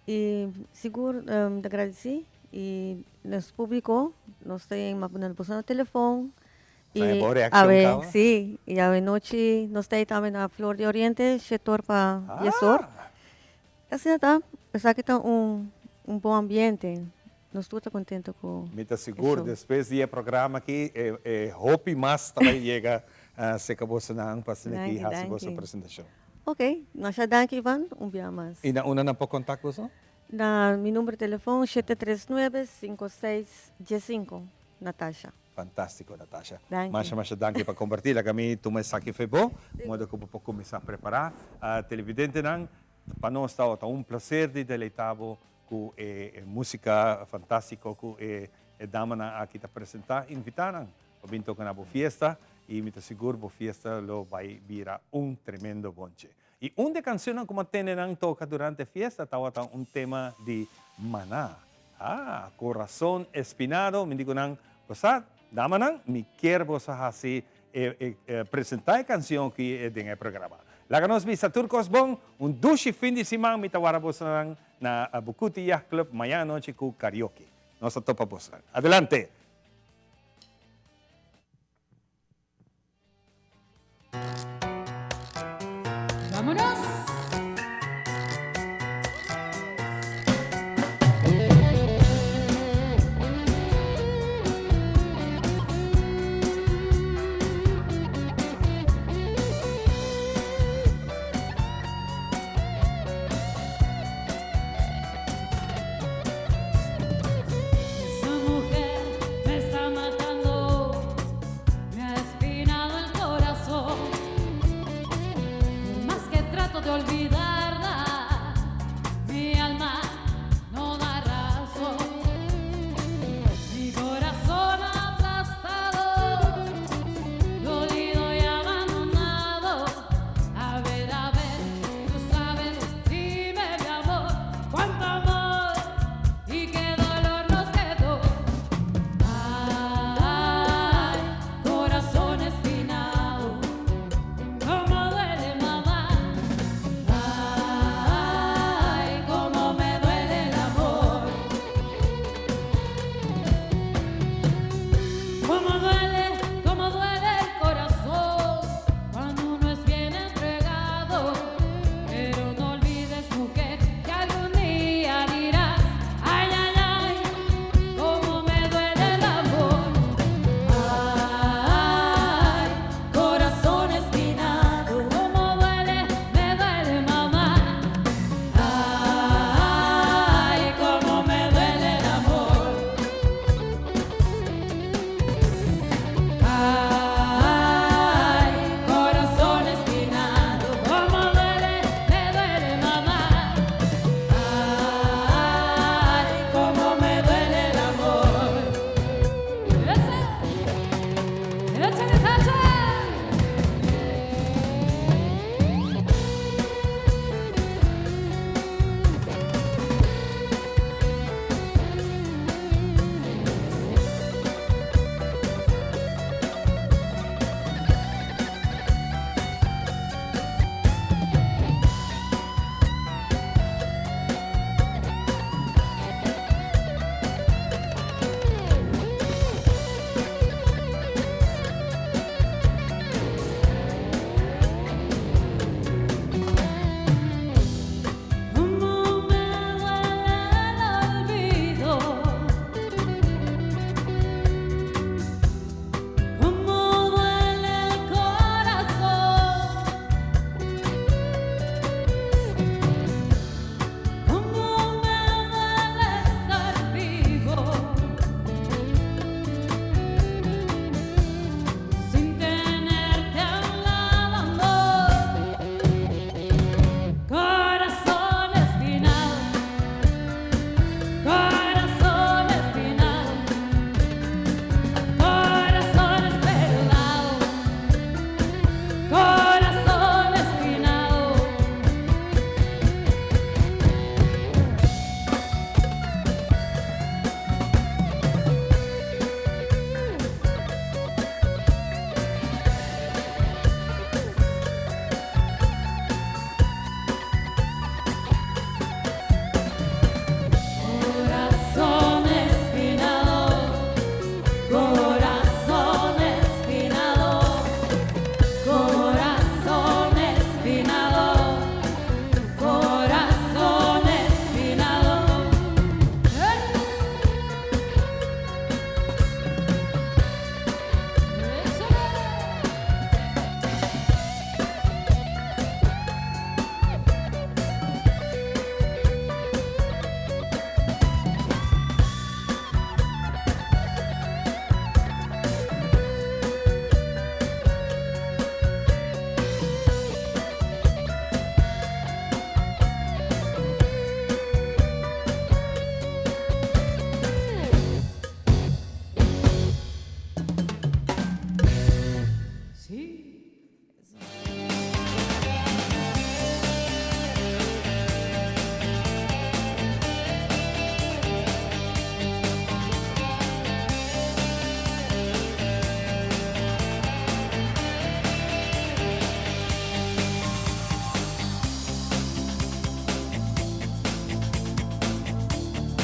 I sigur mi ta gradisí i nos públiko nos ta yen map nan boso na telefon i Trae bo reakshon awe kaba. sí i awe nochi nos ta ei tambe na Flor di Oriente shete or pa dies or. Asina ta esaki ta un un bon ambiente nos tur ta kontento ku Mi ta e sigur show. despues di e programa aki e e hopi mas ta bai yega serka bosonan pa asina aki Danki hasi boso danki. presentashon. Ok, masha danki Ivan, un bia mas. I na unda nan por kontak boso? Na mi number telefon shete tres nuebe sinku seis diesinku, Natasha. Fantástiko Natasha. Danki. Masha masha danki pa kompartí. Laga mi tuma esaki fe bo, modo ku bo por kuminsá prepará. Televidentenan, pa nos tabata un plaser di deleitá bo ku e músika fantástiko ku e damanan aki ta presentá. Invitá nan pa bin toka na bo fiesta y mi ta sigur bo fiesta lo bay bira un tremendo bonche. Y un di e cancionnan cu mi a tende nan toca durante e fiesta tawata un tema di Maná. Ah, Corazon Espinado, mi di cu nan, bo sa, damanan, mi kier boso haci e, e, presenta e cancion aki den e programa. Laga nos bisa tur cos bon, un dushi fin di siman, mi ta wara bosonan na Bucuti Yacht Club mañana anochi cu karaoke. Nos ta topa bosonan. Adelante!